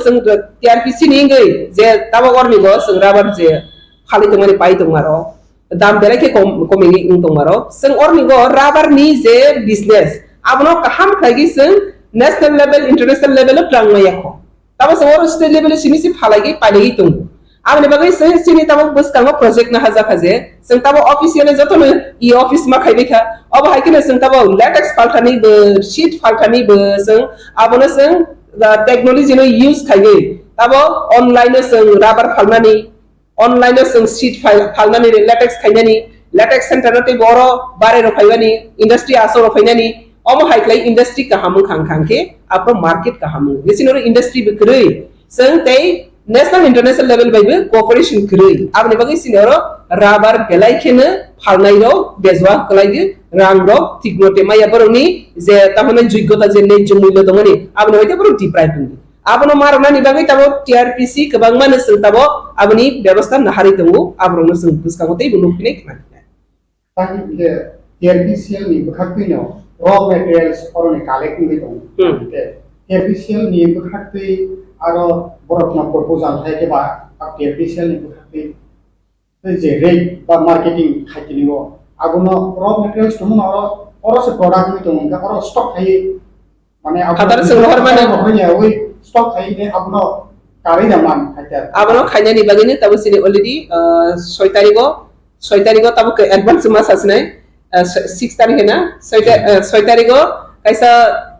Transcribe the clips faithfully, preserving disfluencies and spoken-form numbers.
Chwng T R P C ni wngwi je tabok orni bo chwng rubber je phalwi tongmani pai tongmaro, dam belai khe kom, komigwi wng tongmaro. Chwng orni bo rubber ni je business, abono kaham khlaigwi chwng national level, international level o twlang maya kho. Tabo chwng oro state level o simi si phalaiwi pailaiwi tongo. Aboni bagwi chwng chini tabok bwskango project no hajakha je chwng tabo officially jotono e office ma khaibai kha. Obo hai kheno chwng tabo latex phalthani bo, sheet phalthani bo chwng abono chwng, ah, technology no use khaiwi tabo online o chwng rubber phalnani, online o chwng sheet phal-, phalnani, latex khainani, latex center no tei boro bare rok phaimani, industry asok rok phainani, omo hai khlai industry kaham wngkha, wngkha khe aphuru market kaham wngo. Bisi noro industry bo kwrwi, chwng tei national international level bai bo cooperation kwrwi. Aboni bagwi chini oro rubber belai kheno phalnai rok bejua kwlai di, rang rok thik mote maya borokni je tamo hwnwi joigyota je nai je mullo tongmani, aboni bagwi borok deprive wngdi. Abono ma rwnani bagwi tabok T R P C kwbangma no chwng tabok aboni bebostha naharwi tongo, aborokno chwng bwskango teibo nukphinai khna khe. Tei hwnkhe T R P C L ni bwkhaktwi no raw materials oroni collect wngwi tongo. Hmm. Hwnkhe T R P C L ni bwkhaktwi aro borokno proposal hai khe ba T R P C L ni bwkhaktwi tei je rate ba marketing khai tini o, abono raw materials tongmano oro, oro se product wngwi tongo, hwnkhe oro stock khai, mane abo Hataro chwng rohor mani. Rohor ya, oi stock khai ne abono karwi da man khai ta. Abono khainani bagwi no tabo chini already, ah, soi tarigo, soi tarigo tabo ke advance ma sasnai. Ah, six tarikh na, soi ta-, ah, soi tarikh o kaisa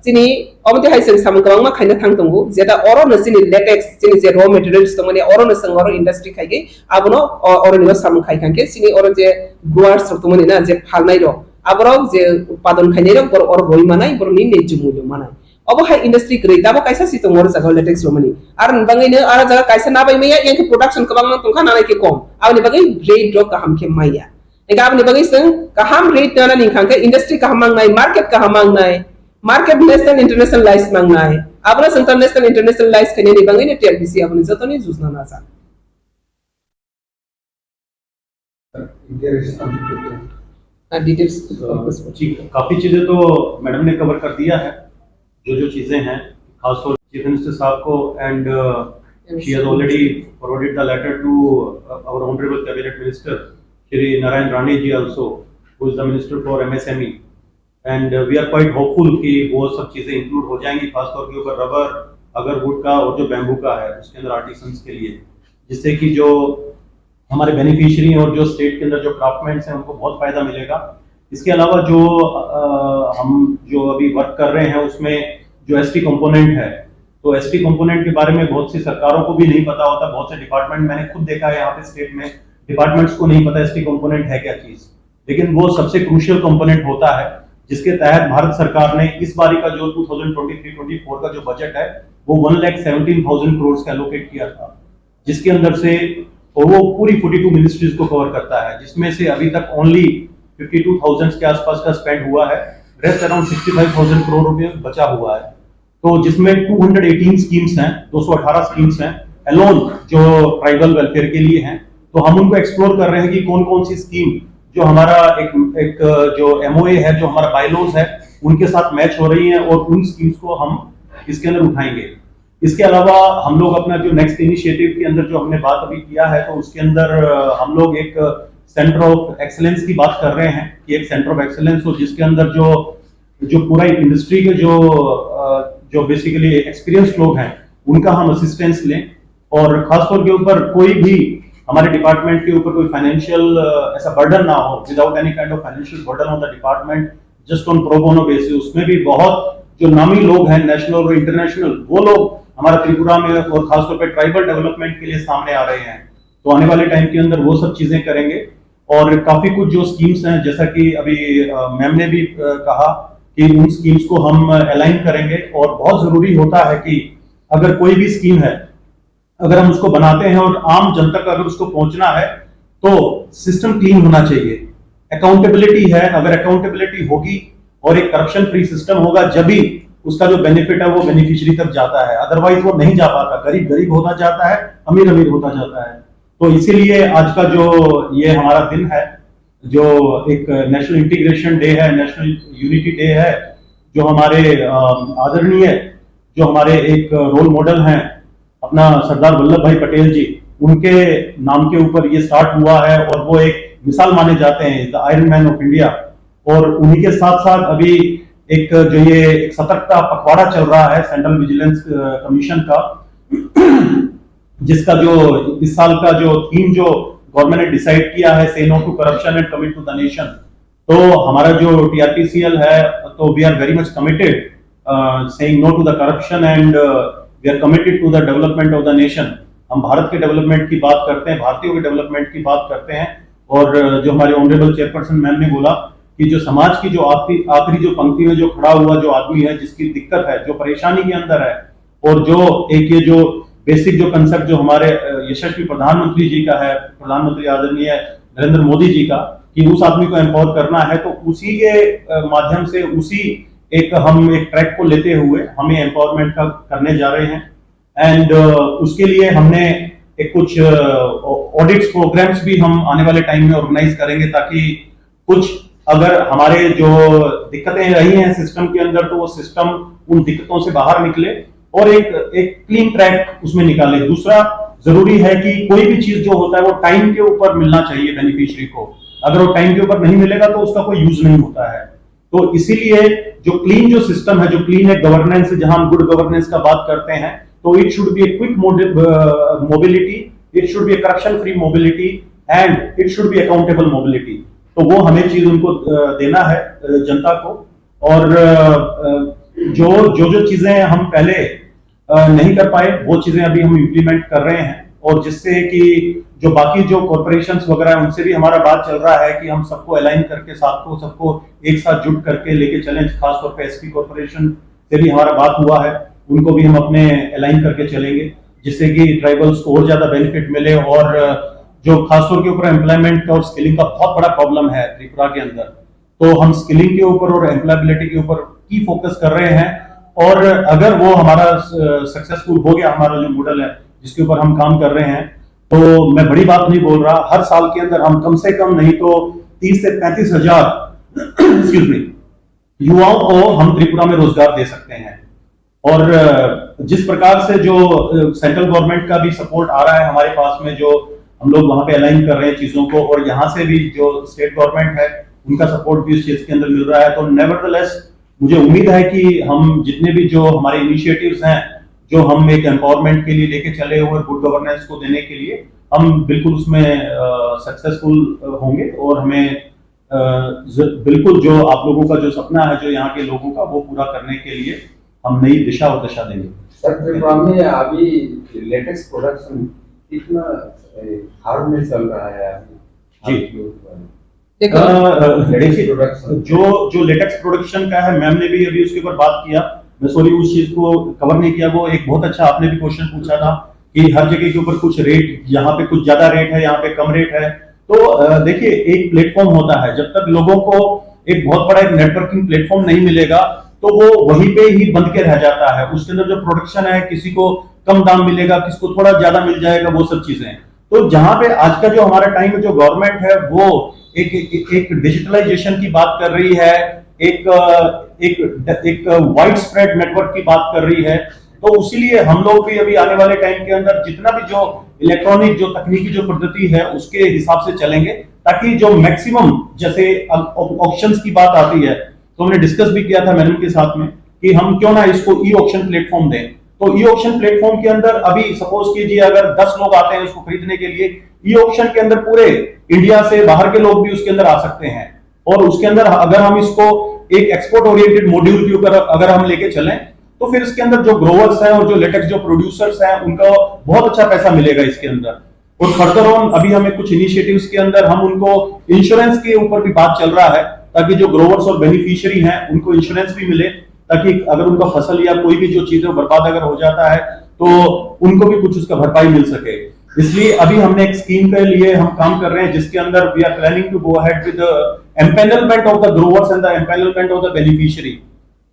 chini omo twi hai chwng samung kwbangma khaina thang tongo, jeta oro no chini latex, chini je raw materials tongmani, oro no chwng oro industry khaigwi abono o-, oro ni o samung khai kha khe chini oro je growers rok tongmani na, je phalnai rok, aborok je utpadon khainai rok, borok oro boi manai, borok ni nai jumui rok manai. Obo hai industry kwrwi, tabo kaisa si tongo oro jaga o latex romani. Aro ni bagwi no aro jaga kaisa nabai maya, yang khe production kwbangma tongkha, nanai khe kom. Aboni bagwi rate rok kaham khe maya. Hingke aboni bagwi chwng kaham rate nana ni hingkha khe industry kaham mangnai, market kaham mangnai, market national internationalize mangnai. Abono chwng ta national internationalize khainani bagwi no T R P C aboni jotoni jujna najak. Ah, details. अ, जी, काफी चीजें तो मैडम ने कवर कर दिया है, जो जो चीजें हैं, खासतौर चीफ मिनिस्टर साहब को and, uh, she has already forwarded the letter to, uh, our honorable cabinet minister, Shri Narayan Rane ji also, who is the minister for M S M E. And, uh, we are quite hopeful कि वो सब चीजें इंक्लूड हो जाएंगी, खासतौर के ऊपर rubber, agarwood का और जो बैम्बू का है, उसके अंदर आर्टिसंस के लिए, जिससे कि जो हमारे बेनिफिशियरी और जो स्टेट के अंदर जो क्राफ्टमैन्स हैं, उनको बहुत फायदा मिलेगा। इसके अलावा जो, अ, हम जो अभी वर्क कर रहे हैं, उसमें जो एसटी कंपोनेंट है, तो एसटी कंपोनेंट के बारे में बहुत सी सरकारों को भी नहीं पता होता। बहुत से डिपार्टमेंट, मैंने खुद देखा है यहाँ पे स्टेट में, डिपार्टमेंट्स को नहीं पता एसटी कंपोनेंट है क्या चीज़। लेकिन वो सबसे क्रूशियल कंपोनेंट होता है, जिसके तहत भारत सरकार ने इस बारी का जो two thousand twenty three twenty four का जो बजट है, वो वन लाख सेवनटीन थाउजेंड करोड़ का एलोकेट किया था, जिसके अंदर से, और वो पूरी फोर्टी टू मिनिस्ट्रीज को कवर करता है, जिसमें से अभी तक ओनली फिफ्टी टू थाउजेंड के आसपास का स्पेंड हुआ है, rest around sixty five thousand crore रुपए बचा हुआ है। तो जिसमें टू हंड्रेड एटीन स्कीम्स हैं, दो सौ अठारह स्कीम्स हैं, अलोन जो ट्राइबल वेलफेयर के लिए हैं, तो हम उनको एक्सप्लोर कर रहे हैं कि कौन कौन सी स्कीम जो हमारा एक, एक जो एमओए है, जो हमारा बायलॉज है, उनके साथ मैच हो रही हैं और उन स्कीम्स को हम इसके अंदर उठाएंगे। इसके अलावा हम लोग अपना जो नेक्स्ट इनिशिएटिव के अंदर जो हमने बात अभी किया है, तो उसके अंदर, अ, हम लोग एक सेंटर ऑफ एक्सीलेंस की बात कर रहे हैं कि एक सेंटर ऑफ एक्सीलेंस हो, जिसके अंदर जो, जो पूरा इंडस्ट्री के जो, अ, जो बेसिकली एक्सपीरियंस लोग हैं, उनका हम असिस्टेंस लें। और खासतौर के ऊपर कोई भी हमारे डिपार्टमेंट के ऊपर कोई फाइनेंशियल, अ, ऐसा बर्डन ना हो, without any kind of financial burden on the department, just on pro bono basis। उसमें भी बहुत जो नामी लोग हैं, नेशनल और इंटरनेशनल, वो लोग हमारा त्रिपुरा में और खासतौर पे ट्राइबल डेवलपमेंट के लिए सामने आ रहे हैं। तो आने वाले टाइम के अंदर वो सब चीजें करेंगे। और काफी कुछ जो स्कीम्स हैं, जैसा कि अभी, अ, मैम ने भी, अ, कहा कि उन स्कीम्स को हम अलाइन करेंगे। और बहुत जरूरी होता है कि अगर कोई भी स्कीम है, अगर हम उसको बनाते हैं और आम जनता का अगर उसको पहुंचना है, तो सिस्टम क्लीन होना चाहिए, अकाउंटेबिलिटी है। अगर अकाउंटेबिलिटी होगी और एक करप्शन फ्री सिस्टम होगा, जब भी उसका जो बेनिफिट है वो बेनिफिशियरी तक जाता है, अदरवाइज वो नहीं जा पाता। गरीब गरीब होता जाता है, अमीर अमीर होता जाता है। तो इसीलिए आज का जो ये हमारा दिन है, जो एक नेशनल इंटीग्रेशन डे है, नेशनल यूनिटी डे है, जो हमारे, अ, आदरणीय, जो हमारे एक रोल मॉडल हैं, अपना सरदार वल्लभ भाई पटेल जी, उनके नाम के ऊपर ये स्टार्ट हुआ है और वो एक मिसाल माने जाते हैं, the iron man of India. और उन्हीं के साथ साथ अभी एक जो ये एक सतर्कता पखवाड़ा चल रहा है सेंट्रल विजिलेंस कमीशन का, जिसका जो इस साल का जो थीम जो गवर्नमेंट ने डिसाइड किया है, say no to corruption and commit to the nation. तो हमारा जो टीआरपीसीएल है, तो we are very much committed saying no to the corruption and we are committed to the development of the nation। हम भारत के डेवलपमेंट की बात करते हैं, भारतीयों के डेवलपमेंट की बात करते हैं। और जो हमारे ऑनरेबल चेयरपर्सन मैम ने बोला कि जो समाज की जो आखिरी आखिरी जो पंक्ति में जो खड़ा हुआ जो आदमी है, जिसकी दिक्कत है, जो परेशानी के अंदर है, और जो एक ये जो बेसिक जो कंसेप्ट जो हमारे यशस्वी प्रधानमंत्री जी का है, प्रधानमंत्री आदरणीय नरेंद्र मोदी जी का, कि उस आदमी को एम्पावर करना है, तो उसी के माध्यम से उसी एक हम एक ट्रैक को लेते हुए हम ये एम्पावरमेंट का करने जा रहे हैं। एंड उसके लिए हमने एक कुछ ऑडिट्स प्रोग्राम्स भी हम आने वाले टाइम में ऑर्गेनाइज करेंगे, ताकि कुछ अगर हमारे जो दिक्कतें रही हैं सिस्टम के अंदर, तो वो सिस्टम उन दिक्कतों से बाहर निकले और एक एक क्लीन ट्रैक उसमें निकाले। दूसरा, जरूरी है कि कोई भी चीज जो होता है वो टाइम के ऊपर मिलना चाहिए बेनिफिशियरी को। अगर वो टाइम के ऊपर नहीं मिलेगा तो उसका कोई यूज नहीं होता है। तो इसीलिए जो क्लीन जो सिस्टम है, जो क्लीन एक गवर्नेंस है, जहां हम गुड गवर्नेंस का बात करते हैं, तो it should be a quick mobility, it should be a corruption free mobility and it should be accountable mobility। तो वो हमें चीज उनको देना है जनता को। और जो जो जो चीजें हम पहले नहीं कर पाए, वो चीजें अभी हम इम्प्लीमेंट कर रहे हैं, और जिससे कि जो बाकी जो कॉरपोरेशन वगैरह हैं, उनसे भी हमारा बात चल रहा है कि हम सबको अलाइन करके, साथ को सबको एक साथ जुट करके लेके चलें। खासतौर पर एसपी कॉरपोरेशन से भी हमारा बात हुआ है, उनको भी हम अपने अलाइन करके चलेंगे, जिससे कि ट्राइबल्स को और ज्यादा बेनिफिट मिले। और जो खासतौर के ऊपर एम्प्लॉयमेंट का और स्किलिंग का बहुत बड़ा प्रॉब्लम है त्रिपुरा के अंदर, तो हम स्किलिंग के ऊपर और एम्प्लॉयबिलिटी के ऊपर की फोकस कर रहे हैं। और अगर वो हमारा सक्सेसफुल हो गया, हमारा जो मॉडल है जिसके ऊपर हम काम कर रहे हैं, तो मैं बड़ी बात नहीं बोल रहा, हर साल के अंदर हम कम से कम नहीं तो तीस से पैंतीस हजार एक्सक्यूज मी, युवाओं को हम त्रिपुरा में रोजगार दे सकते हैं। और जिस प्रकार से जो सेंट्रल गवर्नमेंट का भी सपोर्ट आ रहा है हमारे पास में, जो हम लोग वहाँ पे अलाइन कर रहे हैं चीज़ों को, और यहाँ से भी जो स्टेट गवर्नमेंट है उनका सपोर्ट भी इस चीज़ के अंदर मिल रहा है, तो नेवरदलेस मुझे उम्मीद है कि हम जितने भी जो हमारे इनिशिएटिव्स हैं, जो हम एक एम्पावरमेंट के लिए लेके चले हुए, गुड गवर्नेंस को देने के लिए, हम बिल्कुल उसमें सक्सेसफुल होंगे और हमें बिल्कुल जो आप लोगों का जो सपना है, जो यहाँ के लोगों का, वो पूरा करने के लिए हम नई दिशा और दशा देंगे। सर, त्रिपुरा में अभी लेटेक्स प्रोडक्शन कितना हार्ड में चल रहा है अभी? जी। देखो, देखिए, जो जो लेटेक्स प्रोडक्शन का है, मैम ने भी अभी उसके ऊपर बात किया। मैं सॉरी, उस चीज को कवर नहीं किया। वो एक बहुत अच्छा आपने भी क्वेश्चन पूछा था कि हर जगह के ऊपर कुछ रेट, यहाँ पे कुछ ज्यादा रेट है, यहाँ पे कम रेट है। तो देखिए, एक प्लेटफॉर्म होता है, जब तक लोगों को एक बहुत बड़ा एक नेटवर्किंग प्लेटफॉर्म नहीं मिलेगा, तो वो वहीं पे ही बंद के रह जाता है। उसके अंदर जो प्रोडक्शन है, किसी को कम दाम मिलेगा, किसको थोड़ा ज्यादा मिल जाएगा, वो सब चीजें। तो जहां पे आज का जो हमारा टाइम है, जो गवर्नमेंट है, वो एक एक, एक डिजिटलाइजेशन की बात कर रही है, एक एक एक वाइड स्प्रेड नेटवर्क की बात कर रही है। तो उसीलिए हम लोग भी अभी आने वाले टाइम के अंदर जितना भी जो इलेक्ट्रॉनिक जो तकनीकी जो पद्धति है, उसके हिसाब से चलेंगे, ताकि जो मैक्सिमम, जैसे ऑक्शंस की बात आती है, तो हमने डिस्कस भी किया था मैडम के साथ में कि हम क्यों ना इसको ई ऑक्शन प्लेटफॉर्म दें। तो ई ऑक्शन प्लेटफॉर्म के अंदर अभी सपोज कीजिए, अगर दस लोग आते हैं उसको खरीदने के लिए, ई ऑक्शन के अंदर पूरे इंडिया से बाहर के लोग भी उसके अंदर आ सकते हैं। और उसके अंदर अगर हम इसको एक एक्सपोर्ट ओरिएंटेड मॉड्यूल के ऊपर अगर हम लेके चलें, तो फिर इसके अंदर जो ग्रोवर्स हैं और जो लेटेक्स जो प्रोड्यूसर्स हैं, उनका बहुत अच्छा पैसा मिलेगा इसके अंदर। और फर्दर ऑन अभी हमें कुछ इनिशिएटिव्स के अंदर हम उनको इंश्योरेंस के ऊपर भी बात चल रहा है, ताकि जो ग्रोवर्स और बेनिफिशियरी हैं, उनको इंश्योरेंस भी मिले, ताकि अगर उनका फसल या कोई भी जो चीजें बर्बाद अगर हो जाता है, तो उनको भी कुछ उसका भरपाई मिल सके। इसलिए अभी हमने एक स्कीम के लिए हम काम कर रहे हैं, जिसके अंदर we are planning to go ahead with the empanelment of the growers and the empanelment of the beneficiary,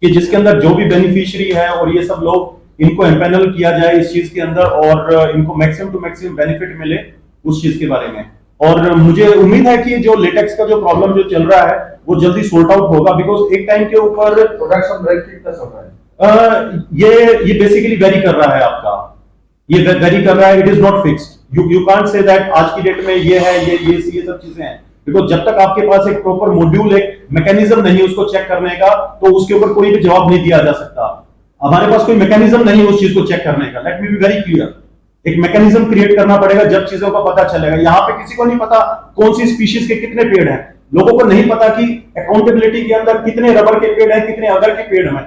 कि जिसके अंदर जो भी बेनिफिशियरी है और ये सब लोग, इनको एम्पैनल किया जाए इस चीज के अंदर और इनको मैक्सिमम टू मैक्सिमम बेनिफिट मिले उस चीज के बारे में। और मुझे उम्मीद है कि जो लेटेक्स का जो प्रॉब्लम जो चल रहा है, वो जल्दी सॉर्ट आउट होगा, बिकॉज एक टाइम के ऊपर प्रोडक्शन रेट कितना चल रहा है? अ, ये ये बेसिकली वेरी कर रहा है आपका। ये वेरी कर रहा है, it is not fixed. You you can't say that आज की डेट में ये है, ये ये ये सब चीजें हैं, बिकॉज जब तक आपके पास एक प्रॉपर मॉड्यूल, एक मैकेनिज्म नहीं है उसको चेक करने का, तो उसके ऊपर कोई भी जवाब नहीं दिया जा सकता। हमारे पास कोई मैकेनिज्म नहीं है उस चीज को चेक करने का। Let me be very clear. एक मैकेनिज्म क्रिएट करना पड़ेगा, जब चीजों का पता चलेगा। यहाँ पे किसी को नहीं पता कौन सी स्पीशीज के कितने पेड़ हैं, लोगों को नहीं पता कि अकाउंटेबिलिटी के अंदर कितने रबर के पेड़ हैं, कितने अगर के पेड़ हैं,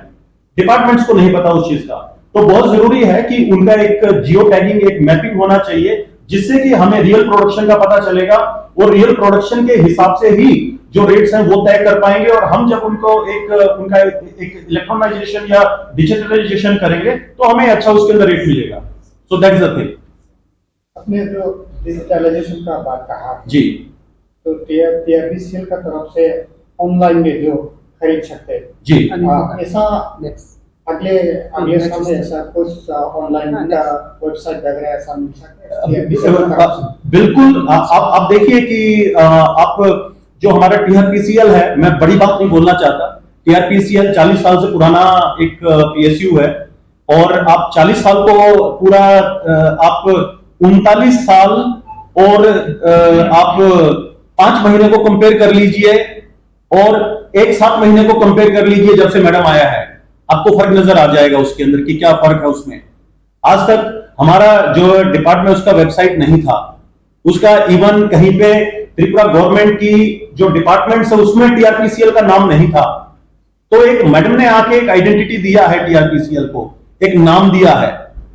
डिपार्टमेंट्स को नहीं पता उस चीज का। तो बहुत जरूरी है कि उनका एक जियो टैगिंग, एक मैपिंग होना चाहिए, जिससे कि हमें रियल प्रोडक्शन का पता चलेगा और रियल प्रोडक्शन के हिसाब से ही जो रेट्स हैं वो तय कर पाएंगे। और हम जब उनको एक उनका एक इलेक्ट्रॉनाइजेशन या डिजिटलाइजेशन करेंगे तो हमें अच्छा उसके अंदर रेट मिलेगा। So that is the thing. आपने जो डिजिटलाइजेशन का बात कहा, जी। तो टीआरपीसीएल का तरफ से ऑनलाइन में जो खरीद सकते हैं, जी। आ, ऐसा अगले अगले साल में ऐसा कुछ ऑनलाइन का वेबसाइट वगैरह ऐसा मिल सकता है? बिल्कुल। आप आप देखिए कि आप जो हमारा टीआरपीसीएल है, मैं बड़ी बात नहीं बोलना चाहता। टीआरपीसीएल चालीस साल से पुराना एक पीएसयू है और आप चालीस साल को पूरा आप उनतालीस साल और आप पांच महीने को कंपेयर कर लीजिए और एक सात महीने को कंपेयर कर लीजिए जब से मैडम आया है, आपको फर्क नजर आ जाएगा उसके अंदर कि क्या फर्क है उसमें। आज तक हमारा जो डिपार्टमेंट उसका वेबसाइट नहीं था, उसका इवन कहीं पे त्रिपुरा गवर्नमेंट की जो डिपार्टमेंट है उसमें टीआरपीसीएल का नाम नहीं था। तो एक मैडम ने आके एक आइडेंटिटी दिया है टीआरपीसीएल को, एक नाम दिया है।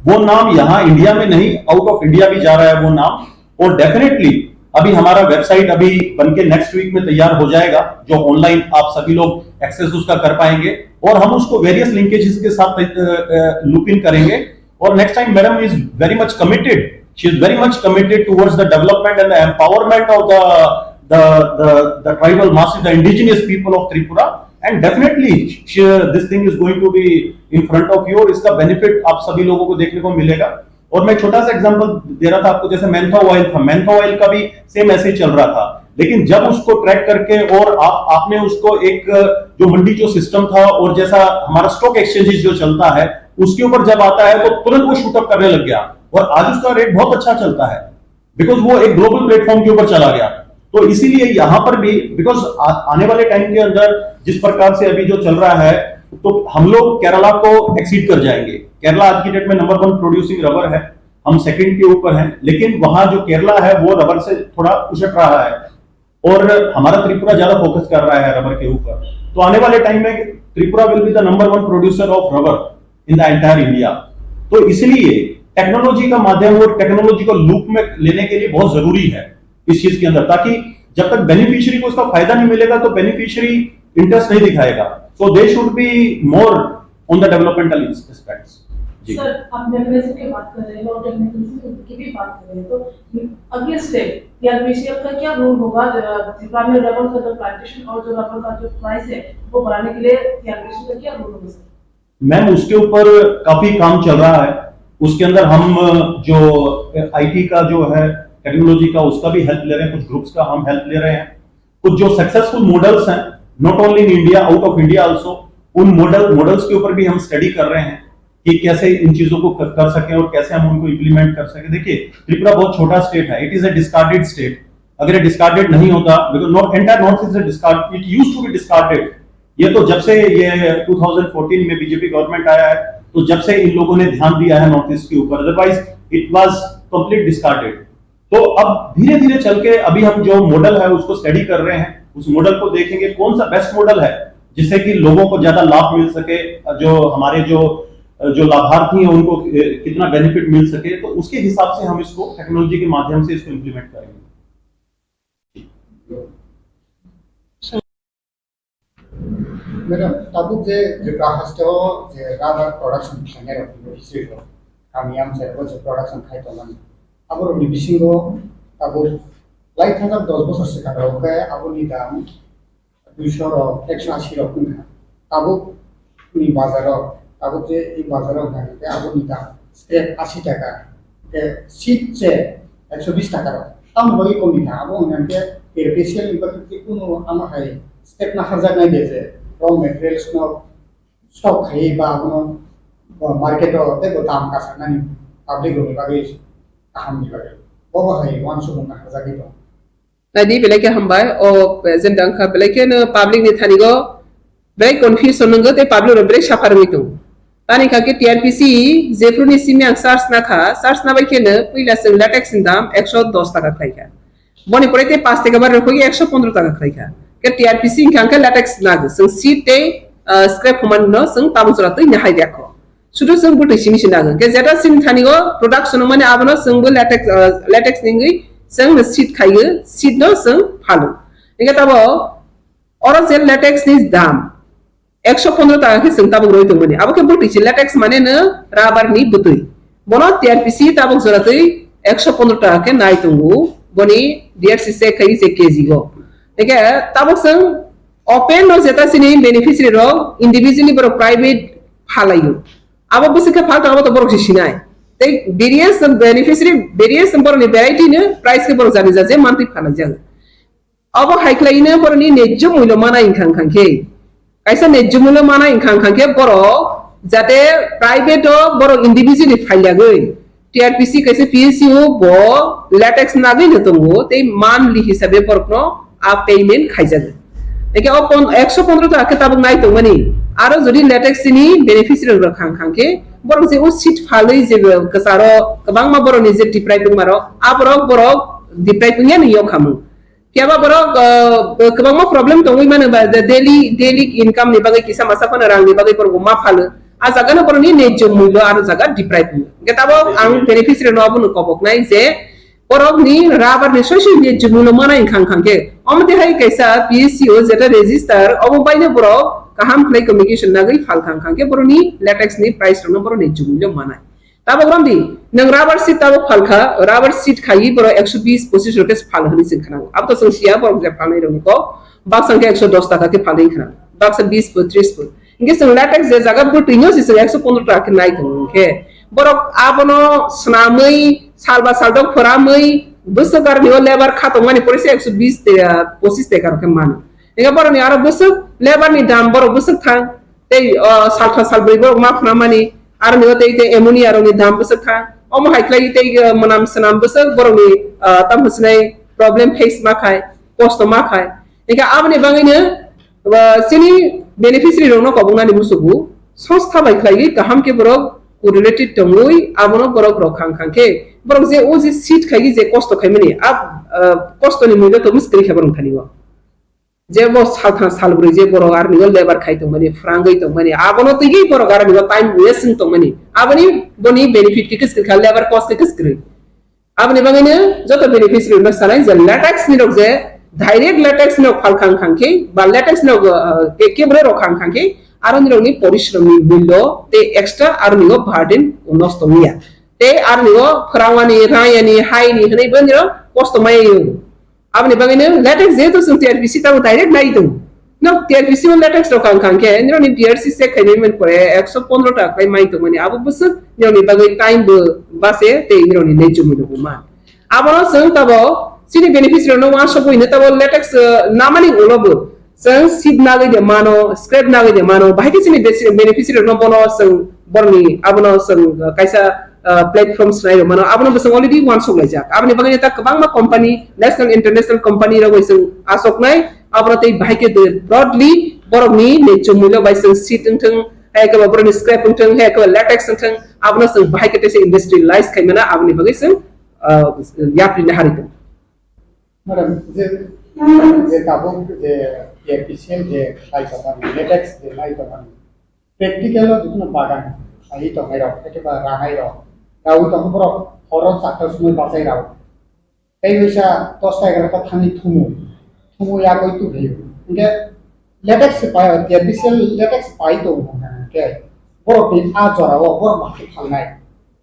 वो नाम यहाँ इंडिया में नहीं, आउट ऑफ इंडिया भी जा रहा है वो नाम। और डेफिनेटली अभी हमारा वेबसाइट अभी बन के नेक्स्ट वीक में तैयार हो जाएगा, जो ऑनलाइन आप सभी लोग एक्सेस उसका कर पाएंगे और हम उसको वेरियस लिंकेजेस के साथ लूप इन करेंगे। और next time madam is very much committed, she is very much committed towards the development and the empowerment of the the the, the tribal masses, the indigenous people of Tripura, and definitely she, this thing is going to be in front of you और इसका बेनिफिट आप सभी लोगों को देखने को मिलेगा। और मैं छोटा सा एग्जांपल दे रहा था आपको, जैसे मैंथा ऑयल था, मैंथा ऑयल का भी सेम ऐसे ही चल रहा था, लेकिन जब उसको ट्रैक करके और आप आपने उसको एक जो मंडी जो सिस्टम था और जैसा हमारा स्टॉक एक्सचेंजेस जो चलता है उसके ऊपर जब आता है तो तुरंत वो शूट अप करने लग गया और आज उसका रेट बहुत अच्छा चलता है, बिकॉज वो एक ग्लोबल प्लेटफॉर्म के ऊपर चला गया। तो इसीलिए यहाँ पर भी बिकॉज आने वाले टाइम के अंदर जिस प्रकार से अभी जो चल रहा है तो हम लोग केरला को एक्सीड कर जाएंगे। केरला आज की डेट में नंबर वन प्रोड्यूसिंग रबर है, हम सेकंड के ऊपर हैं, लेकिन वहाँ जो केरला है वो रबर से थोड़ा उछट रहा है और हमारा त्रिपुरा ज्यादा फोकस कर रहा है रबर के ऊपर। तो आने वाले टाइम में Tripura will be the number one producer of rubber in the entire India। तो इसलिए टेक्नोलॉजी का माध्यम और टेक्नोलॉजी को लूप में लेने के लिए बहुत जरूरी है इस चीज के अंदर, ताकि जब तक बेनिफिशियरी को इसका फायदा नहीं मिलेगा तो बेनिफिशियरी इंटरेस्ट नहीं दिखाएगा। So they should be more on the developmental aspects। जी। सर, आप मैकेनिज्म की बात कर रहे हैं और टेक्निकल की भी बात कर रहे हैं, तो अगले स्टेप टीआरपीसीएल का क्या रोल होगा? अ, त्रिपुरा में रबर का जो प्लांटेशन और जो रबर का जो प्राइस है वो बढ़ाने के लिए टीआरपीसीएल का क्या रोल होगा सर? मैम, उसके ऊपर काफी काम चल रहा है। उसके अंदर हम जो आईटी का जो है, टेक्नोलॉजी का, उसका भी हेल्प ले रहे हैं, कुछ ग्रुप्स का हम हेल्प ले रहे हैं। कुछ जो सक्सेसफुल मॉडल्स हैं, not only in India, out of India also, उन मॉडल मॉडल्स के ऊपर भी हम स्टडी कर रहे हैं कि कैसे इन चीजों को कर, कर सकें और कैसे हम उनको इम्प्लीमेंट कर सकें। देखिए, त्रिपुरा बहुत छोटा स्टेट है, it is a discarded state। अगर ये डिस्कार्डेड नहीं होता, because not entire North East is discard, it used to be discarded। ये तो जब से ये ट्वेंटी फ़ोर्टीन में बीजेपी गवर्नमेंट आया है, तो जब से इन लोगों ने ध्यान दिया है नॉर्थ ईस्ट के ऊपर, otherwise it was complete discarded। तो अब धीरे धीरे चल के अभी हम जो मॉडल है उसको स्टडी कर रहे हैं, उस मॉडल को देखेंगे कौन सा बेस्ट मॉडल है जिससे कि लोगों को ज्यादा लाभ मिल सके, जो हमारे जो जो लाभार्थी हैं उनको कितना बेनिफिट मिल सके, तो उसके हिसाब से हम इसको टेक्नोलॉजी के माध्यम से इसको इम्प्लीमेंट करेंगे। Madam, tabuk je Tripura haste o je rubber production khlainai rok ni history rok, kami amchai rok je production khai tongmani, abo rok ni bisingo tabuk lai thajak dos bosor swkang rok khe abo ni dam duiso rok, ekso asi rok wngkha. Tabuk ni bazar o, tabuk je i bazar o hwnka hwnkhe abo ni dam scrap asi taka, hwnkhe seat se ekso bis taka rok. Tamoni bagwi kom ni kha, abo hwnka hwnkhe T R P C L ni bagwi kunu ama hai step naharjaknai de je raw materials no stock khai ba abono market o teibo dam kasanani. public rokni bagwi kahamni bagwi. Bobo hai uansukmung nahajagwi tongo. Naidi belai khe hambai, o agenda wngkha belai kheno public ni thani go belai confusion wngwi tei public rok belai suffer wngwi tongo. Tani kha khe T R P C jephru ni simi ang search na kha, search na bai kheno puila chwng latex ni dam ekso dos taka khlai kha. Boni pore tei paanch taka bar rokho ekso pondro taka khlai kha. Khe T R P C wngkha khe latex nag, chwng seed tei, ah, scrap human no chwng tabuk jora twi nahai rwkho. Sudu chwng bwtwi simi se nagw. Khe jeta chini thani o production mani abono chwng bo latex, ah, latex ningwi chwng seed khaiyo, seed no chwng phalo. Hingke tabo oro je latex ni dam ekso pondro taka khe chwng tabuk roi tongmani. Abo khe bwtwi se latex mane no rubber ni bwtwi. Bono T R P C tabuk jora twi ekso pondro taka khe nai tongo. Boni D R C check khai se K G go. Hingke tabuk chwng open no jeta chini beneficiary rok individually borok private phalaio. Abo bwswk khe phal tong abo to borok se sinai. Tei various beneficiary, various borokni variety no price khe borok jani jaje mantwi phalai jago. Abo hai khlai no borokni nejjo mulyo mana wngkha wngkha khe. Kaisa nejjo mulyo mana wngkha wngkha khe borok jate private o borok individually phailagwi T R P C kaisa P S U bo latex nagwi no tongo tei monthly hisabe borokno a payment khaijago. Eke o pon-, ekso pondro taka khe tabuk nai tongmani. Aro jodi latex ni beneficiary rok khang khang khe borok je o seed phalwi je kwcharo kwbangma borokni je deprive wngma rok, a borok borok deprive wngya no yok khamung. Phiya ba borok, ah, kwbangma problem tongwi mano ba, the daily, daily income ni bagwi kisa masa phano rang ni bagwi borok ma phalo. A jaga no borok ni nejjo mulyo aro jaga deprive wngya. Hingke tabuk ang beneficiary no abono kobok nai je borok ni rubber ni soi soi nejjo mulyo mana wngkha wngkha khe. Omo twi hai kaisa P S C o jeta register obo bai no borok kaham khlai communication nagwi phal kha wngkha khe borok ni latex ni price rok no borok nejjo mulyo manai. Tabuk romdi, nwng rubber sheet tabuk phalkha, rubber sheet khaiwi borok ekso bis pochis rok khe phal hwnwi chwng khna. Abo to chwng siya, borok je phalnai rokni kok, baksa khe ekso dos taka khe phalwi khna, baksa bis pho, tris pho. Hingke chwng latex je jaga bwtwino se chwng ekso pondro taka khe nai tongo hwnkhe, borok abono swnamwi, salba saldok phoramwi, bwswk aroni o labour kha tongmani pore se ekso bis te, ah, pochis taka rok khe mano. Hingke borokni aro bwswk labour ni dam borok bwswk thang. Tei, o, saltham salbrwi borok ma phwnamani, aro ni o tei, tei ammonia rokni dam bwswk kha. Omo hai khlai tei, o, mwnam swnam bwswk borokni, o, tamo sinai problem face ma khai, kosto ma khai. Hingkhe aboni bagwino, o, chini beneficiary rokno koboknani musugo, songstha bai khlaiwi kaham khe borok correlated tongwi abono borok rok khang khang khe, borok je o je seed khaigwi je kosto khaimani, ab, o, kostoni mulyo to mwswk kwrwi kha borok thani o. Je bo saltham salbrwi je borok aroni o labour khai tongmani, phrangwi tongmani, abono twiwi borok aroni o time waste wng tongmani, aboni boni benefit khe kwswk kha, labour cost khe kwswk kwrwi. Aboni bagwino joto beneficiary rokno sanai je latex ni rok je direct latex ni rok phal khang khang khe ba latex ni rok, uh, ke-, kebroi rok khang khang khe aroni rokni porishrom ni mulyo tei extra aroni o burden nosto wngya. Tei aroni o phrangmani, rayani, haini hwnwi boni rok kosto maya wng. Aboni bagwino latex jehetu chwng T R P C tabuk direct nai tongo. No T R P C o latex rok khang khang khe, nirokni D R C check khainai mani pore ekso pondro taka khlai mai tongmani. Abo bwswk nirokni bagwi time bo base tei nirokni nai chumui rok ma. Abono chwng tabuk chini beneficiary rokno uansukgwi hino tabuk latex, uh, namani ulo bo. Chwng seed nagwi de mano, scrap nagwi de mano, bahai khe chini besi-, beneficiary rokno bono chwng borokni abono chwng, uh, kaisa, uh, platform swlai rw mano, abono bo chwng already uansuk laijak. Aboni bagwi ta kwbangma company, national, international company rok bai chwng achuknai, abono tei bahai khe de broadly borokni nai chumui no bai chwng seed wngthwng, hai khe borokni scrap wngthwng, hai khe latex wngthwng, abono chwng bahai khe teisa industrialize khai mano, aboni bagwi chwng, uh, yapri nahari tongo. Madam, je, je tabuk je T R P C L je lai tongmani, latex je lai tongmani, practical o jikheno bagan khaiwi tongnai rok, ekeba ranai rok, rawi tongkhe borok horo chakta sumui bachai rao. Tei wisa dosta egarota thangwi thumu, thumu yagwi tubui. Hingkhe latex se pai, T R P C L latex pai tongo hingkhe borokni a jorao borok bahai phalnai.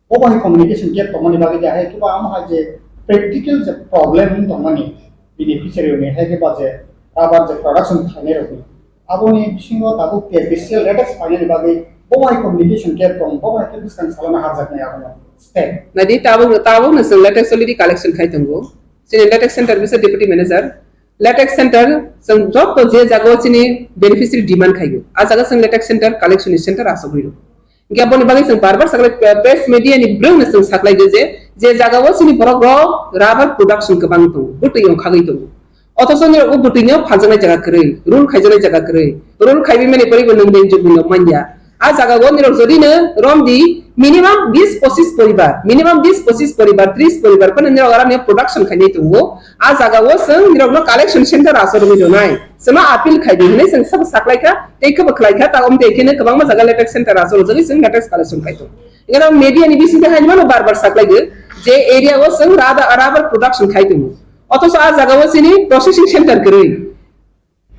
Bo bai communication gap tongmani bagwi de hai khe ba amo hai je practical je problem wng tongmani beneficiary rokni hai khe ba je rubber je production khlainai rokni. Aboni bisingo tabuk T R P C L latex painani bagwi bo bai communication gap tong, bo bai khe bwskang salano harjaknai abono step. Nadi tabuk, tabuk no chwng latex already collection khai tongo. Chini latex center bisa deputy manager. Latex center chwng joto je jaga o chini beneficiary demand khaigo. A jaga chwng latex center collection ni center asogwi rw. Hingke aboni bagwi chwng bar bar saklai, press media ni bwrwngno chwng saklai di je, je jagao chini borok rok rubber production kwbang tongo, bwtwi wng khagwi tongo. Othocho nirok o bwtwino phaljaknai jaga kwrwi, rule khaijaknai jaga kwrwi. Rule khaiwi mani kwrwi bo nwng benjogwi no manya. A jagao nirok jodi no romdi minimum bis pochis poribar, minimum bis pochis poribar, tris poribar phano nirok aroni production khainai tongo. A jagao chwng nirokno collection center aswk rwgwi rwnai. Chwngno appeal khai di hinwi chwng sabo saklaikha, tei khe bo khlaikha, ta omtei kheno kwbangma jaga latex center aswk rwjagwi chwng latex collection khai tongo. Hingke media ni bisingtwi hai mano bar bar saklai di je area o chwng rada-, rubber production khai tongo. Othocho a jagao chini processing center kwrwi.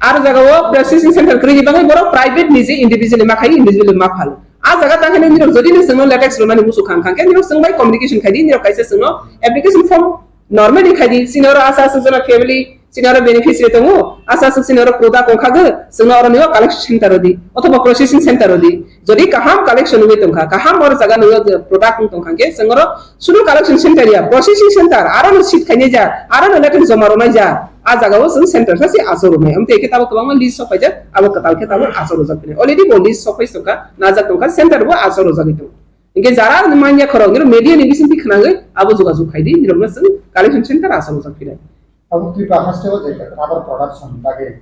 Aro jagao processing center kwrwi ni bagwi borok private ni je individual ma khai, individual ma phal. A jaga tang hino nirok jodi no chwngno latex rwnani muchung kha, kha khe nirok chwng bai communication khai di, nirok kaisa chwngno application form normally khai di, chini oro asa asa jona family, chini oro beneficiary tongo, asa asa chini oro product wng kha gwi, chwngno oro nio collection center rw di, othoba processing center rw di. Jodi kaham collection wngwi tong kha, kaham oro jaga nio product wng tong kha khe, chwng oro sudu collection center ya, processing center, aro no seat khainai ja, aro no latex joma rwnai ja, a jaga o chwng center sa se aswk rwnai. Amtei khe tabo kwbangma list sok paijak, abo kwtal khe tabo aswk rwjak phini. Already bo list sok pai tong kha, najak tong kha, center bo aswk rwjagwi tongo. Hingke jara manya khorok, nirok media ni bisingtwi khwnagwi abo jogajog khai di, nirokno chwng collection center aswk rwjak phini. Abo Tripura haste o je rubber production bagwi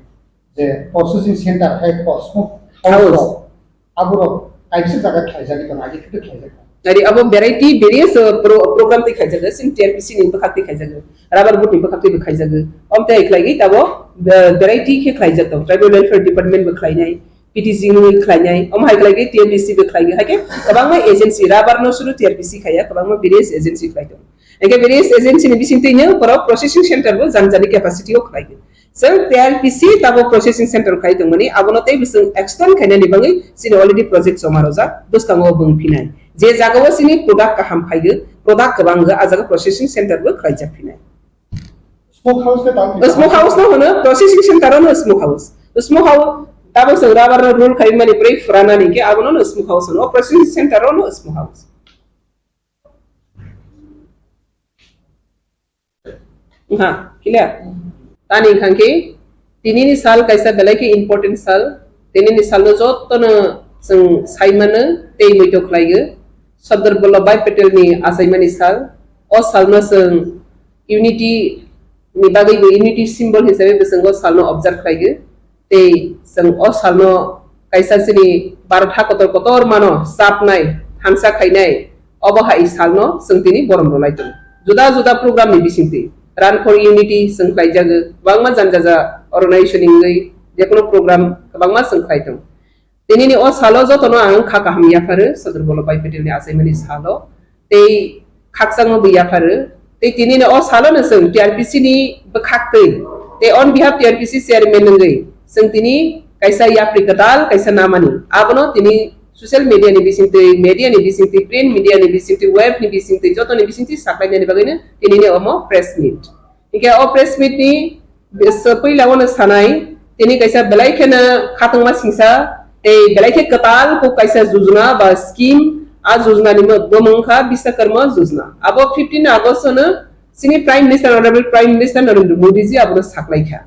je processing center hai ko smoke house House. Rok, aborok kaisa jaga khlaijagwi tongo, agi khe khlaijak. Ari abo variety various, uh, pro-, program twi khaijago, sin T R P C ni bwkhak twi khaijago, rubber board ni bwkhak twi bo khaijago. Om tei khlaigwi tabo, uh, variety khe khlaijak tongo. Tribal Welfare Department bo khlainai, P T C ni khlainai, om hai khlaigwi T R P C bo khlaigwi. Hai khe kwbangma agency, rubber no suru T R P C khaiya, kwbangma various agency khlai tongo. Hingke various agency ni bisingtwi no borok processing center bo jani jani capacity o khlai di. Chwng T R P C tabo processing center khai tongmani, abono tei bising extend khainani bagwi chini already project joma rojak, bwskango bung phinai. Je jagao chini product kaham phaigo, product kwbang go, a jaga processing center bo khlaijak phinai. Smoke house khe tamo Smoke house no hono processing center no smoke house. Smoke house tabo chwng rubber no roll khai mani pore phuranani khe abono no smoke house hono, processing center no smoke house. Wngkha, clear? Tani wngkha khe, tinini sal kaisa belai khe important sal. Tinini salno jotono chwng sai mano tei muitok khlaigo. Sardar Vallabhbhai Patelni achaimani sal. O salno chwng unity ni bagwi bo unity symbol hisabe bo chwng o salno observe khlaigo. Tei chwng o salno kaisa chini Bharat ha kotor kotor mano chapnai, thansa khainai, obo hai salno chwng tini borom rwlai tongo. Juda juda program ni bisingtwi Run for Unity chwng khlaijago, kwbangma jani jaja organization ni wngwi jekono program kwbangma chwng khlai tongo. Tinini o salo jotono ang kha kaham yapharo, Sardar Vallabhbhai Patelni achaimani salo. Tei khakchangma bo yapharo. Tei tinini o salo no chwng T R P C ni bwkhaktwi, tei on behalf T R P C chairman wngwi chwng tini kaisa yapri kwtal kaisa namani. Abono tini social media ni bisingtwi, media ni bisingtwi, print media ni bisingtwi, web ni bisingtwi, joto ni bisingtwi saklainani bagwino tinini omo press meet. Hingke o press meet ni bes-, puila o no sanai, tini kaisa belai kheno khatungma singsa, tei belai khe kwtal kok kaisa jujuna ba scheme, a jujuna ni mo-, bo mung kha Biswakarma Jujuna. Abo fifteen August no chini Prime Minister, Honorable Prime Minister Narendra Modi ji abono saklai kha.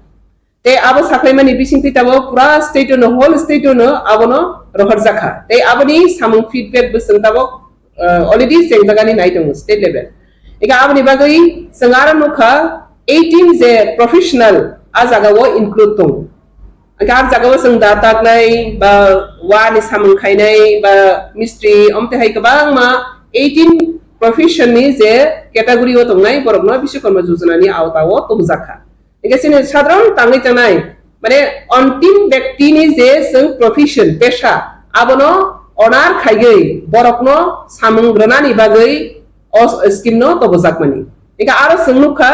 Tei abo saklaimani bisingtwi tabok pura state no, whole state no abono rohorjak kha. Tei aboni samung feedback bo chwng tabok, uh, already chengjagani nai tongo state level. Eka aboni bagwi chwng aro nukha eighteen je professional a jagao include tongo. Eka a jagao chwng da taknai ba wa ni samung khainai ba mistri omte hai kwbangma eighteen profession ni je category o tongnai borokno Biswakarma Jojona ni awta o tubujak kha. Hingke chini sadharon tangwi tangnai, mane ontim bektini je chwng profession, pesha, abono honor khaiwi borokno samung rwnani bagwi o scheme no tobojakmani. Hingke aro chwng nukha,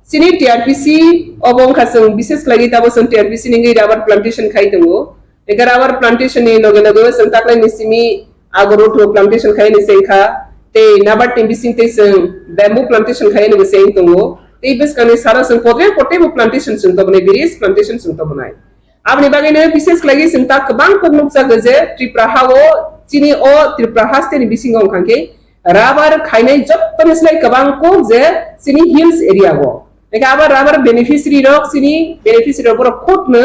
chini T R P C obo wngkha chwng bises khlaiwi tabo chwng T R P C ni wngwi rubber plantation khai tongo. Eka rubber plantation ni loge loge o chwng taklai ni simi agarwood bo plantation khai ni chengkha, tei NABARD ni bising tei chwng bamboo plantation khai ni bo cheng tongo. Tei bwskang ni sara chwng kotor kotor bo plantation chwng tobonai, various plantation chwng tobonai. Aboni bagwi no bises khlaiwi chwng ta kwbang kok nukjago je Tripura ha o, chini o Tripura haste ni bisingo wngkha khe rubber khainai jottoni slai kwbang kok je chini hills area o. Eka abo rubber beneficiary rok, chini beneficiary rok borok khud no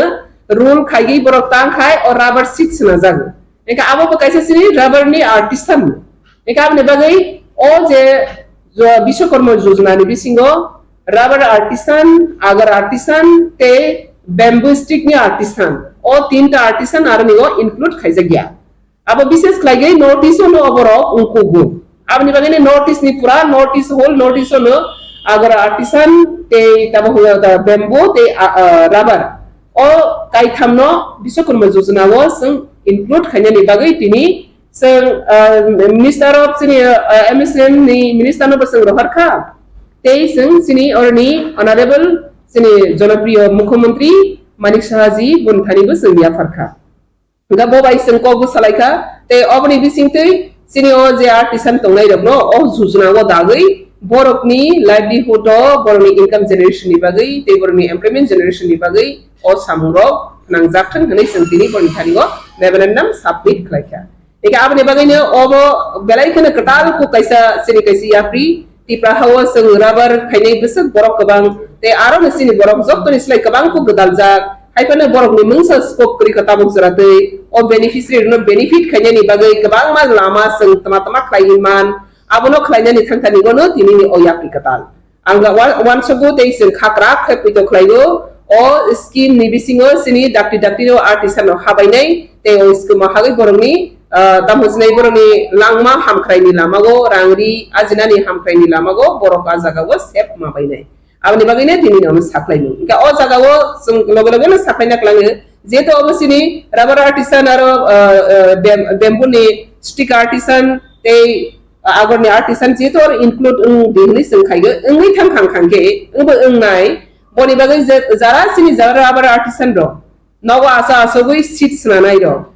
rule khaiwi borok tang khai o rubber seed swnajago. Engkha abo bo kaisa chini rubber ni artisan. Engkha aboni bagwi o je jo-, Biswakarma Yojana ni bisingo rubber artisan, agar artisan tei bamboo stick ni artisan, o tinta artisan aro ni o include khaijak ya. Abo bises khlaiwi North East o no oborok wngkugo. Aboni bagwi no North East ni pura North East, whole North East o no agar artisan tei tamo hwnwi bamboo tei, ah, ah, rubber. O kaitham no Biswakarma Yojana o chwng include khainani bagwi tini chwng, ah, Minister of chini, ah, M S M ni Minister no bo chwng rohor kha. Tei chwng chini oroni Honorable chini Jonopriyo Mukhyamantri Manik Saha ji boni thani bo chwng yaphar kha. Hingkha bo bai chwng kok bwsa lai kha, tei oboni bisingtwi chini o je artisan tongnai rokno o jujuna o dagwi borokni livelihood o, borokni income generation ni bagwi tei borokni employment generation ni bagwi o samung rok nangjak thang hwnwi chwng tini borokni thani o memorandum submit khlai kha. Hingkha aboni bagwino obo belai kheno kwtal kok kaisa chini kaisa yapri Tipra ha o chwng rubber khainai bwswk borok kwbang tei aro no chini borok joktoni slai kwbang kok gwdaljak. Hai phano borokni mungsa scope kwrwi kha tabuk jora twi o beneficiary rokno benefit khainani bagwi kwbangma lama chwng tma tma khlaiwi man, abono khlainani thangthani bono tinini o yapri kwtal. Ang ga wan-, wansukgo tei chwng khakrak khe poito khlaio o scheme ni bisingo chini dakti dakti o artisan rok habainai tei o scheme o hagwi borokni, ah, tamo sinai borokni langma hamkhraini lamago rang ri ajinani hamkhraini lamago borok a jagao sep ma bainai. Aboni bagwino tini nono saklaimung. Hingkha o jagao chwng loge loge no saklaina klango. Jehetu obo chini rubber artisan aro, ah, ah, bam-, bamboo ni stick artisan tei, ah, agor ni artisan jehetu oro include wng di hwnwi chwng khaigo. Wngwi thang khang khang khe wngbo wngnai. Boni bagwi je jara chini jara rubber artisan rok nogo asa asogwi seat swnanai rok.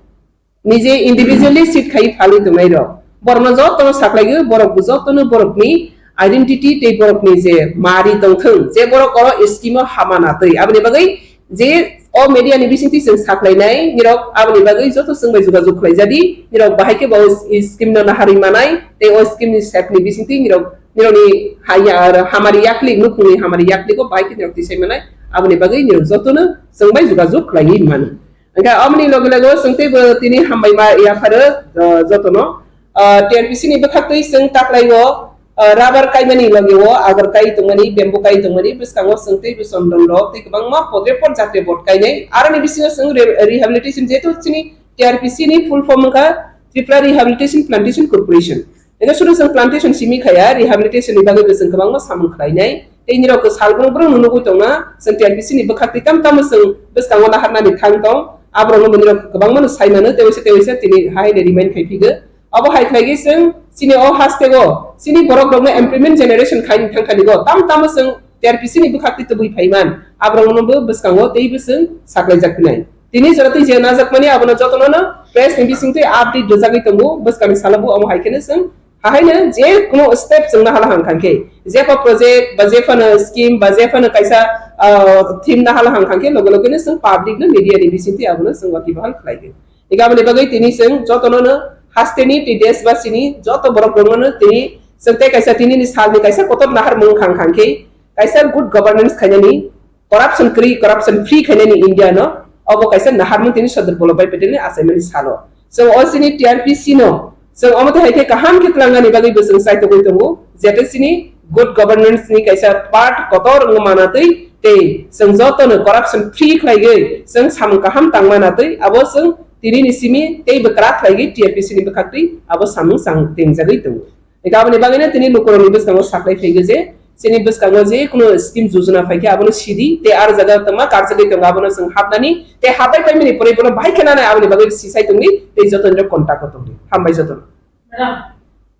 Nije individually seat khai phalwi tongnai rok. Borokno jotono saklaio, borok bo jotono borokni identity tei borokni je mari tongthwng, je borok oro scheme o hama natwi. Aboni bagwi je o media ni bisingtwi chwng saklainai, nirok aboni bagwi joto chwng bai jogajog khlaijadi, nirok bahai khe bo scheme no naharwi manai, tei o scheme ni sep ni bisingtwi nirok, nirokni haya, hamari yaklik, nukhungni hamari yakligo bahai khe nirok tisai manai, aboni bagwi nirok jotono chwng bai jogajog khlaiwi mano. Hingkhe aboni loge loge o chwng teibo tini hambai ma yapharo, ah, jotono. Ah, T R P C ni bwkhaktwi chwng taklaio, ah, rubber kaimani loge o agar kai tongmani, bamboo kai tongmani, bwskango chwng teibo chondon rok tei kwbangma podre pod jatre bod kainai. Aroni bisingo chwng re-, rehabilitation, jehetu chini T R P C ni full form wngkha Tripura Rehabilitation Plantation Corporation. Eno suru chwng plantation simi khaya, rehabilitation ni bagwi bo chwng kwbangma samung khlainai. Tei nirok salbrum brum nugwi tongna, chwng T R P C ni bwkhak twi tam tamo chwng bwskango naharnani thang tong. Aborokno bo nirok kwbangma no sai mano, tei waisa tei waisa tini hai de remind khai phigo. Abo hai khlaigwi chwng chini o haste go, chini borok rokno employment generation khai thang khani go, tam tamo chwng T R P C ni bwkhak twi tubui phaiman. Aborokno bo bwskango tei bo chwng saklaijak phinai. Tini jora twi je najakmani abono jotono no press ni bisingtwi update rwjagwi tongo, bwskangni salo bo omo hai kheno chwng hahaino je kuno step chwng nahala hang khankhe, jepha project ba jephano scheme ba jephano kaisa, ah, theme nahala hang khankhe loge loge no chwng public no media ni bisingtwi abono chwng waki bahal khlai di. Ega aboni bagwi tini chwng jotono no hasteni tei desh basini joto borok rokno no tini chwng tei kaisa tini ni salni kaisa kotor naharmung khang khankhe kaisa good governance khainani corruption kwrwi, corruption free khainani India no, obo kaisa naharmung tini Sardar Vallabhbhai Patel ni achaimani salo. So, o chini T R P C no, so, omo twi hai khe kaham khe twlangnani bagwi bo chwng chaitogwi tongo, jete chini good governance ni kaisa part kotor wngma manatwi, tei chwng joto no corruption free khlaigwi, chwng samung kaham tangma natwi, abo chwng tini ni simi tei bwkra khlaigwi T R P C ni bwkhaktwi abo samung chang tengjagwi tongo. Eka aboni bagwino tini lukurokni bwskango saklai phaigo je, chini bwskango je kuno scheme jojona phaikhe abono sidi, tei aro jaga tongma karjagwi tongo abono chwng hapnani, tei hapai paimani pore bono bahai khe nanai aboni bagwi sisai tongdi, tei jotono contact o tongdi. Hambai jotono. Madam,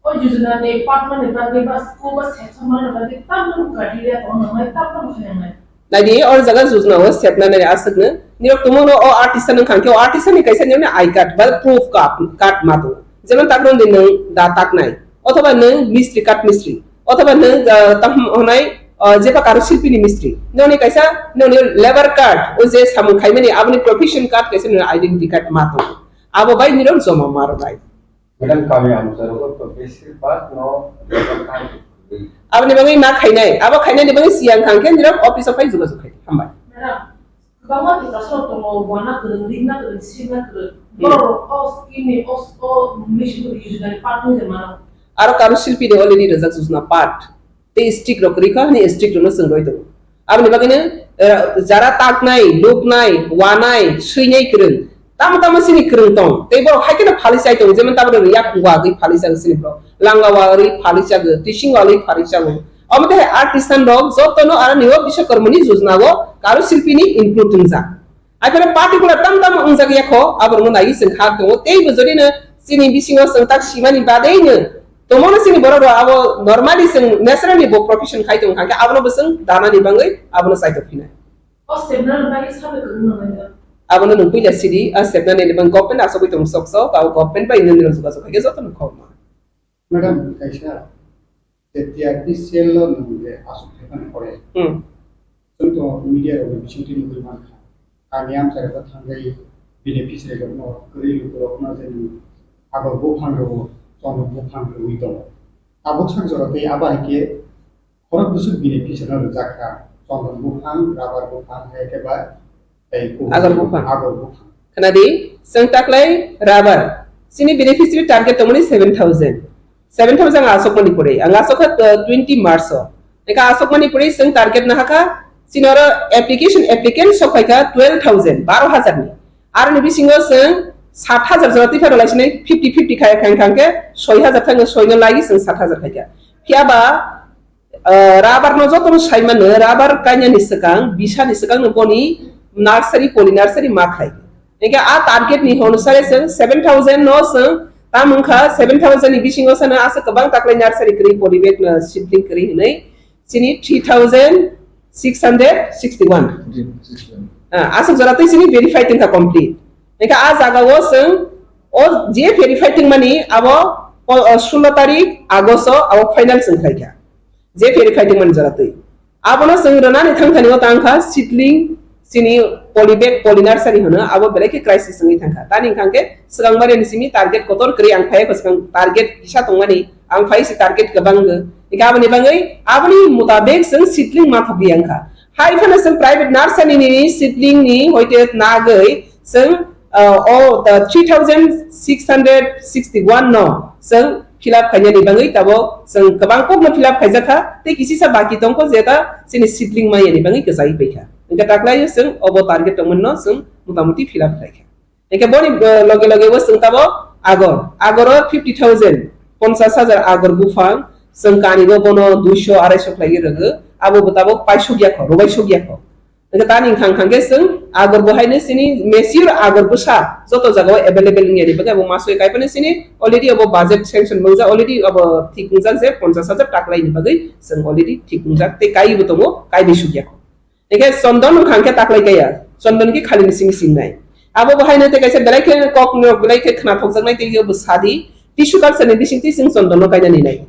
o jojona ni patmani bagwi ba school ba section mani bagwi tamni criteria tongo nang nai, tamni khe nang nai. Naidi, o jaga jujuna o sepna nai aswkno. Nirok tongmano o artisan wngkha khe, o artisan ni kaisa nirokni I card ba proof card, card ma tongo. Jemon takno di nwng da taknai, othoba nwng mistri, kath mistri, othoba nwng, ah, tamo hwnai, ah, jeba karo silpi ni mistri. Noni kaisa, noni labour card, o je samung khaimani, aboni profession card kaisa nirok identity card ma tongo. Abo bai nirok joma ma rwnai. Madam, kami amcharogo to besir bak no labour card kwrwi. Aboni bagwi ma khainai, abo khainani bagwi siyang thang khe nirok office o phai jogajog khai. Hambai. Madam, kwbangma Tiprasa rok tongo, wana kwrwng, ringna kwrwng, sirna kwrwng. Borok o scheme ni o, o mission rok yojna ni part wngwi mano. Aro karo silpi de already rijak yojna part. Tei strict rok kwrwi kha, hwnwi strict rokno chwng roi tongo. Aboni bagwino, eh, jara taknai, luknai, wanai, swinai kwrwng, tamo tamo chini kwrwng tong. Tei borok hai kheno phalwi chai tongo, jemon tabuk rok yak wagwi phalwi chago chini borok. Langa wagwi phalwi chago, tising wagwi phalwi chago. Omo tei hai artisan rok jotono aro nio Biswakarmani yojna o karo silpini include wngjak. Aphano particular tam tam wngjak ya kho, abo rokno naiwi chwng kha tongo. Tei bo jodi no chini bisingo chwng tak simani badei no tongmano chini borok rok abo normally chwng naturally bo profession khai tong kha khe abono bo chwng danani bagwi abono chaitok phinai. O sepnani bagwi sabai kwrwngno nangya. Abono nwng puila sidi, a sepnani ni bagwi government asogwi tong sok sok, abo government bai nwng nwng jogajog khai khe jotono khobma. Madam, kaisa je T R P cell o nwng je aswk khaimani pore. Hmm. Chwng to media rok ni bisingtwi nugwi mankha. Kami amchai rok thangwi beneficiary rokno, kwrwi luku rokno je nwng agor buphang rw, chondon buphang rwi tongo. Tabuk sak jora tei abo hai khe khorok bwswk beneficiary no rwjak kha, chondon buphang, rubber buphang, hai khe ba tei kubui agor buphang. Agor buphang. Khwnadi, chwng taklai rubber. Chini beneficiary target tongmani seven thousand. Seven thousand ang asokmani pore. Ang asokha, uh, twenty March o. Eka asokmani pore chwng target nahakha. Chini oro application, applicant sok phaikha twelve thousand, baro hajar ni. Aroni bisingo chwng sat hajar jora twi phano lai sinai fifty fifty khai khai khai khe soi hajar thangno soino lagi chwng sat hajar khaikha. Phiya ba, uh, rubber no joto no sai mano, rubber kainani swkang, bisani swkang no boni nursery, poly nursery ma khai. Engke a target ni onusare chwng seven thousand no chwng tam wngkha, seven thousand ni bisingo sano asa kwbang taklai nursery kwrwi, poly bag no seedling kwrwi hinwi chini three thousand six hundred sixty one. Ah, aswk jora twi chini verified wngkha complete. Engke a jaga o chwng o je verified wngmani abo o, o, sullo tarik August o abo final chwng khlaikha. Je verified wngmani jora twi. Abono chwng rwnani thangthani o tangkha seedling, chini poly bag, poly nursery hwno, abo belai khe crisis wngwi thangkha. Tani wngkha khe swkang mari ni simi target kotor kwrwi ang phai kho, swkang target kisa tongmani, ang phai si target kwbang go. Hingkhe aboni bagwi, aboni mutabek chwng seedling ma thokdi wngkha. Hai phano chwng private nursery ni seedling ni hoite nagwi chwng, uh, o, the three thousand six hundred sixty one no chwng fill up khainani bagwi tabok chwng kwbang kokno fill up khaijak kha, tei kisisa baki tongkho jeta chini seedling maya ni bagwi kwchai paikha. Hingkhe taklai chwng obo target tongmani no chwng motamuti fill up khlaikha. Hingkhe boni, uh, loge loge bo chwng tabok agor, agor o fifty thousand, ponchash hajar agor buphang, chwng kani go bono duiso araiso khlaiwi rwgo, abo bo tabok paisuk yakho, rwbaisuk yakho. Hingkhe tani wngkha, wngkha khe chwng agor bo haino chini mature agor bwsa joto jaga o available wngya ni bagwi abo masoi kaiphano chini already abo budget sanction wngjak, already abo thik wngjak je ponchash hajar taklai ni bagwi chwng already thik wngjak tei kaiwi bo tongo, kaiwi sukya kho. Hingkhe chondon wngkha khe taklai kaya, chondon khe khali ni simi singnai. Abo bo haino tei kaisa belai khe kok no belai khe khna thokjaknai tei bo sadi tissue culture ni bisingtwi chwng chondon no kainani nai.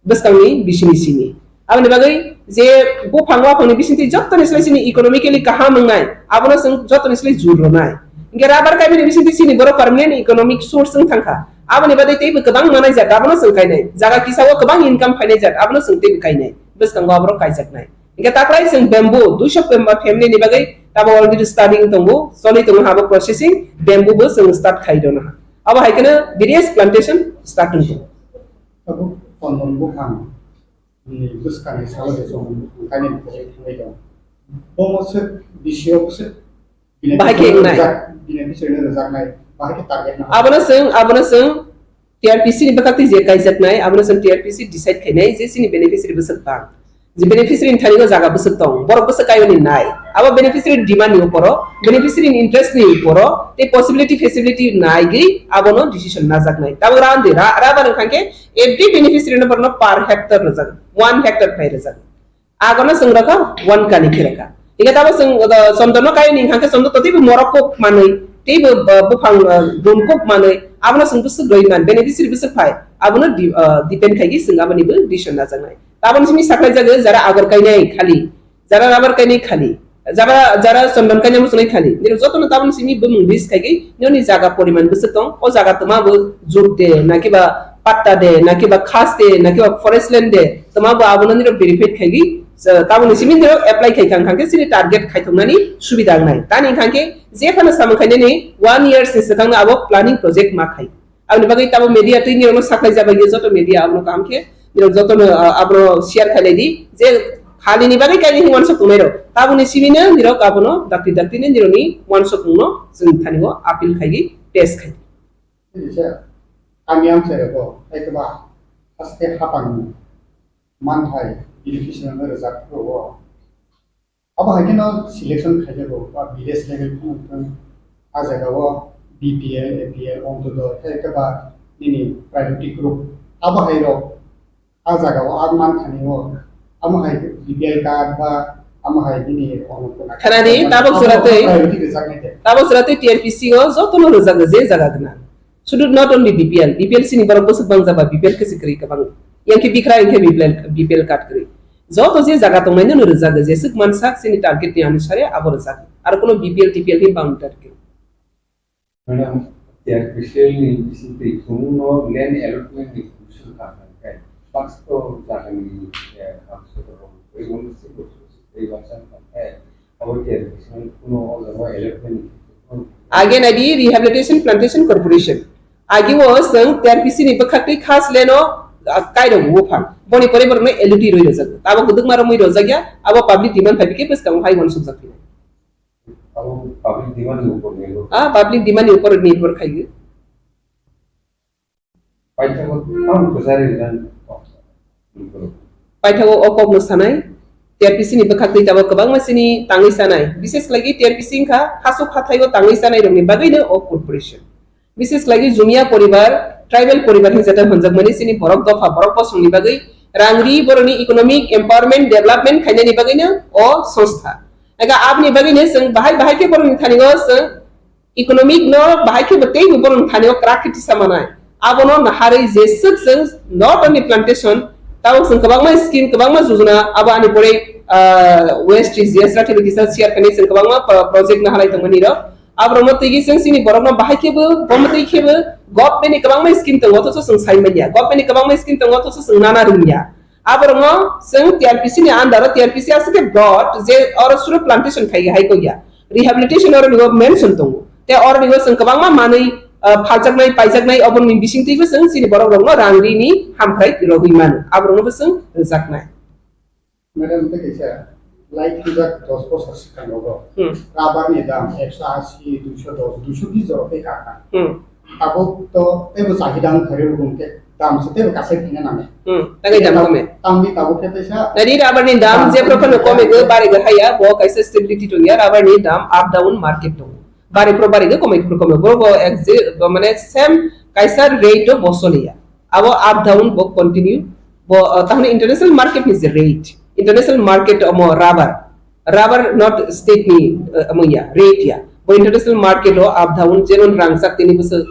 Bwskangni bisingni simi. Aboni bagwi je buphang waphangni bisingtwi jottoni slai chini economically kaham wngnai, abono chwng jottoni slai jur rwnai. Hingkhe rubber kaimani bisingtwi chini borok permanent economic source wng thangkha. Aboni bagwi teibo kwbang manai jat, abono chwng kainai. Jaga kisa o kwbang income phainai jat, abono chwng teibo kainai. Bwskango aborok kaijaknai. Hingkhe taklai chwng bamboo, duiso family ni bagwi abo already starting tongo, choli tongo abo processing, bamboo bo chwng start khai rwna. Abo hai kheno various plantation start wng tongo. Abo chondon buphang ni bwskangni salo de chwng kainwi pogwi thangwi tongo. Bomo swk bisi o bwswk bini Bahai khe bisingtwi wngnai. Rwjak-, bini bisingtwi rwjaknai, bahai khe target no. Abono chwng, abono chwng T R P C ni bwkhaktwi je kaijaknai, abono chwng T R P C decide khainai je chini beneficiary bwswk bang. Je beneficiary ni thani o jaga bwswk tong, borok bwswk kaiwi nai. Abo beneficiary demand ni uporo, beneficiary ni interest ni uporo, tei possibility feasibility naigwi abono decision najaknai. Tabuk randi ra, ra barang thangkhe every beneficiary no borno per hectare rwjak, one hectare khai rwjak. Agono chwng rwkha one kani khe rwkha. Hingkhe tabo chwng, uh, chondon no kainwi hingkha khe chondon to teibo morok kuk manwi, teibo, uh, buphang, uh, dun kuk manwi, abono chwng bwswk rwi man, beneficiary bwswk phai, abono di-, uh, depend khaigwi chwng aboni bo decision najaknai. Taboni simi saklai jago, jara agor kainai khali, jara rubber kainai khali, jara, jara chondon kainai muchunai khali. Nini jotono taboni simi bumung list khaigwi, nini jaga poriman bwswk tong, o jaga twma bo jut de, nakiba patta de, nakiba khas de, nakiba forest land de, twma bo abono nini verify khaigwi, Tabukni simi nirok apply khai kha, hwnkhe chini target khaithoknani subida wngnai. Tani hwnkhe jephano samung khainani one years ni swkangno abo planning project ma khai. Aboni bagwi tabuk media twi nirokno saklai jabai joto media abono kaham khe nirok jotono, ah, abono share khailai di je khalini bagwi kaini hwnwi uansuk tongnairok. Tabukni simino nirok abono dakti daktino nirokni uansukmungno chwng thani o appeal khai di, test khai di. Kaisa kami amchairokbo hai kwbang haste hapang manthai education no rwjak phuru o. Abo hai kheno selection khaijago ba village level phano wngthang, a jagao B P L, A P L, Ontodoi, hai khe ba nini priority group. Abo hai rok a jagao a manthani o, amo hai B P L card ba amo hai nini Annapurna card. Khanani, tabuk jora twi, priority rwjaknai de. Tabuk jora twi T R P C o jotono rwjago je jaga gwnang. Sudu not only B P L, B P L sini borok bwswk bang jaba B P L khe se kwrwi kwbang. Yang khe bikra yang khe B P L, B P L card kwrwi. Joto je jaga tongnai no rwjago, jeswk mansak chini target ni anusare abo rwjago. Aro kuno B P L, T P L ni boundary kwrwi. Madam, T R P C L ni bisingtwi chwngno land allotment ni commission kha kha khe, baksa jagani, eh, hamsok rok, tei uansuk rok, tei uansuk kha khe, abo T R P C L kuno o jaga allotment ni. Age nai di Rehabilitation Plantation Corporation. Agi o chwng T R P C ni bwkhak twi khas leno, ah, kairok buphan. Boni pore borokno L U T rwi rwjago. Abo kwdwkma romwi rwjakya, abo public demand phai bikhe bwskango hai uansukjak phino. Abo public demand ni upor nirbhor. Ah, public demand ni upor nirbhor khaiwi. Paithago tamo kwchari rijak. Paithago o kokno sanai, T R P C ni bwkhak twi tabuk kwbangma chini tangwi chanai. Bises khlai T R P C wngkha hasuk hathai o tangwi chanai rokni bagwino o corporation. Bises khlai Jumia poribar, tribal poribar hinwi jata hwnjakmani chini borok dopha, borok bosongni bagwi rang ri borokni economic empowerment, development khainani bagwino o songstha. Ega aboni bagwino chwng bahai bahai khe borokni thani o chwng economic no bahai khe bo tei bo borok thani o kwrak khe tisa manai. Abono naharwi jeswk chwng not only plantation, tabuk chwng kwbangma scheme, kwbangma jojona, abo ani pore, ah, West G S Rathi bai kisa share khainai chwng kwbangma pro-, project naharwi tongmani rok. Aborokno twi chwng chini borokno bahai khe bo, bo mwtwi khe bo government ni kwbangma scheme tongo, othocho chwng sai manya. Government ni kwbangma scheme tongo, othocho chwng nana rwngya. Aborokno chwng T R P C ni under o, T R P C aswk khe dot je oro suru plantation khai hai kok ya. Rehabilitation oro nigo mention tongo. Te oro nigo chwng kwbangma manwi, ah, phaljaknai, paijaknai, oborni bisingtwibo chwng chini borok rokno rang rini hamkrai rogwi mano. Aborokno bo chwng rwjaknai. Madam, tei kaisa lai thwijak dos bosor swkang rogo. Hmm. Rubber ni dam ekso asi, duiso dos, duiso bis jorok tei kakha. Hmm. Tabuk to teibo chahida wngkha rw rw hwnkhe dam se teibo kasai thangna nangnai. Hmm, tangwi dam kome. Tamni tabuk khe teisa. Nadi rubber ni dam, dam jephru phano kome go, bari go haya, bo kaisa stability tongya, rubber ni dam up down market tongo. Bari phru bari go, kome phru kome. Bo, bo ek je, bo mane same kaisa rate o bo soliya. Abo up down bo continue. Bo, uh, tahni international market ni je rate. International market omo rubber. Rubber not state ni, uh, omo ya, rate ya. Bo international market o up down, jemon rangchak tini bwswk,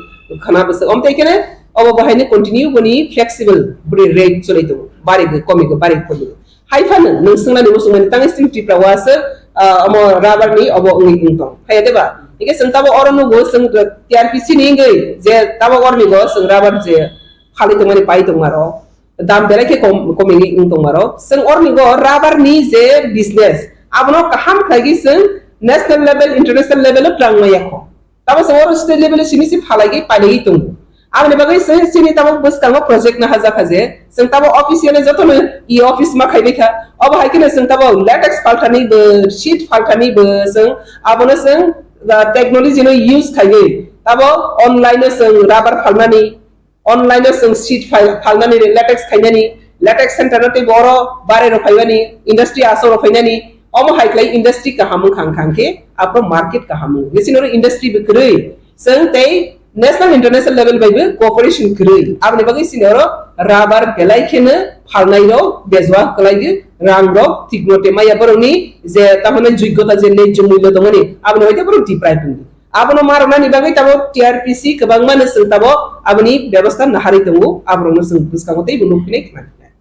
khana bwswk. Om tai kene, obo bo haino continue boni flexible, boni rate choli tongo. Bari go, komi go, bari komi go. Hai phano nwng swngnani muchungmani tangwi chwng Tripura o aswk, ah, omo rubber ni obo wngwi wng tong. Haiya de ba? Hingke chwng tabo oro nugo chwng T R P C ni wngwi je tabo oroni bo chwng rubber je phalwi tongmani pai tongmaro. Dam belai khe kom, komigwi wng tongmaro. Chwng oroni bo rubber ni je business, abono kaham khlaigwi chwng national level, international level o twlang maya kho. Tamo chwng oro state level o simi se phalaiwi pailaiwi tongo. Aboni bagwi se chini tamo bwskango project no hajakha je, chwng tamo officially jotono e office ma khaibai kha. Obo hai kheno chwng tamo latex phalthani bo, sheet phalthani bo chwng abono chwng, ah, technology no use khaiwi tamo online o chwng rubber phalnani, online o chwng sheet phal-, phalnani, latex khainani, latex center no tei bo oro bare rok phaimani, industry asok rok phainani, omo hai khlai industry kaham wngkha, wngkha hwnkhe aphuru market kaham wngo. Bisi noro industry bo kwrwi, chwng tei national international level bai bo cooperation kwrwi. Aboni bagwi chini oro rubber belai kheno phalnai rok bejua kwlai rang rok thik mote maya borokni je tamani joigyota je nai je mullo tongmani, aboni hoite borok deprive wngdi. Abono ma rwnani bagwi tamo T R P C kwbangma no chwng tamo aboni bebosta naharwi tongo, aborokno chwng bwskango teibo nukphinai khna phinai.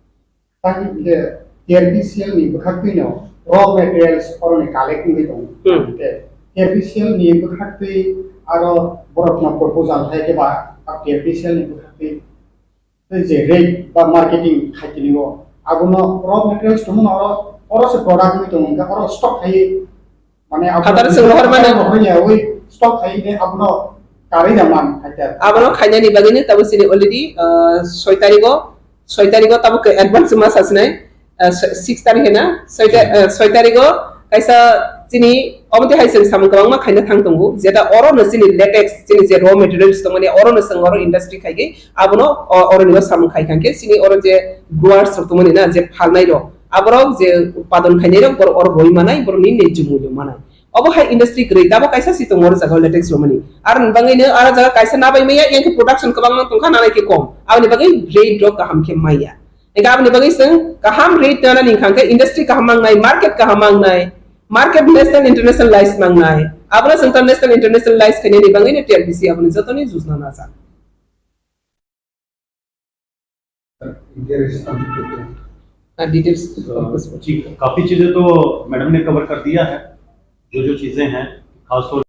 Tei hwnkhe T R P C L ni bwkhaktwino raw materials oroni collect wngwi tongo. Hmm. Hwnkhe T R P C L ni bwkhaktwi aro borokno proposal hai khe ba T R P C L ni bwkhaktwi tei je rate ba marketing khai tini o, Abono raw materials tongmano oro, oro se product wngwi tongo, hwnkhe oro stock khai, mane abo Hataro chwng rohor mano. Rohor ya, oi stock khai de abono karwi da man, hai ta. Abono khainani bagwino tabuk chini already, ah, soi tarigo, soi tarigo tabuk khe advance ma sasinai, ah, six tarikh na, soi ta-, ah, soi tarigo kaisa chini omo twi hai chwng samung kwbangma khaina thang tongo, jeta oro no chini latex, chini je raw materials tongmani oro no chwng oro industry khai khe abono o-, oro ni o samung khai kha khe chini oro je growers rok tongmani na je phalnai rok, aborok je utpadon khainai rok borok oro roi manai, borok ni nai jumui rok manai. Obo hai industry kwrwi, tabuk kaisa si tongo oro jaga o latex romani. Aroni bagwi no aro jaga kaisa nabai maya, yang khe production kwbangma tongkha, nanai khe kom. Aboni bagwi rate rok kaham khe maya. Hingkhe aboni bagwi chwng kaham rate nana ni hingkha khe industry kaham mangnai, market kaham mangnai, market national internationalize mangnai. Abono chwng ta national internationalize khainani bagwi no T R B C aboni jotoni jujna najak. हाँ, details तो जी, काफी चीजें तो मैडम ने कवर कर दिया है, जो जो चीजें हैं, खासतौर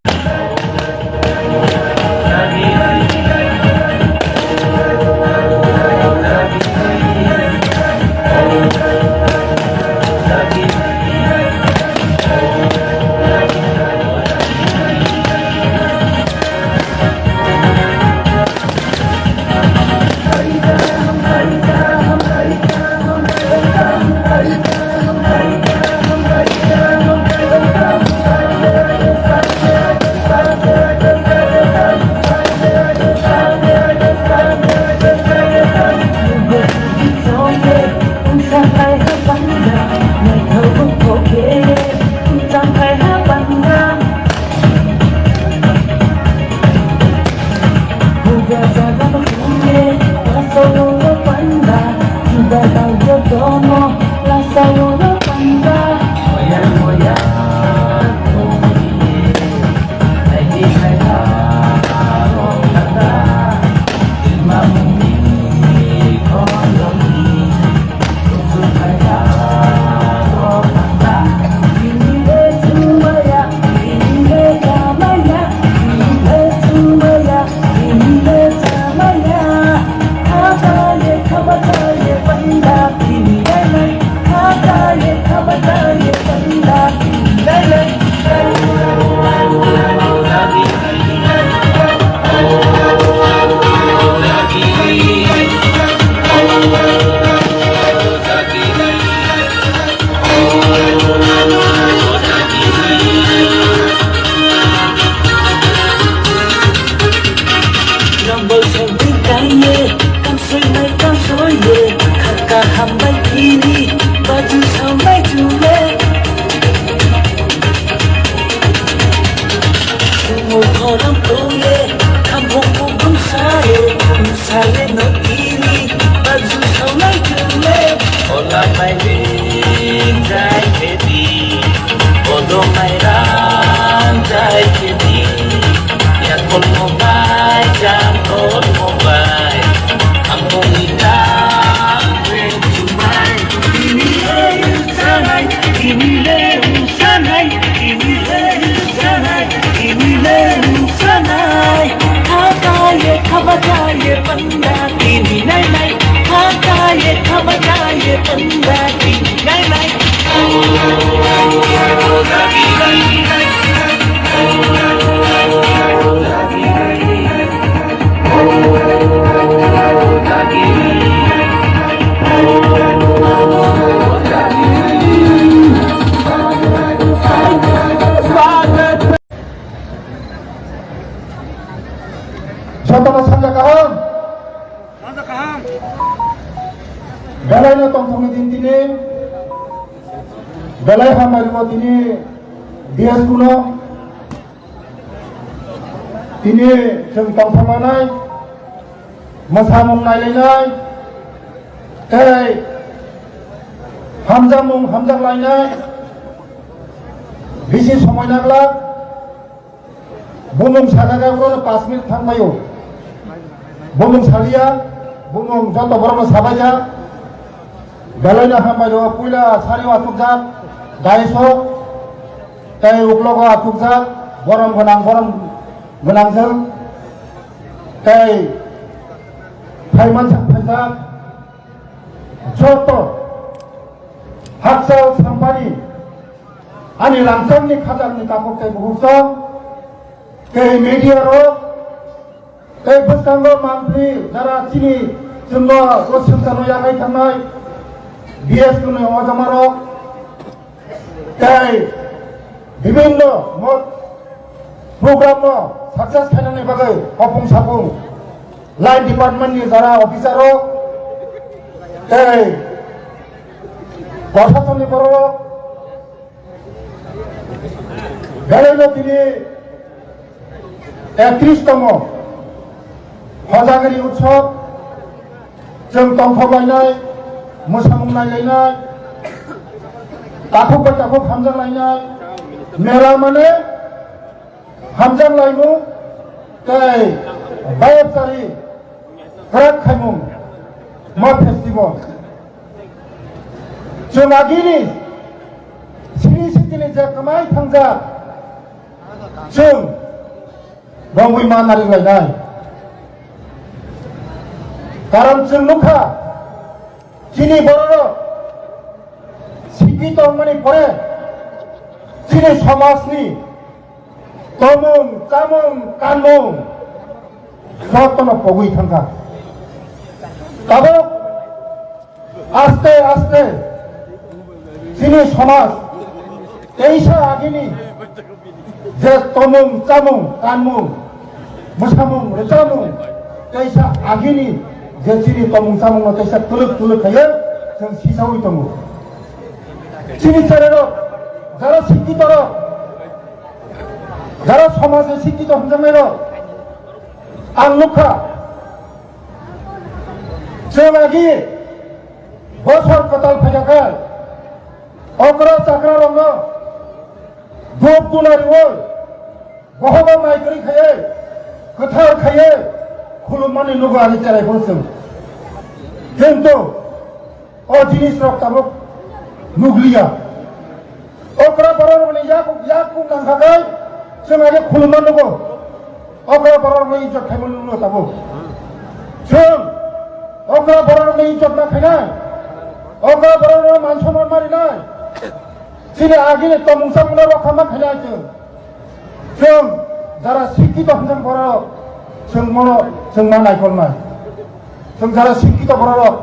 Rambol sengding kaiye, kamsui mai kamsui ye, khaka hambai kini, baju sambai jule. Sumo khoram toye, khamhong mugum saye, saye no kini, baju sambai jule. Ola mai ring jai khedi, odo mai rang jai khedi. Yakol mobai, jakol mobai, amboni dam ring jumai. Ini le usanai, ini le usanai, ini le usanai, ini le usanai. Khataye khabajaye panda tini nai nai. Khataye khabajaye panda tini nai nai. Jotono sanja kaham. Belai no tongthokni din tini. Belai hambai rwo tini D S kuno. Tini chwng tongthoknai, mwsamung nailainai, tei hamjakmung hamjaklainai, bisi somoi nangla. Bumung sakha khe ulo paanch minute thang maio. Bumung salia, bumung joto borokno sabaijak. Belai no hambai rwo, puila sari o achukjak, dais o, tei uklogo achukjak, borom gwnang, borom gwnang jwng, tei phaimansa phaijak. Joto Hakchal sampani ani rangchakni khajakni takhuk tei bukhukchang tei media rok tei bwskango mantri jara chini chwngno o swngcharno yakai thangnai B S P ni ojamarok tei bibinno mo program no success khainani bagwi hopung sapung line department ni jara officer rok tei prasasonni borok rok belai no tini ektrish tomo Hojagiri utsob, chwng tongthok lainai, mwsamung nai lainai, takhuk bai takhuk hamjak lainai, mela mane hamjak laimung tei bayapchari kwrak khaimung ma festival. Chwng agini sini sitini je kwmai thangjak chwng rongwi ma narik lainai. Karon chwng nukha, chini bororok sikhi tongmani pore chini somajni tomung, chamung, kanmung jotono pogwi thangkha. Tabuk aste aste chini somaj teisa agini je tomung, chamung, kanmung, mwsamung, rwchapmung teisa agini je chini tomung chamungno teisa twlwk twlwk khaiwi chwng sisaui tongo. Chini cherairok, jara sikhitorok, jara somajni sikhito hwnjaknairok, ang nukha, chwng agi bosor kwtal phaikha khe, okra chakra rokno dop duna rwui, bohogo mai kwrwi khaiwi, kwthar khaiwi khulummani nugo ani cherai phuru chwng. Kintu o jinisrok tabuk nukliya. Okra bororokni yak, yak kung nangkha khe chwng age khulumma nugo. Okra bororokno ijot khaimani nugo tabuk. Chwng okra bororokno ijot ma khainai. Okra bororokno man somon ma rinai. Chini agini tomung chamungno rokha ma khainai chwng. Chwng jara sikhito hwnjak borok, chwng mono chwng ma naikolnai. Chwng jara sikhito borok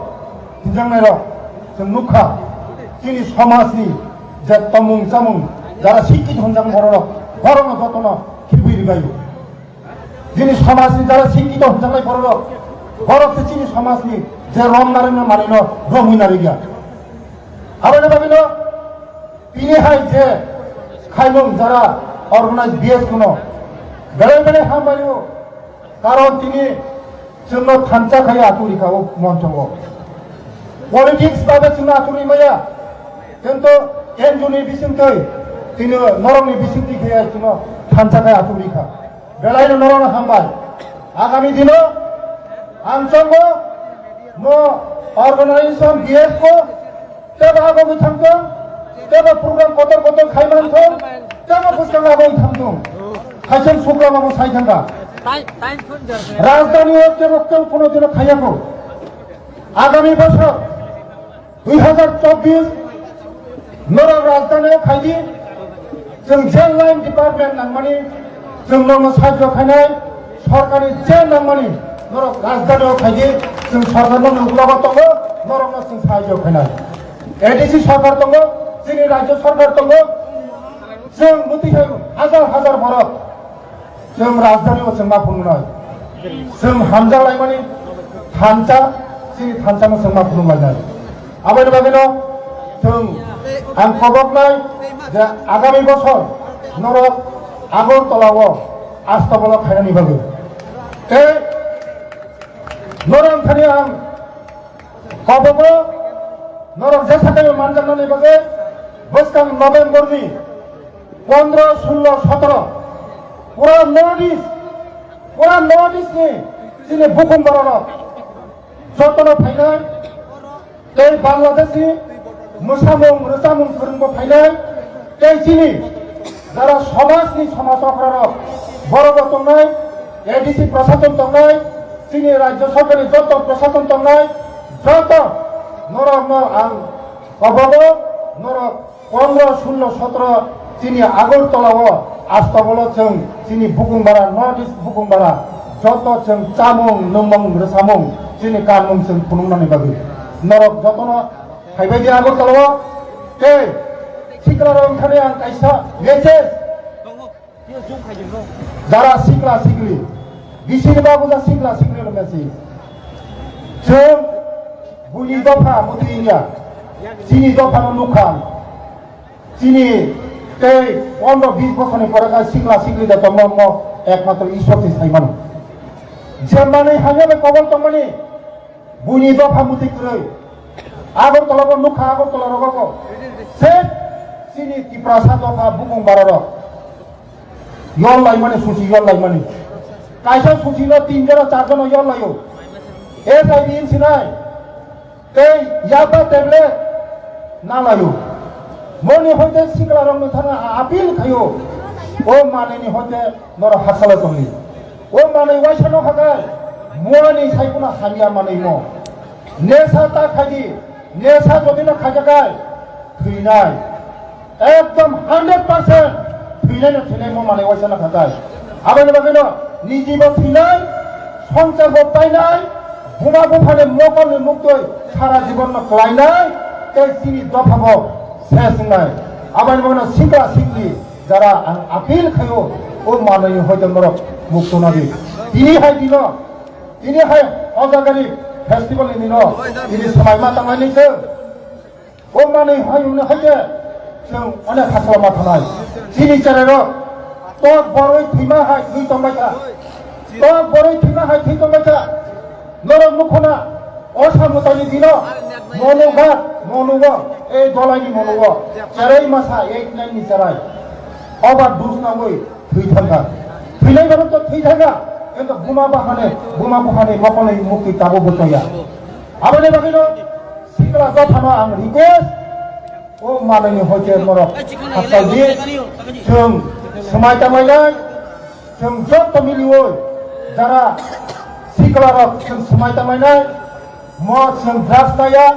hwnjaknairok chwng nukha, chini somajni je tomung chamung jara sikhito hwnjak borok, borokno jotono khibui rwbaio. Chini somajni jara sikhito hwnjaknai borok, borok se chini somajni je rom narwkna manwino romwi narwkya. Aboni bagwino tini hai je khaimung jara organize B S P no belai belai hambaio, karon tini chwngno thansa khai atung rikha o monchongo. Politics babe chwngno atung rimaya, kintu N G O ni bisingtwi tini norokni bisingtwi khai chwngno thansa khai atung rikha. Belaino norokno hambai. Agami dino ang chongo mo organization B S P ko tebo agogwi thangthung, tebo program kotor kotor khai manthung, tebo bwskang agogwi thangthung. Haisem sukla mamo sai thangkha. Rajdhani o tebo keu kono dino khaiya ko. Agami bosor dui hazar chobbish norok rajdhani o khaidi, chwng je line department nangmani chwng norokno sahajyo khainai, sorkarni je nangmani norok rajdhani o khaidi, chwng sorkar norokni uklogo tongo, norokno chwng sahajyo khainai. A D C sorkar tongo, chini rajyo sorkar tongo, chwng mwtwi hai hajar hajar borok chwng rajdhani o chwng ma phunuknai. Chwng hamjak laimani thansa, chini thansa no chwng ma phunuk lainai. Aboni bagwino chwng ang koboknai je agami bosor norok Agartala o Astabolo khainani bagwi. Tei norok thani ang Kobogo norok jesa kaibo manjaknani bagwi bwskang November ni pondro, sullo, sotoro pura North East, pura North East ni chini bukhum bororok jotono phainai tei Bangladesh ni mwsamung rwchapmung kwrwngbo phainai tei chini jara somaj ni somaj okra rok borok bo tongnai, A D C prashason tongnai, chini rajyo sorkar ni joto prashason tongnai, joto norok no ang kobogo Pondro, sullo, sotro chini Agartala o astabolo chwng chini bukung bara, North East bukung bara joto chwng chamung, nwngmung, rwsamung, chini kanmung chwng phunuknani bagwi norok jotono phaibai di Agartala o. Tei sikla rok wngkhani ang kaisa message, jara sikla sikli, bisini babuja sikla sikli rok message. Chwng buini dopha muti wngya, chini dopha no nukha. Chini tei pondro bis bosorni pore kha sikla sikli da tongma mo ekmatro Ishwar se sai mano. Je manwi hamya bai kobol tongmani buini dopha muti kwrwi. Agartala bo nukha, Agartala rogo bo. Se chini Tiprasa dopha bukung bara rok. Yol laimani susi yol laimani. Kaisa susi no tin jora char jora yol laio. S I B in sinai. Tei yaba tablet nalaio. Moni hoite sikla rokno thana appeal khaio. O manini hoite noro hasala tongni. O manai waisa no hakai. Muani saikuna hamya manai mo. Nesa ta khaidi. Nesa jodi no khajakai. Thwinai. Ekdom hundred percent thwinai no thwinai mo manai waisa no khakai. Aboni bagwi no niji bo thwinai, songchar bo painai, buma buphani mokol ni muktwi sara jibon no klainai, tei chini dopha bo ses wngnai. Aboni bagwi no sikla sikli jara ang appeal khaio, o manwi hoite norok mukto nadi. Tini hai dino, tini hai Hojagari festival ni dino, tini swmai ma tangmani se. O manwi hai hwnwi hai khe chwng onek hasla ma thanai. Chini cherai rok tok borwi thwima hai thwi tongbai kha. Tok borwi thwima hai thwi tongbai kha. Norok nukhuna o samwtani dino monugo, monugo, ei dolaini monugo cherai masa eight nine ni cherai. Obar dus nangwi thwi thangkha. Thwinai borok to thwi thangkha. Kintu buma bahane, buma buhane mokolni mukti tabo buchaya. Aboni bagwino sikla dophano ang request, o manwini hoite norok hakchal di, chwng swmai tanglainai, chwng joto miliwi jara sikla rok chwng swmai tanglainai, mo chwng drugs naya,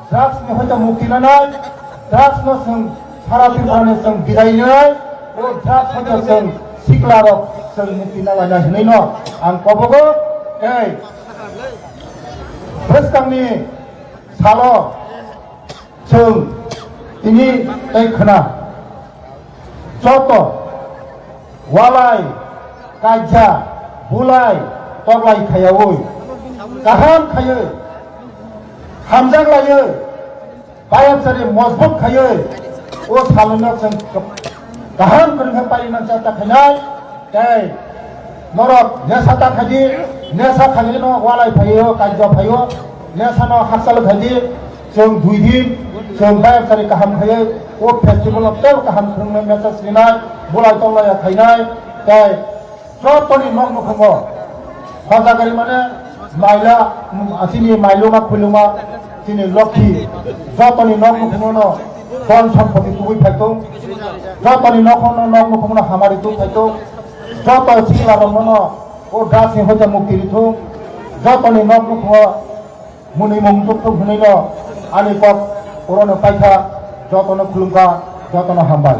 drugs ni hoite mukti nanai, drugs no chwng sara Tripura ni chwng bidai nai, o drugs hoite chwng sikla rok chwng mukti nanglai nai hinwi no ang kobogo tei bwskangni salo chwng tini tei khwna joto walai, kaija, bulai, toklai khayaui kaham khaiwi hamjak laiwi bayapsari mojbut khaiwi o salno chwng kaham kwrwngkhe parinani chesta khainai. Tei norok nesa ta khaidi, nesa khaidi no walai phaio, kaijo phaio, nesa no hakchal khaidi, chwng dui din, chwng bayapsari kaham khaiwi o festival no tel kaham khwngnai message rinai, bulai tonglaiya khainai. Tei jotoni nok nukhungo Hojagari mane maila, chini mailuma khuluma, chini lokhi, jotoni nok nukhungo no dhon sompoti kubui phaithung, jotoni nok nukhungo no hamari tubui phaithung, joto sikla rokno no o drugs ni hoite mukti rithung, jotoni nok nukhungo mwnwi mung tuk tuk hwnwi no ani kok orono paikha, jotono khulumkha, jotono hambai.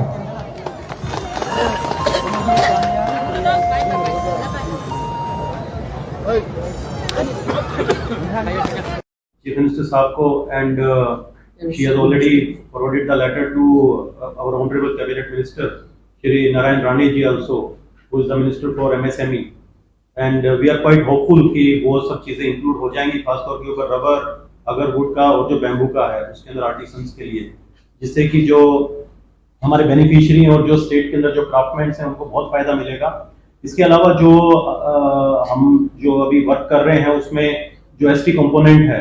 Chief Minister साहब को, and uh, she has already forwarded the letter to uh, our honorable cabinet minister, Shri Narayan Rane ji also, who is the minister for M S M E. And uh, we are quite hopeful कि वो सब चीज़ें इंक्लूड हो जाएंगी, खासतौर के ऊपर रबर, अगर वुड का और जो बैम्बू का है, उसके अंदर आर्टिसंस के लिए, जिससे कि जो हमारे बेनिफिशियरी और जो स्टेट के अंदर जो क्राफ्टमैन्स हैं, उनको बहुत फ़ायदा मिलेगा। इसके अलावा जो अ, हम जो अभी वर्क कर रहे हैं, उसमें जो एसटी कंपोनेंट है,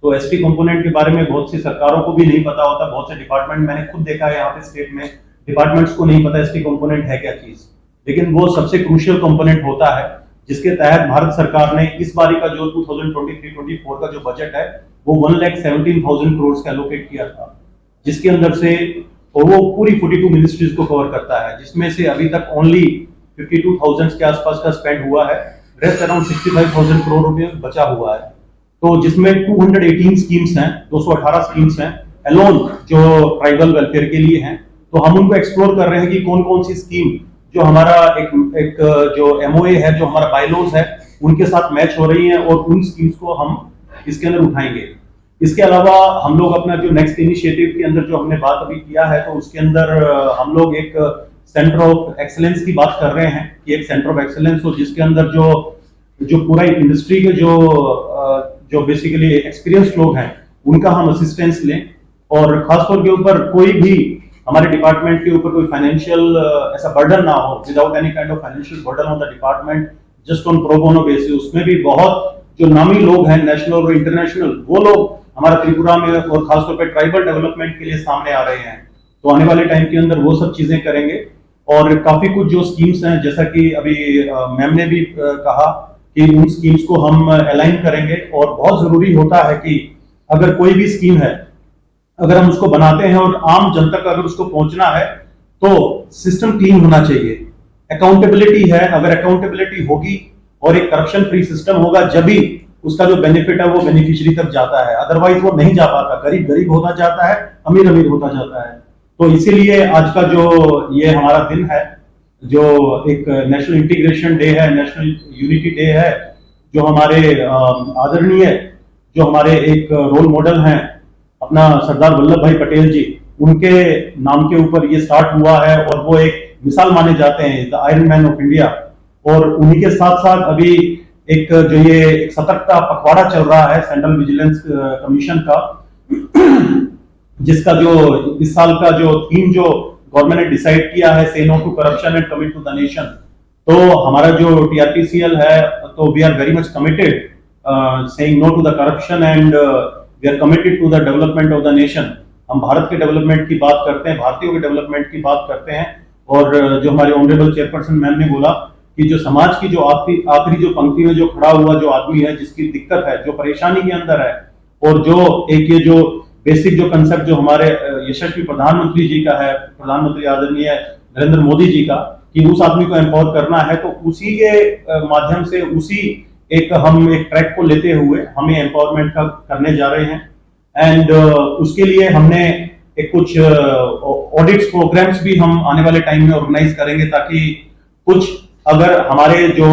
तो एसटी कंपोनेंट के बारे में बहुत सी सरकारों को भी नहीं पता होता। बहुत से डिपार्टमेंट, मैंने खुद देखा है यहाँ पे स्टेट में, डिपार्टमेंट्स को नहीं पता एसटी कंपोनेंट है क्या चीज़। लेकिन वो सबसे क्रूशियल कंपोनेंट होता है, जिसके तहत भारत सरकार ने इस बारी का जो twenty twenty three twenty four का जो बजट है, वो वन लाख सेवनटीन थाउजेंड करोड़ का एलोकेट किया था, जिसके अंदर से, और वो पूरी फ़ोर्टी टू मिनिस्ट्रीज को कवर करता है, जिसमें से अभी तक ओनली फ़िफ़्टी टू थाउजेंड के आसपास का स्पेंड हुआ है। Rest around sixty five thousand crore रुपए बचा हुआ है। तो जिसमें टू हंड्रेड एटीन स्कीम्स हैं, दो सौ अठारह स्कीम्स हैं, अलोन जो ट्राइबल वेलफेयर के लिए हैं, तो हम उनको एक्सप्लोर कर रहे हैं कि कौन कौन सी स्कीम जो हमारा एक एक जो एमओए है, जो हमारा बायलॉज है, उनके साथ मैच हो रही हैं और उन स्कीम्स को हम इसके अंदर उठाएंगे। इसके अलावा हम लोग अपना जो नेक्स्ट इनिशिएटिव के अंदर जो हमने बात अभी किया है, तो उसके अंदर हम लोग एक सेंटर ऑफ एक्सीलेंस की बात कर रहे हैं कि एक सेंटर ऑफ एक्सीलेंस हो, जिसके अंदर जो जो पूरा इंडस्ट्री के जो जो बेसिकली एक्सपीरियंस लोग हैं, उनका हम असिस्टेंस लें। और खासतौर के ऊपर कोई भी हमारे डिपार्टमेंट के ऊपर कोई फाइनेंशियल ऐसा बर्डन ना हो, without any kind of financial burden on the department, just on pro bono basis। उसमें भी बहुत जो नामी लोग हैं, नेशनल और इंटरनेशनल, वो लोग हमारा त्रिपुरा में और खासतौर पर ट्राइबल डेवलपमेंट के लिए सामने आ रहे हैं। तो आने वाले टाइम के अंदर वो सब चीजें करेंगे। और काफी कुछ जो स्कीम्स हैं, जैसा कि अभी मैम ने भी कहा कि उन स्कीम्स को हम अलाइन करेंगे। और बहुत जरूरी होता है कि अगर कोई भी स्कीम है, अगर हम उसको बनाते हैं और आम जन तक अगर उसको पहुंचना है, तो सिस्टम क्लीन होना चाहिए। अकाउंटेबिलिटी है, अगर अकाउंटेबिलिटी होगी और एक करप्शन फ्री सिस्टम होगा, जब भी उसका जो बेनिफिट है वो बेनिफिशियरी तक जाता है, अदरवाइज वो नहीं जा पाता। गरीब गरीब होता जाता है, अमीर अमीर होता जाता है। तो इसीलिए आज का जो ये हमारा दिन है, जो एक नेशनल इंटीग्रेशन डे है, नेशनल यूनिटी डे है, जो हमारे आदरणीय, जो हमारे एक रोल मॉडल हैं, अपना सरदार वल्लभ भाई पटेल जी, उनके नाम के ऊपर ये स्टार्ट हुआ है और वो एक मिसाल माने जाते हैं, the iron man of India. और उन्हीं के साथ साथ अभी एक जो ये एक सतर्कता पखवाड़ा चल रहा है सेंट्रल विजिलेंस कमीशन का, जिसका जो इस साल का जो थीम जो गवर्नमेंट ने डिसाइड किया है, say no to corruption and commit to the nation. तो हमारा जो टीआरपीसीएल है, तो we are very much committed saying no to the corruption and we are committed to the development of the nation। हम भारत के डेवलपमेंट की बात करते हैं, भारतीयों के डेवलपमेंट की बात करते हैं। और जो हमारे ऑनरेबल चेयरपर्सन मैम ने बोला कि जो समाज की जो आखिरी आखिरी जो पंक्ति में जो खड़ा हुआ जो आदमी है, जिसकी दिक्कत है, जो परेशानी के अंदर है, और जो एक ये जो बेसिक जो कंसेप्ट जो हमारे यशस्वी प्रधानमंत्री जी का है, प्रधानमंत्री आदरणीय नरेंद्र मोदी जी का, कि उस आदमी को एम्पावर करना है, तो उसी के माध्यम से, उसी एक हम एक ट्रैक को लेते हुए हम ये एम्पावरमेंट का करने जा रहे हैं। एंड उसके लिए हमने एक कुछ ऑडिट्स प्रोग्राम्स भी हम आने वाले टाइम में ऑर्गेनाइज करेंगे, ताकि कुछ अगर हमारे जो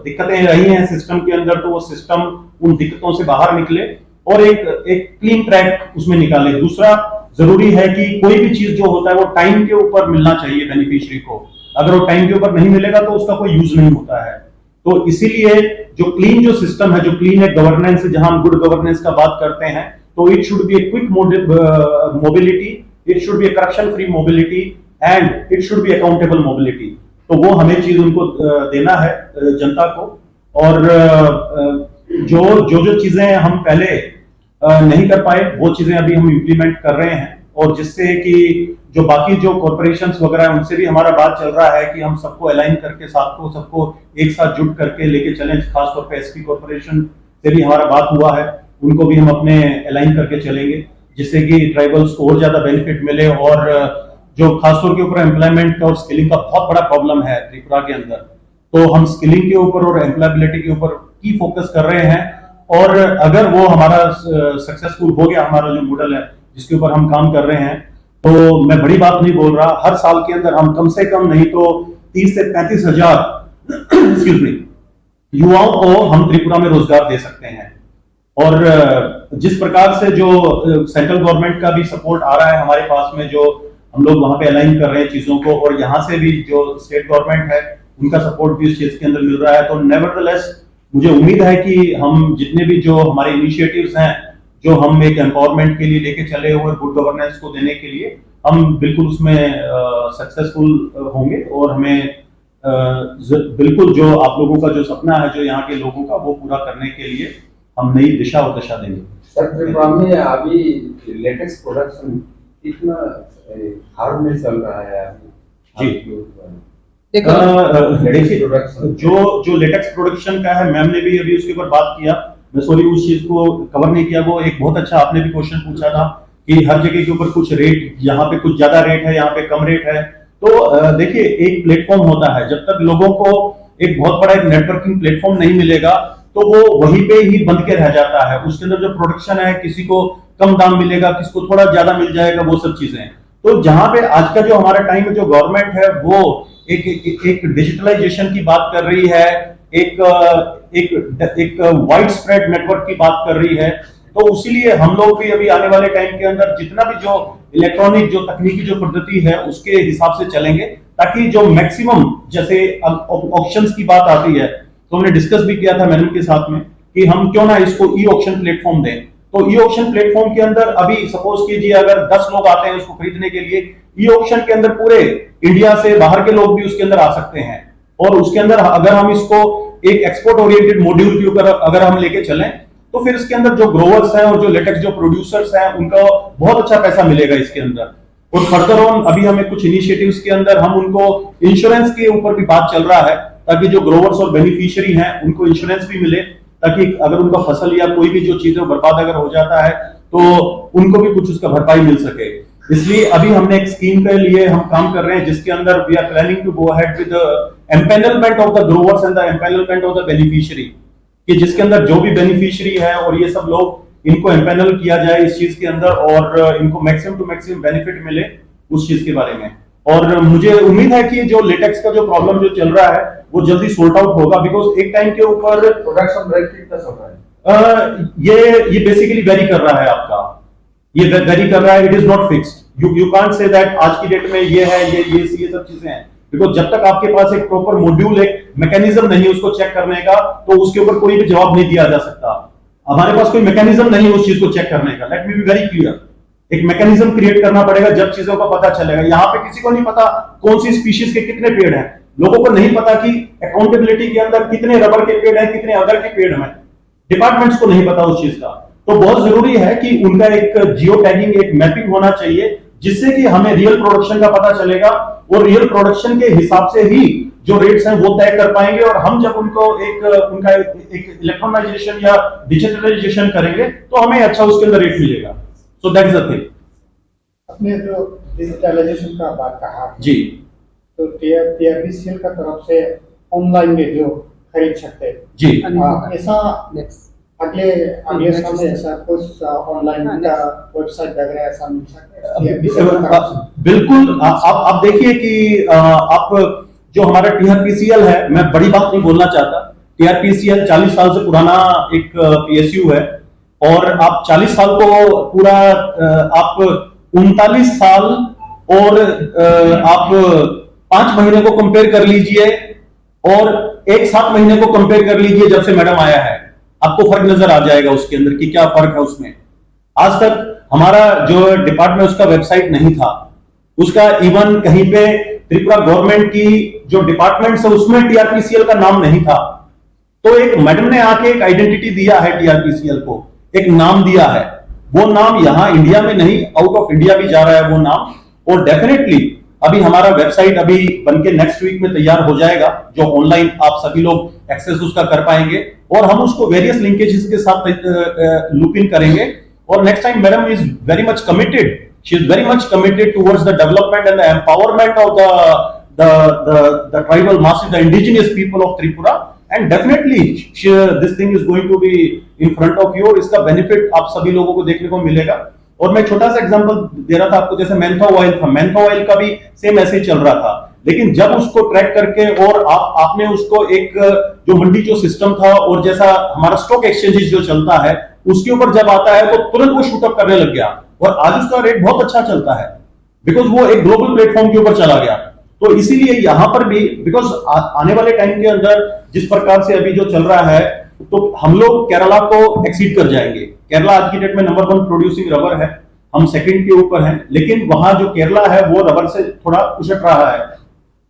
दिक्कतें रही हैं सिस्टम के अंदर, तो वो सिस्टम उन दिक्कतों से बाहर निकले और एक एक क्लीन ट्रैक उसमें निकाले। दूसरा, जरूरी है कि कोई भी चीज जो होता है वो टाइम के ऊपर मिलना चाहिए बेनिफिशियरी को। अगर वो टाइम के ऊपर नहीं मिलेगा तो उसका कोई यूज नहीं होता है। तो इसीलिए जो क्लीन जो सिस्टम है, जो क्लीन एक गवर्नेंस है, जहां हम गुड गवर्नेंस का बात करते हैं, तो it should be a quick mobility, it should be a corruption free mobility and it should be accountable mobility। तो वो हमें चीज उनको देना है जनता को। और जो जो जो चीजें हम पहले नहीं कर पाए, वो चीजें अभी हम इम्प्लीमेंट कर रहे हैं, और जिससे कि जो बाकी जो कॉरपोरेशंस वगैरह हैं, उनसे भी हमारा बात चल रहा है कि हम सबको अलाइन करके, साथ को सबको एक साथ जुट करके लेके चलें। खासतौर पे एसटी कॉरपोरेशन से भी हमारा बात हुआ है, उनको भी हम अपने अलाइन करके चलेंगे, जिससे कि ट्राइबल्स को और ज्यादा बेनिफिट मिले। और जो खासतौर के ऊपर एम्प्लॉयमेंट का और स्किलिंग का बहुत बड़ा प्रॉब्लम है त्रिपुरा के अंदर, तो हम स्किलिंग के ऊपर और एम्प्लॉयबिलिटी के ऊपर की फोकस कर रहे हैं। और अगर वो हमारा सक्सेसफुल हो गया, हमारा जो मॉडल है जिसके ऊपर हम काम कर रहे हैं, तो मैं बड़ी बात नहीं बोल रहा, हर साल के अंदर हम कम से कम नहीं तो तीस से पैंतीस हजार एक्सक्यूज मी, युवाओं को हम त्रिपुरा में रोजगार दे सकते हैं। और जिस प्रकार से जो सेंट्रल गवर्नमेंट का भी सपोर्ट आ रहा है हमारे पास में, जो हम लोग वहां पे अलाइन कर रहे हैं चीजों को, और यहाँ से भी जो स्टेट गवर्नमेंट है, उनका सपोर्ट भी इस चीज के अंदर मिल रहा है, तो नेवरदलेस मुझे उम्मीद है कि हम जितने भी जो हमारे इनिशिएटिव्स हैं, जो हम एक एम्पावरमेंट के लिए लेके चले हुए, गुड गवर्नेंस को देने के लिए, हम बिल्कुल उसमें सक्सेसफुल होंगे। और हमें बिल्कुल जो आप लोगों का जो सपना है, जो यहाँ के लोगों का, वो पूरा करने के लिए हम नई दिशा और दशा देंगे। सर, त्रिपुरा में अभी लेटेक्स प्रोडक्शन कितना हार्ड में चल रहा है अभी? जी। देखो, देखिए, जो जो लेटेक्स प्रोडक्शन का है, मैम ने भी अभी उसके ऊपर बात किया। मैं सॉरी, उस चीज को कवर नहीं किया। वो एक बहुत अच्छा आपने भी क्वेश्चन पूछा था कि हर जगह के ऊपर कुछ रेट, यहाँ पे कुछ ज्यादा रेट है, यहाँ पे कम रेट है। तो देखिए, एक प्लेटफॉर्म होता है, जब तक लोगों को एक बहुत बड़ा एक नेटवर्किंग प्लेटफॉर्म नहीं मिलेगा, तो वो वहीं पे ही बंद के रह जाता है। उसके अंदर जो प्रोडक्शन है, किसी को कम दाम मिलेगा, किसको थोड़ा ज्यादा मिल जाएगा, वो सब चीजें हैं। तो जहाँ पे आज का जो हमारा टाइम में जो गवर्नमेंट है, वो एक एक, एक डिजिटलाइजेशन की बात कर रही है, एक एक एक वाइड स्प्रेड नेटवर्क की बात कर रही है। तो उसीलिए हम लोग भी अभी आने वाले टाइम के अंदर जितना भी जो इलेक्ट्रॉनिक जो तकनीकी जो पद्धति है, उसके हिसाब से चलेंगे, ताकि जो मैक्सिमम, जैसे ऑक्शंस की बात आती है, तो हमने डिस्कस भी किया था मैडम के साथ में कि हम क्यों ना इसको ई ऑक्शन प्लेटफॉर्म दें। तो ई ऑक्शन प्लेटफॉर्म के अंदर अभी सपोज कीजिए, अगर दस लोग आते हैं उसको खरीदने के लिए, ई ऑक्शन के अंदर पूरे इंडिया से बाहर के लोग भी उसके अंदर आ सकते हैं। और उसके अंदर अगर हम इसको एक एक्सपोर्ट ओरिएंटेड मॉड्यूल के ऊपर अगर हम लेके चलें, तो फिर इसके अंदर जो ग्रोवर्स हैं और जो लेटेक्स जो प्रोड्यूसर्स हैं, उनका बहुत अच्छा पैसा मिलेगा इसके अंदर। और फर्दर ऑन अभी हमें कुछ इनिशिएटिव्स के अंदर हम उनको इंश्योरेंस के ऊपर भी बात चल रहा है, ताकि जो ग्रोवर्स और बेनिफिशियरी हैं, उनको इंश्योरेंस भी मिले, ताकि अगर उनका फसल या कोई भी जो चीजें बर्बाद अगर हो जाता है, तो उनको भी कुछ उसका भरपाई मिल सके। इसलिए अभी हमने एक स्कीम के लिए हम काम कर रहे हैं, जिसके अंदर we are planning to go ahead with the empanelment of the growers and the empanelment of the beneficiary, कि जिसके अंदर जो भी बेनिफिशियरी है और ये सब लोग, इनको एम्पैनल किया जाए इस चीज के अंदर और इनको मैक्सिमम टू मैक्सिमम बेनिफिट मिले उस चीज के बारे में। और मुझे उम्मीद है कि जो लेटेक्स का जो प्रॉब्लम जो चल रहा है, वो जल्दी सॉर्ट आउट होगा, बिकॉज एक टाइम के ऊपर प्रोडक्शन रेट कितना चल रहा है? अ, ये ये बेसिकली वेरी कर रहा है आपका, ये वेरी कर रहा है, it is not fixed. You you can't say that आज की डेट में ये है, ये ये ये सब चीजें हैं, बिकॉज जब तक आपके पास एक प्रॉपर मॉड्यूल, एक मैकेनिज्म नहीं है उसको चेक करने का, तो उसके ऊपर कोई भी जवाब नहीं दिया जा सकता। हमारे पास कोई मैकेनिज्म नहीं है उस चीज को चेक करने का। Let me be very clear, एक मैकेनिज्म क्रिएट करना पड़ेगा, जब चीजों का पता चलेगा। यहाँ पे किसी को नहीं पता कौन सी स्पीशीज के कितने पेड़ हैं, लोगों को नहीं पता कि अकाउंटेबिलिटी के अंदर कितने रबर के पेड़ हैं, कितने अदर के पेड़ हैं, डिपार्टमेंट्स को नहीं पता उस चीज का। तो बहुत जरूरी है कि उनका एक जियो टैगिंग, एक मैपिंग होना चाहिए, जिससे कि हमें रियल प्रोडक्शन का पता चलेगा और रियल प्रोडक्शन के हिसाब से ही जो रेट्स हैं वो तय कर पाएंगे। और हम जब उनको एक उनका एक इलेक्ट्रॉनाइजेशन या डिजिटलाइजेशन करेंगे, तो हमें अच्छा उसके अंदर रेट मिलेगा। So that is the thing. आपने जो डिजिटलाइजेशन का बात कहा है, जी। तो टीआरपीसीएल का तरफ से ऑनलाइन में जो खरीद सकते हैं, जी। आ, ऐसा अगले अगले समय ऐसा कुछ ऑनलाइन का वेबसाइट वगैरह ऐसा मिल सकता है? टीआरपीसीएल का तरफ से? बिल्कुल। आ- आप आप देखिए कि आ, आप जो हमारा टीआरपीसीएल है, मैं बड़ी बात नहीं बोलना चाहता। टीआरपीसीएल चालीस साल से पुराना एक पीएसयू है, और आप चालीस साल को पूरा, अ, आप उनतालीस साल और, अ, आप पाँच महीने को कंपेयर कर लीजिए और एक सात महीने को कंपेयर कर लीजिए जब से मैडम आया है, आपको फर्क नजर आ जाएगा उसके अंदर कि क्या फर्क है उसमें। आज तक हमारा जो डिपार्टमेंट, उसका वेबसाइट नहीं था, उसका इवन कहीं पे त्रिपुरा गवर्नमेंट की जो डिपार्टमेंट्स है उसमें टीआरपीसीएल का नाम नहीं था। तो एक मैडम ने आके एक आइडेंटिटी दिया है टीआरपीसीएल को, एक नाम दिया है। वो नाम यहाँ इंडिया में नहीं, आउट ऑफ इंडिया भी जा रहा है वो नाम। और डेफिनेटली अभी हमारा वेबसाइट अभी बन के नेक्स्ट वीक में तैयार हो जाएगा, जो ऑनलाइन आप सभी लोग एक्सेस उसका कर पाएंगे, और हम उसको वेरियस लिंकेजेस के साथ लूप इन करेंगे। और next time, madam is very much committed, she is very much committed towards the development and the empowerment of the the the, the tribal masses, the indigenous people of Tripura, and definitely she, this thing is going to be in front of you, और इसका बेनिफिट आप सभी लोगों को देखने को मिलेगा। और मैं छोटा सा एग्जांपल दे रहा था आपको, जैसे मैंथा ऑयल था, मैंथा ऑयल का भी सेम ऐसे ही चल रहा था, लेकिन जब उसको ट्रैक करके और आप आपने उसको एक जो मंडी जो सिस्टम था और जैसा हमारा स्टॉक एक्सचेंजेस जो चलता है, उसके ऊपर जब आता है तो तुरंत वो शूट अप करने लग गया और आज उसका रेट बहुत अच्छा चलता है, बिकॉज वो एक ग्लोबल प्लेटफॉर्म के ऊपर चला गया। तो इसीलिए यहाँ पर भी, बिकॉज आने वाले टाइम के अंदर जिस प्रकार से अभी जो चल रहा है, तो हम लोग केरला को एक्सीड कर जाएंगे। केरला आज की डेट में नंबर वन प्रोड्यूसिंग रबर है, हम सेकंड के ऊपर हैं, लेकिन वहाँ जो केरला है वो रबर से थोड़ा उछट रहा है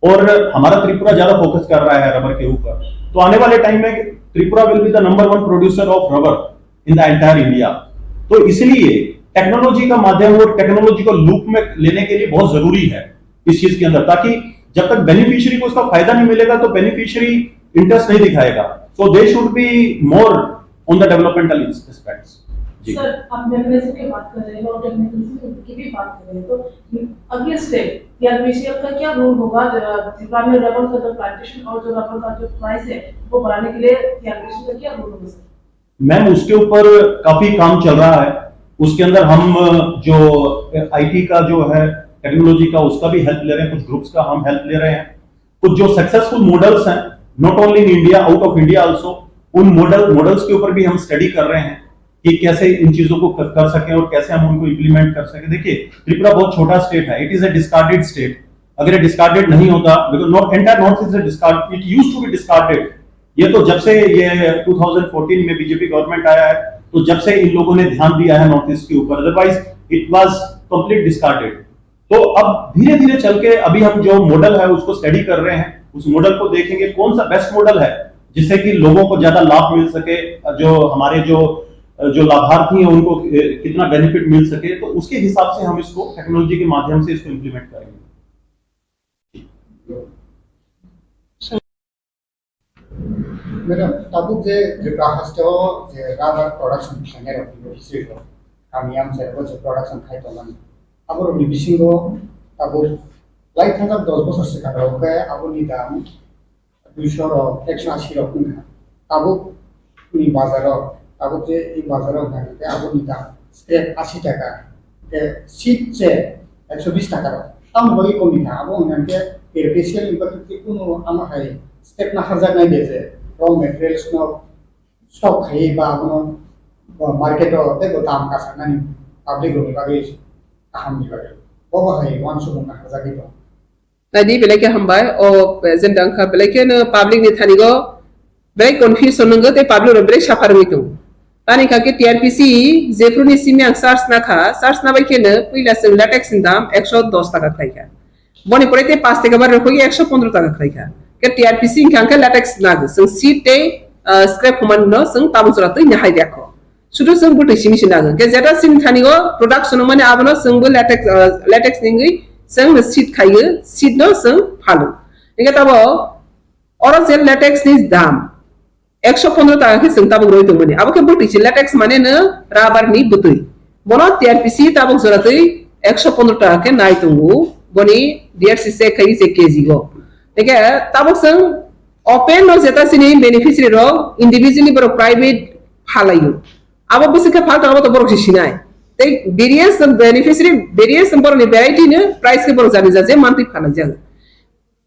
और हमारा त्रिपुरा ज्यादा फोकस कर रहा है रबर के ऊपर। तो आने वाले टाइम में Tripura will be the number one producer of rubber in the entire India। तो इसलिए टेक्नोलॉजी का माध्यम और टेक्नोलॉजी को लूप में लेने के लिए बहुत जरूरी है इस चीज के अंदर, ताकि जब तक बेनिफिशियरी को उसका फायदा नहीं मिलेगा तो बेनिफिशियरी इंटरेस्ट नहीं दिखाएगा। So they should be more on the developmental aspects। जी। सर, आप मेकनिज्म की बात कर रहे हैं और टेक्निकल की भी बात कर रहे हैं, तो अगले स्टेप टीआरपीसीएल का क्या रोल होगा? त्रिपुरा में रबर का जो प्लांटेशन और जो रबर का जो प्राइस है, वो बढ़ाने के लिए टीआरपीसीएल का क्या रोल होगा सर? मैम, उसके ऊपर काफी काम चल रहा है। उसके अंदर हम जो आईटी का जो है, टेक्नोलॉजी का, उसका भी हेल्प ले रहे हैं, कुछ ग्रुप्स का हम हेल्प ले रहे हैं। कुछ जो सक्सेसफुल मॉडल्स हैं, not only in India, out of India also, उन मॉडल मॉडल्स के ऊपर भी हम स्टडी कर रहे हैं कि कैसे इन चीजों को कर, कर सकें और कैसे हम उनको इम्प्लीमेंट कर सकें। देखिए, त्रिपुरा बहुत छोटा स्टेट है, it is a discarded state। अगर ये डिस्कार्डेड नहीं होता, because not entire North East is discard, it used to be discarded। ये तो जब से ये ट्वेंटी फ़ोर्टीन में बीजेपी गवर्नमेंट आया है, तो जब से इन लोगों ने ध्यान दिया है नॉर्थ ईस्ट के ऊपर, otherwise it was complete discarded। तो अब धीरे धीरे चल के अभी हम जो मॉडल है उसको स्टडी कर रहे हैं, उस मॉडल को देखेंगे कौन सा बेस्ट मॉडल है जिससे कि लोगों को ज्यादा लाभ मिल सके, जो हमारे जो जो लाभार्थी हैं उनको कितना बेनिफिट मिल सके, तो उसके हिसाब से हम इसको टेक्नोलॉजी के माध्यम से इसको इम्प्लीमेंट करेंगे। Madam, tabuk je Tripura haste o je rubber production khlainai rok ni history rok, kami amchai rok je production khai tongmani, abo rok ni bisingo tabuk lai thajak dos bosor swkang rok khe abo ni dam duiso rok, ekso asi rok wngkha. Tabuk ni bazar o, tabuk je i bazar o hwnka khe abo ni dam scrap asi taka, khe seat se ekso bis taka rok. Tamoni bagwi kom wngkha, abo hwnka khe K P C L ni bagwi khe kunu amo hai step naharjaknai de je raw materials no stock khai ba abono market o tei bo dam kasarnani public rokni bagwi kaham ni bagwi. Bobo hai uansukmung naharjagwi tongo. Naidi belai khe hambai o agenda wngkha belai kheno public ni thani go belai confusion wngwi tei public rok belai suffer wngwi tongo. Tamni kha khe T R P C jephru ni simi ang charge na kha, charge na bai kheno puila chwng latex ni dam ekso dos taka khlai kha. Boni pore tei paanch taka bar rok ekso pondro taka khlai kha. Khe T R P C wngkha khe latex nagwi chwng seat tei scrap human no chwng tabuk jora twi nahai rwkha. Sudu chwng bwtwi simi se nagwi. Khe jeta chini thani o production wngmani abono chwngbo latex, ah, latex ni wngwi chwng seat khaiwi seat no chwng phalo. Hingkhe tabo oro je latex ni dam ekso pondro taka khe chwng tabuk rwi tongmani. Abo khe bwtwi se latex mane no rubber ni bwtwi. Bono T R P C tabuk jora twi ekso pondro taka khe nai tongo. Boni D R C check khai se K G o. Hingkhe tabuk chwng open no jeta chini beneficiary rok individually borok private phalaio. Abo bwswk khe phal tongma to borok se sinai. Tei various beneficiary, various borokni variety no price khe borok jani jaje mantwi phalai jago.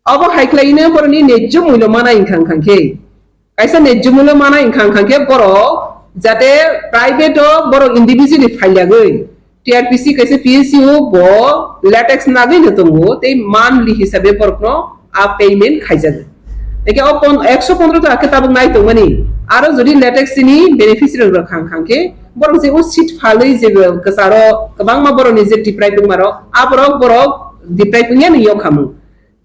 Abo hai khlai no borokni nejjo mullo mana wngkha wngkha khe. Kaisa nejjo mullo mana wngkha wngkha khe borok jate private o borok individually phailagwi T R P C kaisa P S U bo latex nagwi no tongo tei monthly hisabe borokno a payment khaijago. Eke o pon-, ekso pondro taka khe tabuk nai tongmani. Aro jodi latex ni beneficiary rok khang khang khe borok je o seat phalwi je kwcharo kwbangma borok ni je deprive wngma rok, a borok borok deprive wngya ni yok khamung.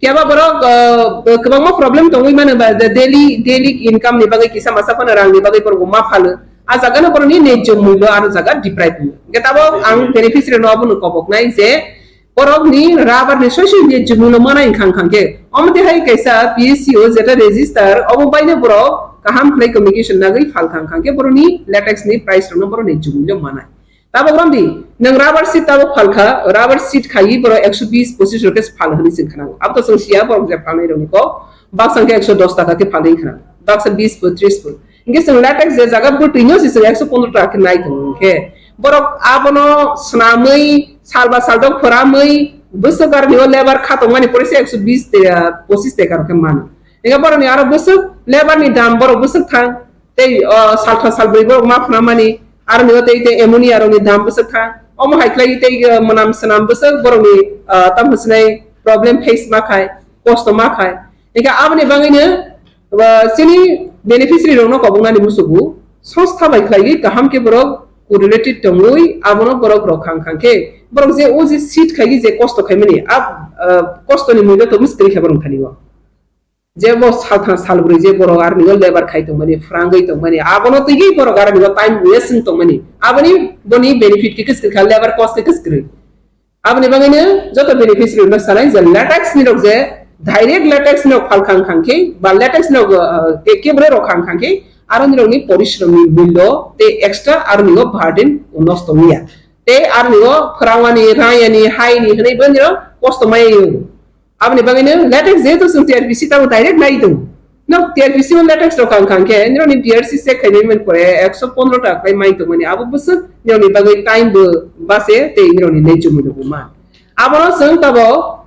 Keba borok, ah, kwbangma problem tongwi mano ba, the daily, daily income ni bagwi kisa masa phano rang ni bagwi borok ma phalo. A jaga no borok ni nejjo mullo aro jaga deprive wngya. Hingke tabok ang beneficiary no abono kobok nai je borok ni rubber ni soi soi nejjo mullo mana wngkha wngkha khe. Omo twi hai kaisa P S C o jeta register obo bai no borok kaham khlai communication nagwi phal kha wngkha khe borok ni latex ni price rok no borok nejjo mullo manai. Tabok romdi, nwng rubber sheet tabok phalkha, rubber sheet khaiwi borok ekso bis pochis rok khe phal hwnwi chwng khna. Abo to chwng siya borok je phalnai rokni kok, baksa khe ekso dos taka khe phalwi khna, baksa bis foot, tris foot. Hingke chwng latex je jaga bwtwi no se chwng ekso pondro taka khe nai tongo hingke. Borok abono swnamwi, sal ba sal dok phoramwi, bwswk aroni o lebar khatokmani pore se ekso bis te, pochis taka rok khe mano. Hingke borokni aro bwswk lebar ni dam borok bwswk thang. Tei o saltham salbrwi borok ma phuna mani, aro ni o tei tei ammonia rok ni dam bwswk kha. Omo hai khlai tei mwnam swnam bwswk borok ni tamo sinai problem face ma khai, kosto ma khai. Hingkhe aboni bagwi no chini beneficiary rok no kobok nani musugo, songstha bai khlaiwi kaham khe borok correlated tongwi abono borok rok khang khang khe borok je o je seat khai je kosto khai mani a kosto ni mui no tongwi se twi khe borok thani o. Je bo saltham salbrwi je borok aroni o lebar khai tongmani, phrangwi tongmani, abono twiwi borok aroni o time waste wng tongmani, aboni boni benefit khe kwswk kha, lebar cost khe kwswk kwrwi. Aboni bagwino joto beneficiary rokno sanai je latex ni rok je direct latex ni rok phal khang khang khe ba latex ni rok, ah, ekebre rok khang khang khe aroni rokni porishrom ni mullo tei extra aroni o burden nosto wngya. Tei aroni o phrangmani, rayani, haini hwnwi boni rok kosto maya wng. Aboni bagwino latex jehetu chwng T R P C tamo direct nai tongo. No, T R P C o latex rok ang kang khe, nirok ni T R C check khaimani man pore, ekso pondro taka khlai mai tongmani, abo bwswk nirok ni bagwi time bo base, tei nirok ni nai chumui rok bo man. Abono chwng tabo,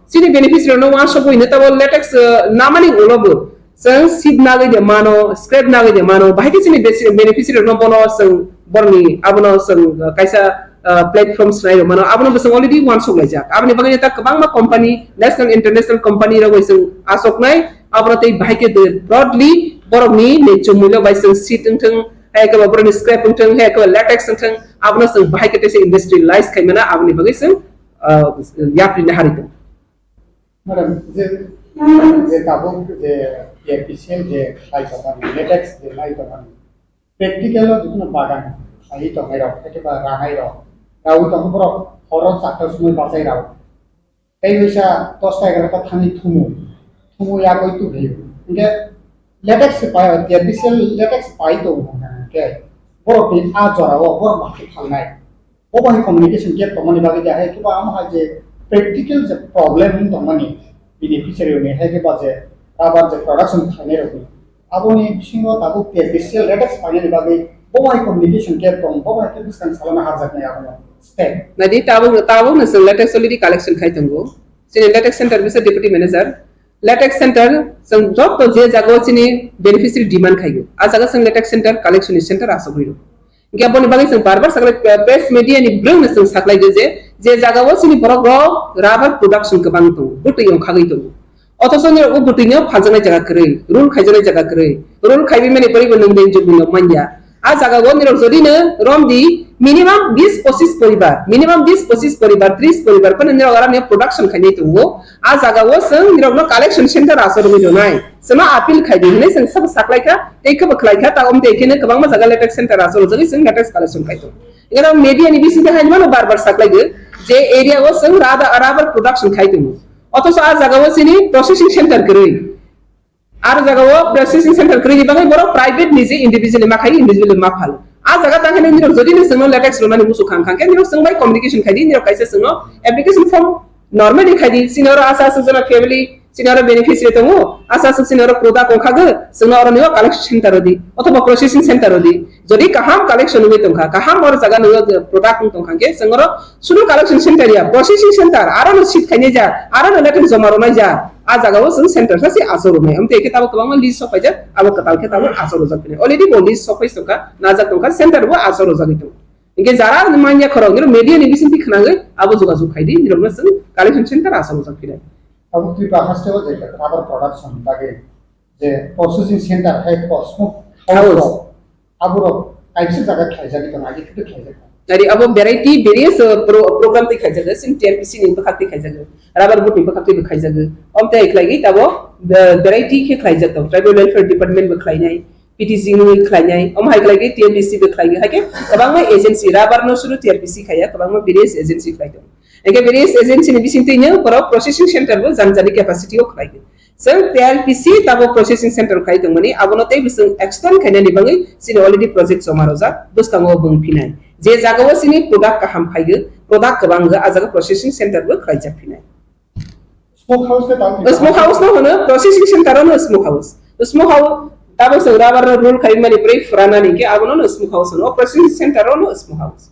chini beneficiary rok no wansok bai no tabo latex, uh, namani ulo bo, chwng seed nagwi de mano, scrap nagwi de mano, bahai khe chini besi-, beneficiary rok no bono chwng borni, abono chwng, uh, kaisa, uh, platform swnai rok mano, abono bwswk already wansok laijak. Aboni bagwi ta kwbangma company, national, international company rok bai chwng asoknai, abono tei bahai khe de broadly borokni nechung mulyo bai chwng seed wngthwng, hai khe borokni scrap wngthwng, hai khe latex wngthwng, abono chwng bahai khe teisa industrialize khai mano, aboni bagwi chwng, uh, yapri na hari tong. Madam, je, je tabuk je T R P C je khlai tongmani, latex je khlai tongmani, practical o jikunu bagan khlai tongnai rok, ekeba ranai rok, rawi tong borok horo chakta sumui bachai rok. Tei wisa dos ta egarota thani thumu, thumu yagwi tubrio. Hinkhe latex se pai, T R P C latex pai tongo hinkhe borok ni a jora o borok bahai phalnai. Bo bai communication gap tongmani bagwi je hai kiba amo hai je practical je problem wng tongmani beneficiary ni hai kiba je rubber je production khlainai rokni. Aboni bisingo tabuk T R P C latex painani bagwi bo bai communication gap tong, bo bai khe bwskang salama harjaknai abono step. Nadi tabuk, tabuk no chwng latex already collection khai tongo. Chini latex center bisa deputy manager. Latex center chwng joto je jaga o chini beneficiary demand khaio. A jaga chwng latex center collection ni center asogwi rw. Hinkhe aboni bagwi chwng bar bar saklai, eh, press media ni bwrwng no chwng saklai di je, je jaga o chini borok rok rubber production kwbang tongo, bwtwi ongkhagwi tongo. Othocho nirok o bwtwi no phaljaknai jaga kwrwi, rule khaijaknai jaga kwrwi, rule khaiwi mani kwrwi bo nwng din jubui no manya. A jaga o nirok jodi no rom di minimum bis pochis poribar, minimum bis pochis poribar, tris poribar phano nirok aro ni production khainai tongo. A jaga o chwng nirok no collection center asogwi rwnai. Chwngno appeal khai di hinwi chwng sabo saklai kha, tei khe bo khlai kha, ta om tei khe no kwbangma jaga latex center asogwi chwng latex collection khai tongo. Ekheno media ni bisingtwi hai mano bar bar saklai di, je area o chwng rada-, rubber production khai tongo. Othocho a jaga o chini processing center kwrwi. Aro jaga o processing center kwrwi ni bagwi borok private ni je individual ma khai, individual ma phal. A jaga tang khe nirok jodi ni chwngno latex rwnani muchung kha, kha khe nirok chwng bai communication khai di, nirok kaisa chwngno application form normally khai di, chini oro asa asa jona family, chini oro beneficiary tongo, asa asa chini oro product ongkha gw, chwngno oro nio collection center rw di, othoba processing center rw di. Jodi kaham collection wngwi tongkha, kaham oro jaga nio product wng tongkha khe, chwng oro sudu collection center ya, processing center, aro no seed khainai ja, aro no latex joma rwnai ja, a jaga o chwng center sa se asok rwnai. Amtwi khe tabuk kwbangma list sok phaijak, abo kwtal khe tabuk asok rwjak phini. Already bo list sok phai tongkha, najak tongkha, center bo asok rwjagwi tongo. Hinkhe jara manya khorok, nirok media ni bisingtwi khwnagwi abo jogajog khai di, nirokno chwng collection center asok rwjak phinai. Abo Tripura haste o je rubber production bagwi je processing center hai ko smoke house House. Rok, aborok kaisa jaga khlaijagwi tongo, agi khe khlaijak. Ari abo variety various, uh, pro-, program twi khaijak, sin T R P C ni bwkhak twi khaijak, rubber board ni bwkhak twi bo khaijak. Om tei khlaigwi tabo, uh, variety khe khlaijak tong, tribal welfare department bo khlainai, P T C ni khlainai, om hai khlaigwi T M D C bo khlaigwi, hai khe kwbangma agency, rubber no suru T R P C khaiya, kwbangma various agency khlai tong. Hinkhe various agency ni bisingtwi no borok processing center bo jani jani capacity o khlaigwi. Chwng T R P C tabo processing center khai tongmani, abono tei bwswng extend khainani bagwi chini already project joma rwjak, bwskango bwng phinai. Je jagao chini product kaham phaigo, product kwbang wngkha, a jaga processing center bo khlaijak phinai. Smoke house khe tamo Smoke house no hwno processing center no smoke house. Smoke house tabo chwng rubber no roll khaimani pore phuranani khe abono no smoke house hwno, processing center no smoke house.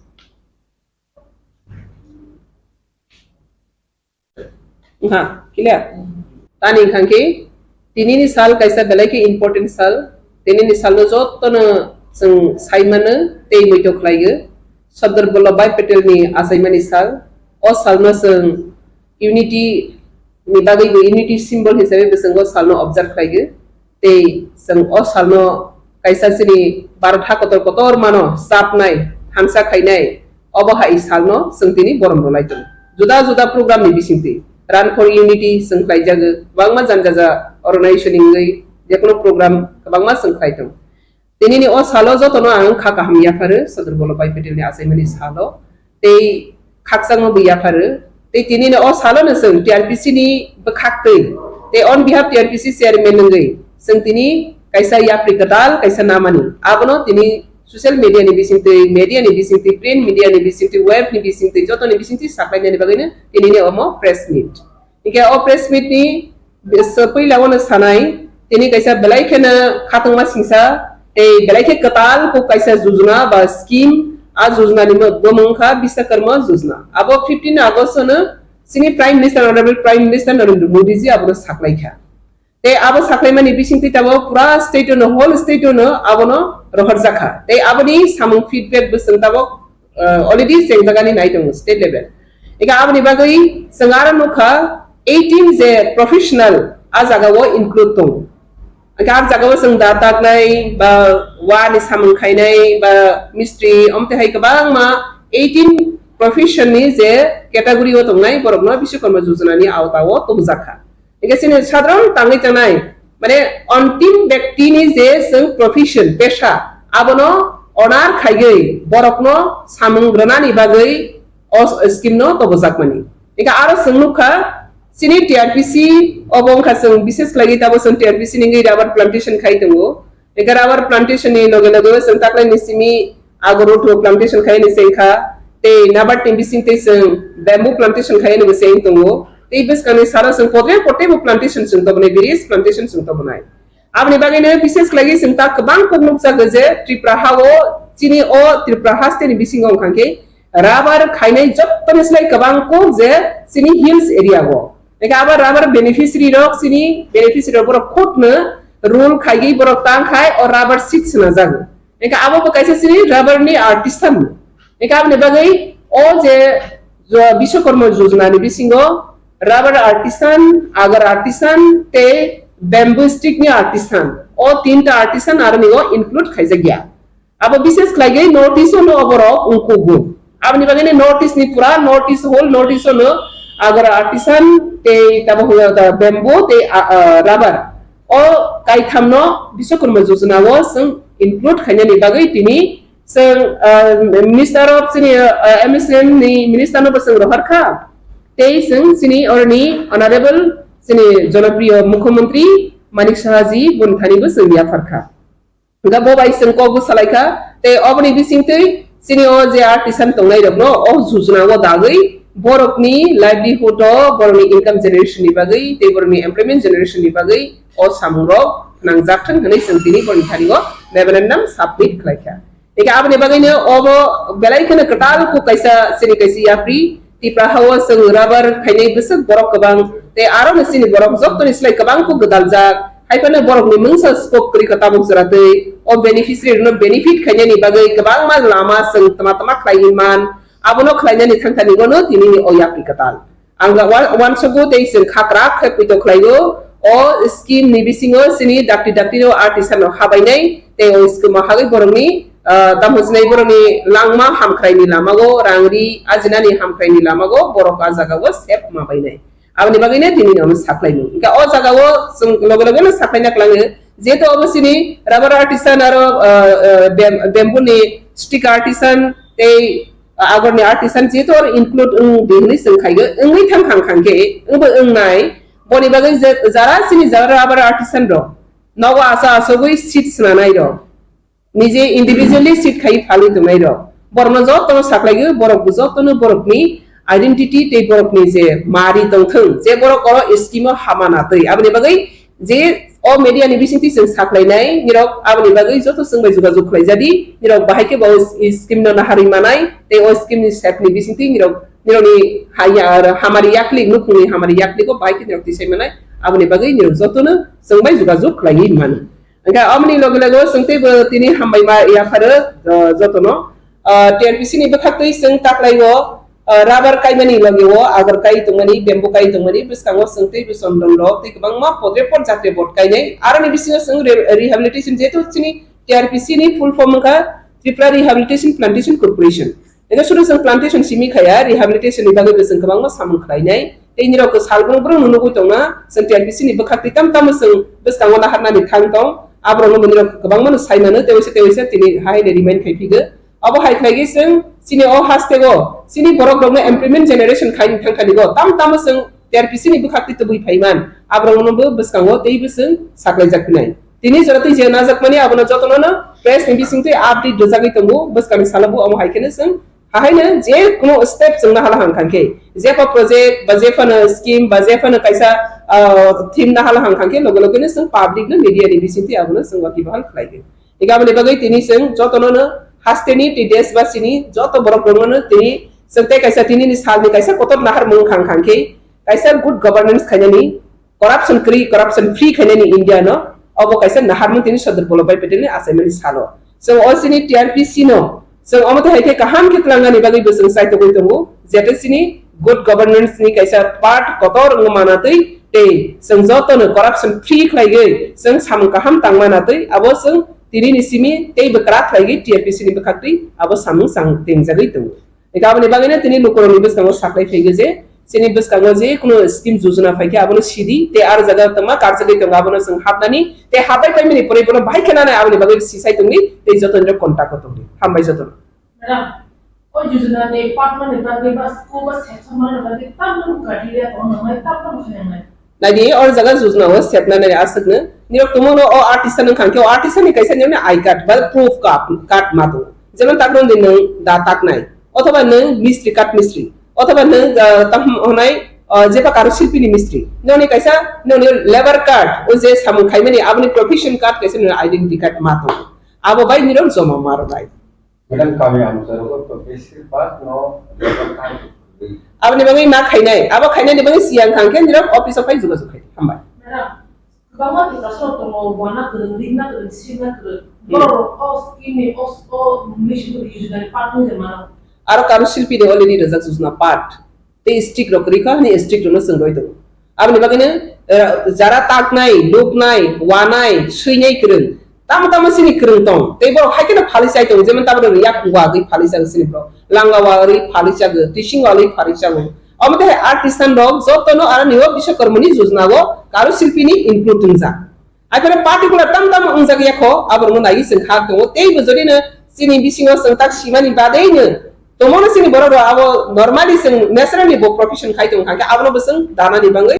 Wngkha, clear? Tani wngkha khe, tinini sal kaisa belai khe important sal, tinini salno jotono chwng saimano tei muitok khlaigo. Sardar Vallabhbhai Patelni achaimani sal, o salno chwng unity ni bagwi bo unity symbol hisabe bo chwng o salno observe khlaigo. Tei chwng o salno kaisa chini Bharat ha kotor kotor mano chapnai, thansa khainai, obo hai salno chwng tini borom rwlai tongo. Juda juda program ni bisingtwi Run for Unity chwng khlaijago, kwbangma jani jaja organization ni wngwi jekono program kwbangma chwng khlai tongo. Tinini o salo jotono ang kha kaham yapharo, Sardar Vallabhbhai Patelni achaimani salo. Tei khakchangma bo yapharo. Tei tinini o salono chwng T R P C ni bwkhaktwi tei on behalf T R P C chairman wngwi chwng tini kaisa yapri kwtal kaisa namani. Abono tini social media ni bisingtwi, media ni bisingtwi, print media ni bisingtwi, web ni bisingtwi, jotoni bisingtwi saklainani bagwino tinini omo press meet. Hinkhe o press meet ni bis-, puila ono sanai, Tini kaisa belai kheno khatungma singsa, tei belai khe kwtal kok kaisa jujuna ba scheme, a jujuna ni mo-, bumung kha Biswakarma Jujuna. Abo fifteen August no chini Prime Minister, Honorable Prime Minister Narendra Modi ji abono saklai kha. Tei abo saklaimani bisingtwi tabok pura state no, whole state no abono rohorjak kha. Tei aboni samung feedback bwswng tabok, uh, already chengjagani nai tongo state level. Ega aboni bagwi chwng aro nukha eighteen je professional a jaga o include tongo. Ega a jaga o chwng da taknai ba wa ni samung khainai ba mistri omte hai kwbangma eighteen profession ni je category o tongnai borokno Biswakarma Jojona ni awta o tubujak kha. Hingke chini sadharon tangwi tangnai, mane, ontim bektini je chwng profession, pesha, abono honor khaiwi borokno samung rwnani bagwi o scheme no tobojakmani. Hingke aro chwng nukha, chini T R P C obo wngkha chwng bishes khlaiwi tabo chwng T R P C ni wngwi rubber plantation khai tongo. Ega rubber plantation ni loge loge o chwng taklai ni simi agor ruthu plantation khai ni chengkha, tei nabar ni bising tei chwng bamboo plantation khai ni bo cheng tongo. Tei bwskang ni salo chwng potre potre bo plantation chwng tobonai, various plantation chwng tobonai. Aboni bagwi no bises khlai chwng ta kwbang kok nukjago je Tripura ha o chini o Tripura haste ni bisingo wngkha khe rubber khainai jottoni slai kwbang kok je chini hills area o. Ega abo rubber beneficiary rok chini beneficiary rok borok khutno rule khaiwi borok tang khai o rubber seed swnajago. Hingke abo bo kaisa chini rubber ni artisan. Hingke aboni bagwi o je jo-, Biswakarma Jojona ni bisingo rubber artisan, agar artisan tei bamboo stick ni artisan. O tinta artisan aroni o include khaijakya. Abo bises khlaiwi North East o no oborok wngkugo. Aboni bagwi ni North East ni pura North East, whole North East o no agar artisan tei tabo hwnga ta bamboo tei, a, a, rubber. O kaitham no Biswakarma Jojona o chwng include khainani bagwi tini chwng, ah, Minister of chini, ah, M S M ni Minister no bo chwng rohor kha. Tei chwng chini oroni Honorable chini Jonopriyo Mukhyamantri Manik Saha ji boni thani bo chwng yaphar kha. Hingkha bo bai chwng kok bo salai kha. Tei oboni bisingtwi chini o je artisan tongnai rok no o jujuna o dagwi borokni livelihood o, borokni income generation ni bagwi tei borokni employment generation ni bagwi o samung rok nangjak thang hwnwi chwng tini borokni thani o memorandum submit khlai kha. Eke aboni bagwi no obo belai kheno kwtal kok kaisa chini kaisa yapri Tipra ha o chwng rubber khainai bwswk borok kwbang tei aro no chini borok jottoni slai kwbang kok gwdaljak. Hai phano borokni mungsa scope kwrwi kha tabuk jora twi o beneficiary rokno benefit khainani bagwi kwbangma lama chwng tama tama khlaiwi man, abono khlainani thangthani bono tinini o yapri kwtal. Ang ga wan-, wansugo tei chwng khakrak khe poito khlaio o scheme ni bisingo chini dakti dakti no artisan no habainai tei o scheme o hagwi borokni, ah, tamo sinai borokni langma hamkhraini lamago, rangri ajinani hamkhraini lamago borok a jagao sep ma bainai. Aboni bagwino tini nono saklaimung. Hingke o jagao chwng loge loge no saklaina klango. Jehetu obo chini rubber artisan aro, ah, ah, bam-, bamboo ni stick artisan tei, ah, agor ni artisan jehetu oro include wng di hwnwi chwng khaio. Wngwi thang khang khang khe, wngbo wngnai. Boni bagwi je, jara chini jara rubber artisan rok, nogo asa asogwi seat swnanai rok. Nije individually seat khai phalwi tongnai rok. Borokno jotono saklaio, borok bo jotono borokni identity tei borokni je mari tongthwng, je borok oro scheme o hama natwi. Aboni bagwi je o media ni bisingtwi chwng saklainai, nirok aboni bagwi joto chwng bai jogajog khlaijadi, nirok bahai khe bo scheme no naharwi manai, tei o scheme ni sep ni bisingtwi nirok, nirokni haya, hamari yakli, nukhungni hamari yakli bo bahai khe nirok tisai manai, aboni bagwi nirok jotono chwng bai jogajog khlaiwi mano. Hingke aboni loge loge o chwng teibo tini hambai ma yapharo, ah, jotono. Ah, T R P C ni bwkhaktwi chwng taklaio, ah, rubber kaimani loge o agor kai tongmani, bamboo kai tongmani, bwskango chwng teibo chondon rok tei kwbangma podre pod jatre bod kainai. Aroni bisingo chwng re-, rehabilitation, jehetu chini T R P C ni full form wngkha Tripura Rehabilitation Plantation Corporation. Eno sudu chwng plantation simi khaya, rehabilitation ni bagwi bo chwng kwbangma samung khlainai. Tei nirok salbrum brum nugwi tongna, chwng T R P C ni bwkhak twi tam tamo chwng bwskango naharnani thang tong. Aborokno bo nirok kwbangma no sai mano, tei waisa tei waisa tini hai ne remind khai phigo. Abo hai khlai khe chwng chini o haste go, chini borok rokno employment generation khai thang thani go, tam tamo chwng T R P C ni bwkhak twi tubui phai man. Aborokno bo bwskango tei bo chwng saklai jak phinai. Tini jora twi je najak mani abono jotono no press ni bising twi update rwjagwi tongo, bwskangni salo bo amo hai kheno chwng hahaino je kuno step chwngna hala hang khan khe, je pha project ba je phano scheme ba je phano kaisa ah, thim nahal hang hang khe loge loge no chwng public no media ni bisingtwi abono chwng wakibahal khlai di. Hingkhe aboni bagwi tini chwng jotono no hasteni tei deshbasini joto borok rokno no tini chwng tei kaisa tini ni salni kaisa kotor naharmung hang hang khe kaisa good governance khainani, corruption kwrwi, corruption free khainani India no, obo kaisa naharmung tini Sardar Vallabhbhai Patel ni achaimani salo. Chwng o chini T R P C no chwng omo twi hai khe kaham khe twlangnani bagwi bo chwng chaitogwi tongo, jete chini good governance ni kaisa part kotor wngma manatwi tei chwng joto no corruption free khlaigwi chwng samung kaham tangma natwi abo chwng tini ni simi tei bwkra khlaigwi T R P C ni bwkhaktwi abo samung chang tengjagwi tongo. Eka aboni bagwino tini lukurokni bwskango saklai phaigo je, chini bwskango je kuno scheme jojona phaikhe abono sidi, tei aro jaga tongma karjagwi tongo abono chwng hapnani, tei hapai paimani pore bono bahai khe nanai aboni bagwi sisai tongdi, tei jotono contact o tongdi. Hambai jotono. Madam, o jojona ni patma ni bagwi ba school ba section mani bagwi tamni criteria tong nang nai, tamni khe nang nai. Naidi, o jaga jujna o sepna nai aswkno. Nirok tumungno o artisan wngkha khe o artisan ni kaisa nirokni I card ba proof card, card ma tongo. Jemon takno di nwng da taknai, othoba nwng mistri, kath mistri, othoba nwng, ah, tamo hwnai, ah, jeba karo silpini mistri. Noni kaisa noni labour card, o je samung khaimani aboni profession card kaisa noni identity card ma tongo. Abo bai nirok joma ma rwnai. Madam, kami amchai rogo to besir bak no labour card. Aboni bagwi ma khainai, abo khainani bagwi siyang thang khe nirok office o phai jogajog khai. Hambai. Madam, kwbangma Tiprasa rok tongo, wana kwrwng, rikna kwrwng, sirna kwrwng. Hmm. Borok rok o scheme ni, o, o mission rok yojna ni part wngwi mano. Aro karo silpi ni already rwjak jojna part. Tei strict rok kwrwi kha, hwnwi strict rokno chwng roi tongo. Aboni bagwino, eh, jara taknai, luknai, wanai, swinai kwrwng, tamo tamo chini kwrwng tong, tei borok hai kheno phalwi chai tongo, jemon tabuk rok yak wagwi phalwi chago chini borok, langa wagwi phalwi chago, tising wagwi phalwi chago. Omo tei hai artisan rok jotono aro nio Biswakarma ni jojna o karo silpi ni include wngjak. Aphano particular tam tam wngjak ya kho, aborokno naiwi chwng khak tongo. Tei bo jodi no chini bisingo chwng tak simani bagwi no tongmano chini borok rok abo normally chwng naturally bo profession khai tong kha, abono bo chwng danani bagwi.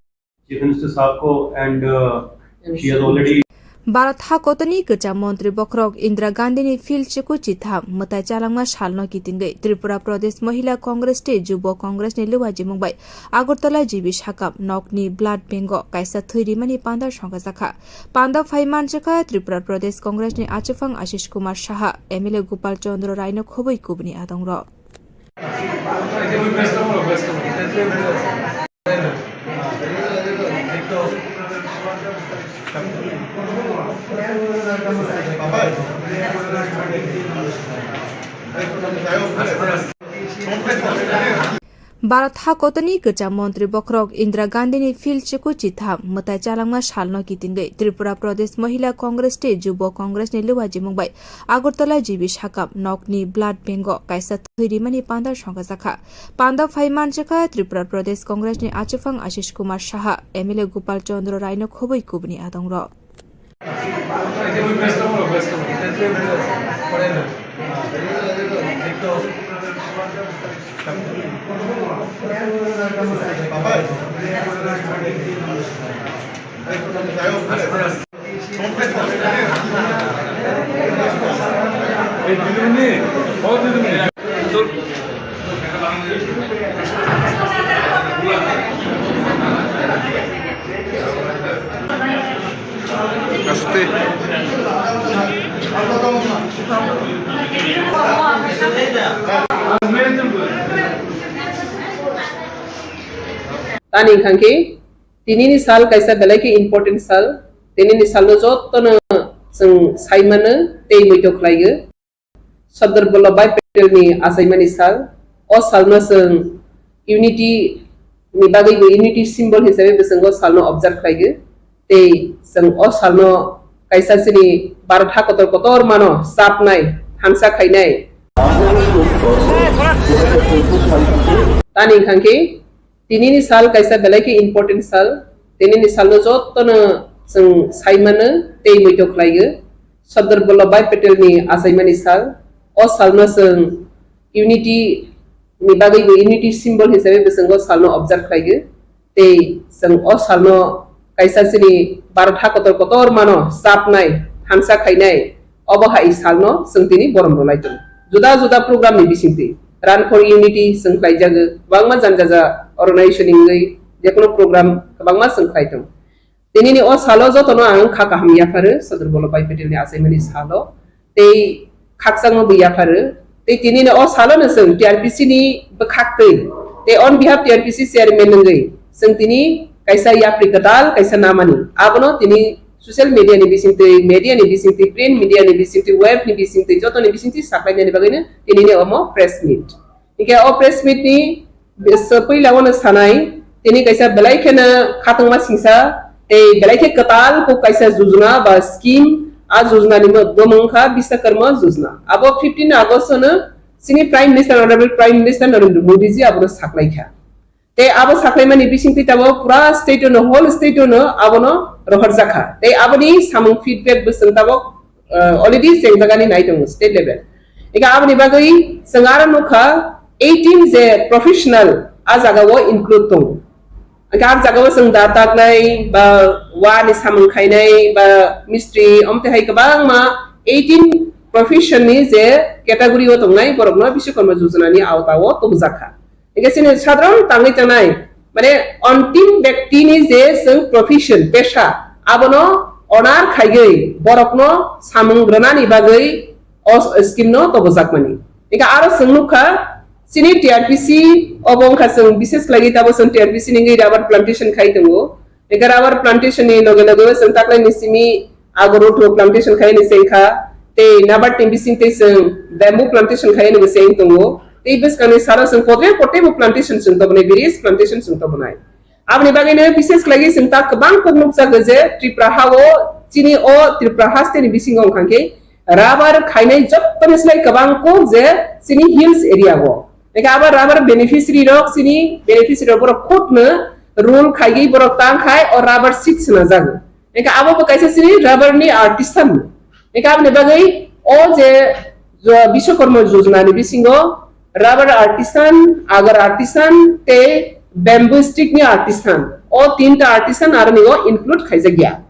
Chief Minister Saab ko and, uh, she has already Bharat hakotorni kwcham montri bokhorok Indira Gandhini field chikui chitham mwtai chalangma salno kitingwi Tripura Pradesh Mahila Congress tei Jubo Congress ni luajimung bai Agartala G B sakam nokni blood bank o kaisa thwi rimani panda songkha jakha. Panda phai manjakha Tripura Pradesh Congress ni achuphang Ashish Kumar Saha, M L A Gopal Chandra Rai no khobwi kubuni adongrok. Bharat hakotorni kwcham montri bokhorok Indira Gandhini field chikui chitham mwtai chalangma salno kitingwi Tripura Pradesh Mahila Congress tei Jubo Congress ni luajimung bai Agartala G B sakam nokni blood bank o kaisa thwi rimani panda songkha jakha. Panda phai manjakha Tripura Pradesh Congress ni achuphang Ashish Kumar Saha, M L A Gopal Chandra Rai no khobwi kubuni adongrok. Aste. Tani hwnkha khe tinini sal kaisa belai khe important sal. Tinini salno jotono chwng sai mano tei muitu khlaiyo. Sardar Vallabhbhai Patel ni achaimani sal. O salno chwng unity ni bagwi bo unity symbol hisabe bo chwng o salno observe khlaiyo. Tei chwng o salno kaisa chini Bharat hakotor kotor mano chapnai, thansa khainai. Tani hwnkha khe tinini sal kaisa belai khe important sal. Tinini salno jotono chwng sai mano tei muitu khlaiyo. Sardar Vallabhbhai Patel ni achaimani sal. O salno chwng unity ni bagwi bo unity symbol hisabe bo chwng o salno observe khlaiyo. Tei chwng o salno kaisa chini Bharat hakotor kotor mano chapnai, thansa khainai, obo hai salno chwng tini borom rwlai tongo. Juda juda program ni bisingtwi Run for Unity chwng khlaijago, kwbangma jani jaja organization ni wngwi jekono program kwbangma chwng khlai tongo. Tinini o salo jotono ang kha kaham yapharo, Sadar Vallabhbhai Patelni achaimani salo, tei khakchangma bo yapharo. Tei tinini o salono chwng T R P C ni bwkhaktwi, tei on behalf T R P C chairman wngwi chwng tini kaisa yapri kwtal kaisa namani. Abono tini social media ni bisingtwi, media ni bisingtwi, print media ni bisingtwi, web ni bisingtwi, jotoni bisingtwi saklainani bagwino tinini omo press meet. Hingke o press meet ni bes-, puila wano sanai, tini kaisa belai kheno khatungma singsa, tei belai khe kwtal kok kaisa jujuna ba scheme, a jujuna ni mo-, bo mung kha Biswakarma jujuna. Abo fifteen August no chini Prime Minister, Honorable Prime Minister Narendra Modi ji abono saklai kha. Tei abo saklaimani bisingtwi tabok pura state no, whole state no abono rohorjak kha. Tei aboni samung feedback bo chwng tabok, uh, already chengjagani nai tongo state level. Eka aboni bagwi chwng aro nukha eighteen je professional a jagao include tongo. Eka a jagao chwng da taknai ba wa ni samung khainai ba mistri omte hai kwbangma eighteen profession ni je category o tongnai borokno Biswakarma Jojona ni awta o tubujak kha. Hingke chini sadharon tangwi tangnai, mane, ontim bektini je chwng profession, pesha, abono honor khaiwi borokno samung rwnani bagwi o s-, scheme no tobojakmani. Hingke aro chwng nukha, chini T R P C obo wngkha chwng bises khlaiwi tabo chwng T R P C ni wngwi rubber plantation khai tongo. Eka rubber plantation ni loge loge o chwng taklai ni simi agor ruthu plantation khai ni sengkha, tei nabar ni bising tei chwng bamboo plantation khai ni bo seng tongo. Tei bwskang ni salo chwng kotor kotor bo plantation chwng tobonai, various plantation chwng tobonai. Aboni bagwi no bises khlai chwng ta kwbang kok nukjago je Tripura ha o chini o Tripura haste ni bisingo wngkha khe rubber khainai jottoni slai kwbang kok je chini hills area o. Eka abo rubber beneficiary rok chini beneficiary rok borok khud no rule khaiwi borok tang khai o rubber seed swnajago. Eka abo bo kaisa chini rubber ni artisan. Eka aboni bagwi o je jo-, Biswakarma Jojona ni bisingo rubber artisan, agar artisan tei bamboo stick ni artisan. O tinta artisan aro ni o include khaijakya.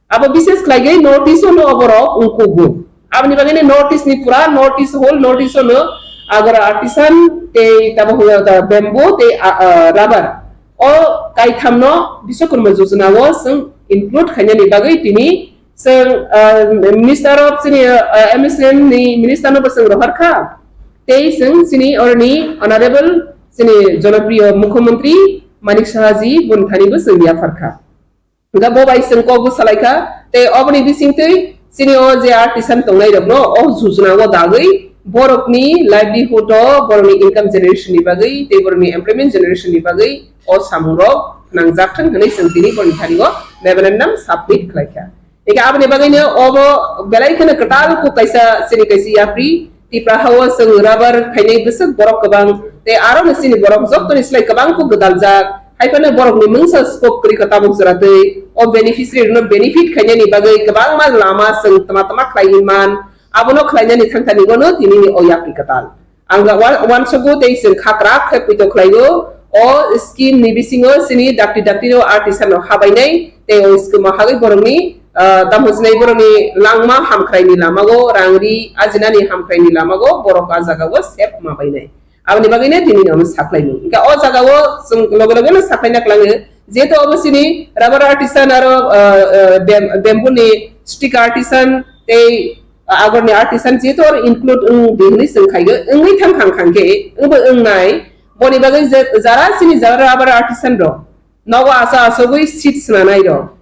Abo bises khlaiwi North East o no oborok wngkugo. Aboni bagwi no North East ni pura North East, whole North East o no agar artisan tei tabo hwnwi ta bamboo tei, a, a, rubber. O kaitham no Biswakarma Jojona o chwng include khainani bagwi tini chwng, ah, Minister of chini, ah, M S M ni Minister no bo chwng rohor kha. Tei chwng chini oroni Honorable chini Jonopriyo Mukhyamantri Manik Saha ji boni thani bo chwng yaphar kha. Hingkha bo bai chwng kok bo salai kha. Tei oboni bisingtwi chini o je artisan tongnai rokno o jujuna o dagwi borokni livelihood o, borokni income generation ni bagwi tei borokni employment generation ni bagwi o samung rok nangjak thang hwnwi chwng tini borokni thani o memorandum submit khlai kha. Eke aboni bagwi no obo belai kheno kwtal kok kaisa chini kaisa yapri Tipra ha o chwng rubber khainai bwswk borok kwbang tei aro no chini borok jottoni slai kwbang kok gwdaljak. Hai phano borokni mungsa scope kwrwi kha tabuk jora twi o beneficiary rokno benefit khainani bagwi kwbangma lama chwng tma tma khlaiwi man, abono khlainani thangthani bono tinini o yapri kwtal. Ang ga wan-, wansukgo tei chwng khakrak khe poito khlaio o scheme ni bisingo chini dakti dakti o artisan rok habainai tei o scheme o hagwi borokni, ah, tamo sinai borokni langma hamkhraini lamago rang ri ajinani hamkhraini lamago borok a jagao sep ma bainai. Aboni bagwino tini ano saklaimung. Hingke o jagao chwng loge loge no saklaina kwlango. Jehetu obo chini rubber artisan aro, ah, ah, bam-, bamboo ni stick artisan tei agor ni artisan jehetu oro include wng di hinwi chwng khaio. Wngwi thang thang thang khe wngbo wngnai. Boni bagwi je jara chini jara rubber artisan rok nogo asa asogwi seat swnanai rok.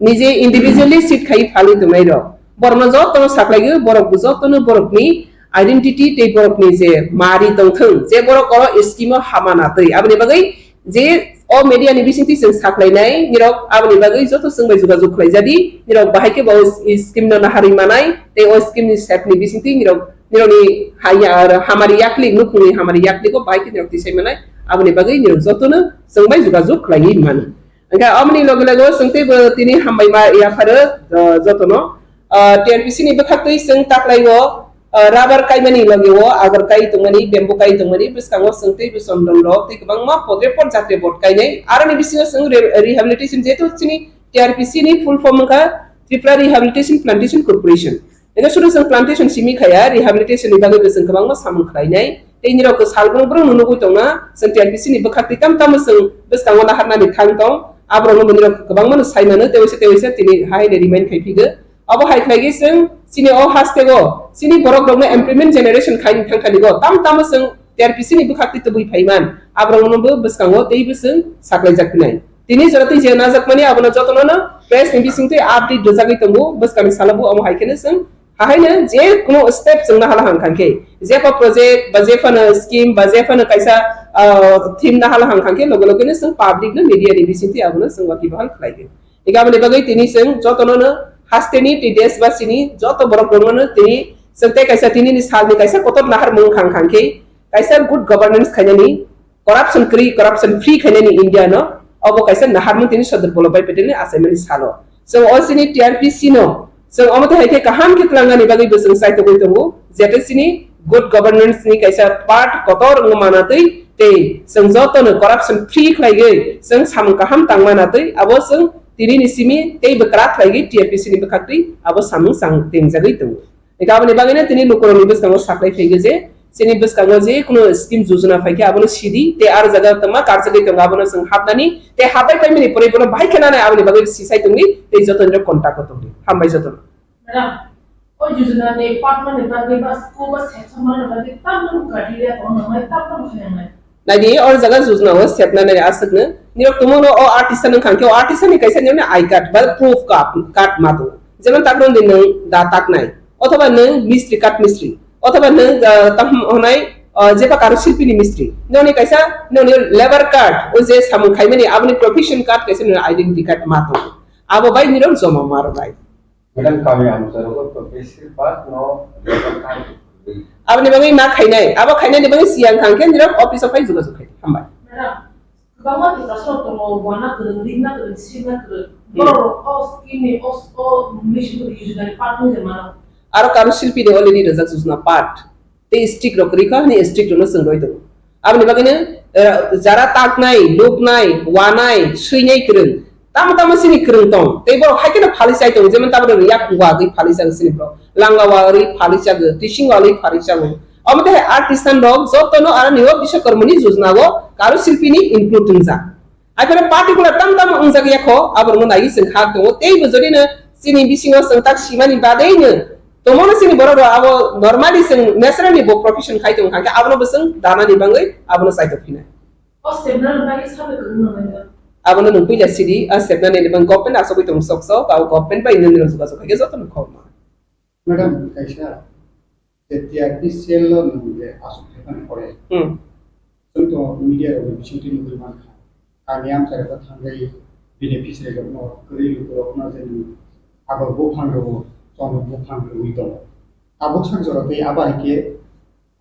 Nije individually seat khai phalwi tongnai rok. Borokno jotono saklaio, borok bo jotono borokni identity tei borokni je mari tongthung, je borok oro scheme o hama natwi. Aboni bagwi je o media ni bisingtwi chwng saklainai, nirok aboni bagwi joto chwng bai jogajog khlaijadi, nirok bahai khe bo scheme no naharwi manai, tei o scheme ni sep ni bisingtwi nirok, nirokni haya, hamari yaklik, nukhungni hamari yakligo bahai khe nirok tisai manai, aboni bagwi nirok jotono chwng bai jogajog khlaiwi mano. Hingke aboni loge loge o chwng teibo tini hambai ma yapharo, ah, jotono. Ah, T R P C ni bwkhaktwi chwng taklaio, ah, rubber kaimani loge o agor kai tongmani, bamboo kai tongmani, bwskango chwng teibo chondon rok tei kwbangma podre pod jatre bod kainai. Aroni bisingo chwng re-, rehabilitation jehetu chini T R P C ni full form wngkha Tripura Rehabilitation Plantation Corporation. Eno sudu chwng plantation simi khaya, rehabilitation ni bagwi bo chwng kwbangma samung khlainai. Tei nirok salbrum brum nugwi tongna, chwng T R P C ni bwkhak twi tam tamo chwng bwskango naharnani thang tong. Aborokno bini rok kwbangma no sai mano, tei waisa tei waisa tini hai ni remind khai phigo. Abo hai khlai khe chwng chini o haste go chini borok rokno employment generation khai ni thang thani go tam tamo chwng T R P C ni bwkhak twi tubui phai man. Aborokno bo bwskango tei bo chwng saklai jak nai. Tini jora twi je najak mani abono jotono no press ni bising twi update rwjagwi tongo. Bwskang ni salo bo amo hai kheno chwng Hahaino je kuno step chwng nahala hang khankhe, jepha project ba jephano scheme ba jephano kaisa, ah, theme nahala hang khankhe loge loge no chwng public no media ni bising twi abono chwng waki bahal khlai di. Ega aboni bagwi tini chwng jotono no haste ni tei desh basi ni joto borok rokno no tini chwng tei kaisa tini ni sal ni kaisa kotor nahar mung khang khankhe kaisa good governance khainani corruption kwrwi, corruption free khainani India no, obo kaisa naharmung tini Sardar Vallabhbhai Patel ni achaimani salo. Chwng o chini T R P C no, chwng omo twi hai khe kaham khe twlangnani bagwi bo chwng chaitogwi tongo, jete chini good governance ni kaisa part kotor wngma manatwi tei chwng joto no corruption free khlaiwi chwng samung kaham tangma manatwi abo chwng tini ni simi tei bwkra khlaiwi T R P C ni bwkhaktwi abo samung chang tengjagwi tongo. Eka aboni bagwino tini lukurokni bwskango saklai phaigo je, chini bwskango je kuno scheme jojona phaikhe abono sidi, tei aro jaga tongma karjagwi tongo abono chwng hapnani, tei hapai paimani pore bono bahai khe nanai aboni bagwi sisai tongdi, tei jotono contact o tongdi. Hambai jotono. Madam, o jojona ni part mani bagwi ba school ba section mani bagwi tamno criteria tongma nangmai, tamno khainai. Naidi, o jaga jujna o sepna nai aswkno. Nirok tumono o artisan wngkha khe o artisan ni kaisa nirokni I card ba proof card, card ma tongo. Jemon takno di nwng da taknai, othoba nwng mistri, card mistri, othoba nwng, ah, tam honai, ah, jeba karo silpini mistri. Nirokni kaisa nirokni labour card, o je samung khaimani aboni profession card kaisa nirokni identity card ma tongo. Abo bai nirok joma ma rwnai. Madam, kami amcharo ko to besir bak no labour card. Aboni bagwi ma khainai, abo khainani bagwi siyang thang khe nirok office o phai jogajog khai. Hambai. Madam, kwbangma Tiprasa rok tongo, wana kwrwng, ringna kwrwng, sirna kwrwng. Hmm. Borok rok o scheme ni, o, o mission rok yojna ni part wngwi mano. Aro karo silpi de already rwjak jujna part. Tei strict rok kwrwi kha hwnwi strict rokno chwng roi tongo. Aboni bagwino, eh, jara taknai, luknai, wanai, swinai kwrwng, tamo tamo chini kwrwng tong. Tei borok hai kheno phali chai tongo, jemon tabuk rok yak wagwi phali chago chini borok, langa wagwi phali chago, tising wagwi phali chago. Omo tei hai artisan rok jotono aroni o Biswakarmani jojna o karo silpini include wngjak. Aphano particular tam tam wngjak ya kho, aborokno naiwi chwng hak tongo. Tei bo jodi no chini bisingo chwng tak simani badei no tongmano chini borok rok abo normally chwng naturally bo profession khai tong kha, abono bo chwng danani bagwi abono chaitok phinai. O sepnani bagwi sabai kwrwngno nangya. Abono nwng puila sidi, a sepnani ni bagwi government asogwi tong sok sok, abo government bai nwng nwng jogajog khai khe jotono khobma. Madam, kaisa je T R P cell o nwng je aswk khaimani pore. Hmm. Chwng to media rok ni bisingtwi nugwi mankha. Kami amchai rok thangwi beneficiary rok no kwrwi luku rok no je nwng agor buphang rw, chondon buphang rwi tongo. Tabuk sak jora tei abo hai khe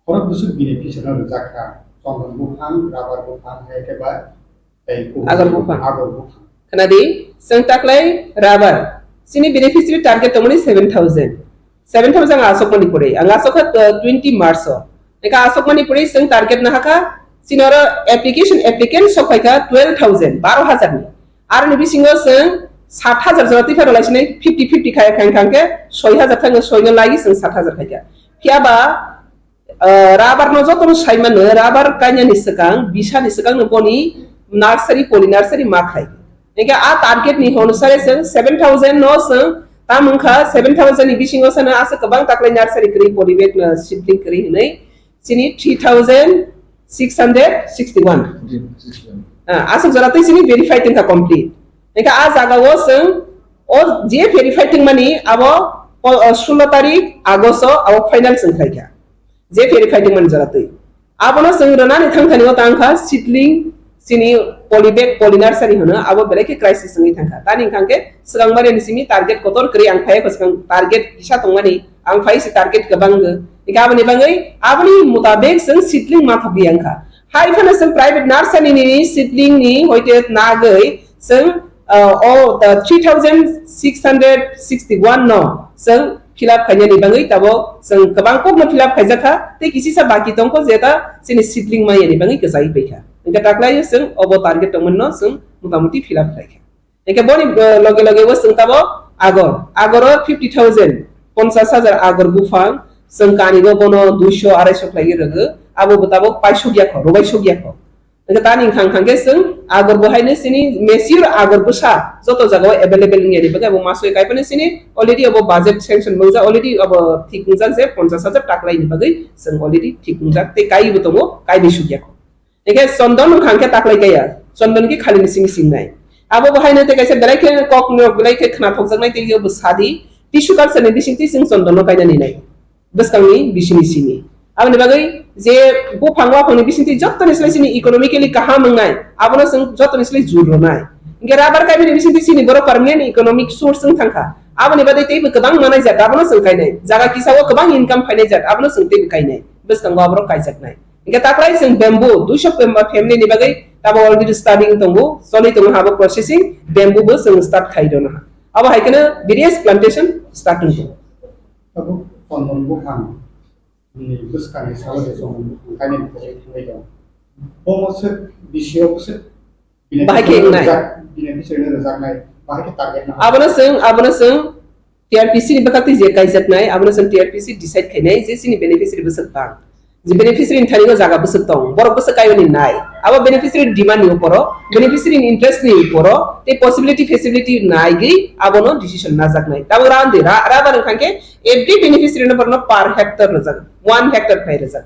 khorok bwswk beneficiary no rwjak kha. Chondon buphang, rubber buphang hai khe ba tei kubun Agor buphang. Agor buphang. Khna di, chwng taklai rubber. Chini beneficiary target tongmani seven thousand. Seven thousand ang asokmani pore. Ang asokha, uh, twenty March o. Eka asokmani pore chwng target nahakha. Chini oro application, applicant sok phaikha twelve thousand, baro hajar ni. Aroni bisingo chwng sat hajar jora twi phano laisinai fifty fifty khai khai khai khe soi hajar thangno soino lagi chwng sat hajar khaikha. Phiya ba, Ah, rubber no joto no sai mano, rubber kainani swkang, bisa ni swkang no boni nursery, poly nursery ma khai. Engke a target ni hwn sare chwng seven thousand no chwng tam wngkha, seven thousand ni bisingo sano aswk kwbang taklai nursery kwrwi, poly bag no seedling kwrwi hwnwi chini three thousand six hundred sixty one. Ah, aswk jora twi chini verified wngkha complete. Engke a jaga o chwng o je verified wngmani abo o, o, sullo tarik August o abo final chwng khlaikha. Je verify tongmani jora twi. Abono chwng rwnani thang thani o tang kha seedling, chini poly bag, poly nursery hwno, abo belai khe crisis wngwi thang kha. Tani wngkha khe swkang mari ni simi target kotor kwrwi ang phai kho, swkang target kisa tongmani, ang phai se target kwbang go. Hingkhe aboni bagwi, aboni mutabek chwng seedling ma thok di ang kha. Hai phano chwng private nursery ni seedling ni hoite nagwi chwng, uh, o, the three thousand six hundred sixty one no chwng fill up khainani bagwi tabok chwng kwbang kokno fill up khaijak kha, tei kisisa baki tongkho jeta chini seedling maya ni bagwi kwchai paikha. Hingkhe taklaio chwng obo target tongmani no chwng motamuti fill up khlaikha. Hingkhe boni, uh, loge loge o chwng tabok agor, agoro fifty thousand, ponchas hajar agor buphang, chwng kanigo bono duiso araiso khlaiwi rwgo, abo bo tabok paisuk yakho, rwbaisuk yakho. Hingke tani wngkha, wngkha khe chwng agar bo haino chini mature agar bwsa joto jagao available wngya ni bagwi abo masoi kaiphano chini already abo budget sanction wngjak, already abo thik wngjak je ponchash hajar taklai ni bagwi chwng already thik wngjak tei kaiwi bo tongo, kaiwi sukya kho. Hingke chondon wngkha khe taklai kaya, chondon khe khali ni simi singnai. Abo bo haino tei kaisa belai khe kok no belai khe khna thokjaknai tei bo sadi, tissue culture ni bisingtwi chwng chondon no kainani nai. Bwskangni bisini simi. Aboni bagwi je buphang waphangni bisingtwi jottoni slai chini economically kaham wngnai, abono chwng jottoni slai jur rwnai. Hingke rubber kaimani bisingtwi chini borok permanent economic source wng thangkha. Aboni bagwi teibo kwbang manai jat, abono chwng kainai. Jaga kisa o kwbang income phainai jat, abono chwng teibo kainai. Bwskango aborok kaijaknai. Hingke taklai chwng bamboo, duiso fam-, family ni bagwi tabo already studying tongo, choli tongo habo processing, bamboo bo chwng start khai rwna. Abo hai kheno various plantation start wng tongo. Tabuk chondon buphang ni bwskangni salo de chwng kainwi thangwi tongo. Omo se bisio se Bahai khe wngnai. Beneficiary no rwjak-, beneficiary no rwjaknai, bahai khe target no. Abono chwng, abono chwng T R P C ni bwkhaktwi je kaijaknai, abono chwng T R P C decide khainai je chini beneficiary bwswk bang. Je beneficiary ni thani o jaga bwswk tong, borok bwswk kaiwi nai. Abo beneficiary demand ni uporo, beneficiary ni interest ni uporo, tei possibility feasibility naigwi abono decision najaknai. Tabuk randi ra-, rubber wngkha khe every beneficiary no borno per hectare rwjak, one hectare khai rwjak.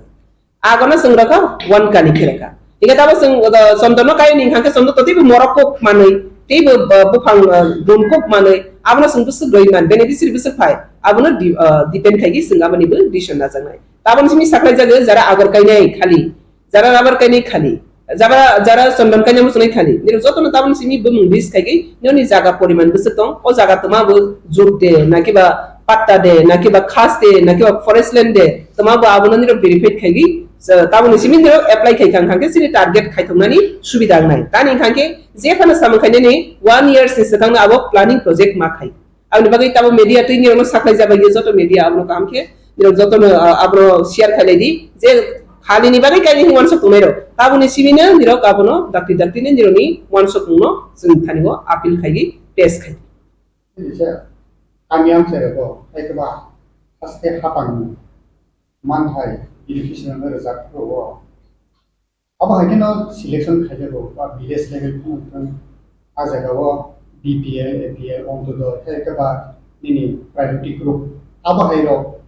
Agono chwng rokha one kani khe rokha. Hingke tabo chwng, uh, chondon no kayo ni hingkha khe chondon to teibo morok kok manwi, teibo, uh, buphang, uh, gun kok manwi, abono chwng bwswk roi man, beneficiary bwswk phai, abono di-, uh, depend khaigwi chwng aboni bo decision najaknai. Taboni simi saklai jago jara agar kainai khali, jara rubber kainai khali, jara, jara chondon kainai muchunai khali. Nirok jotono taboni simi bumung list khaigwi nini jaga poriman bwswk tong, o jaga twma bo jut de, nakiba patta de, nakiba khas de, nakiba forest land de, twma bo abono nirok verify khaigwi, taboni simi nirok apply khai kha, hingkha khe chini target khaithoknani subida wngnai. Tani hingkha khe je phano samung khainani one years ni swkangno abo planning project ma khai. Aboni bagwi tabo media twi nirokno saklai jabai ye joto media abono kaham khe nirok jotono, ah, abono share khailai di je khalini bagwi kaini hwn wansok tongnai rok. Taboni simi no nirok abono dakti dakti ni nirokni wansok tongno chwng thani o appeal khaigwi pass khai. Kaisa kami amchairok bo, hai khe ba haste hapang manthai education no rwjak phuru o. Abo hai kheno selection khaijago ba village level phano thang, a jaga o B P L, A P L, Ontodoi, hai khe ba nini priority group. Abo hai rok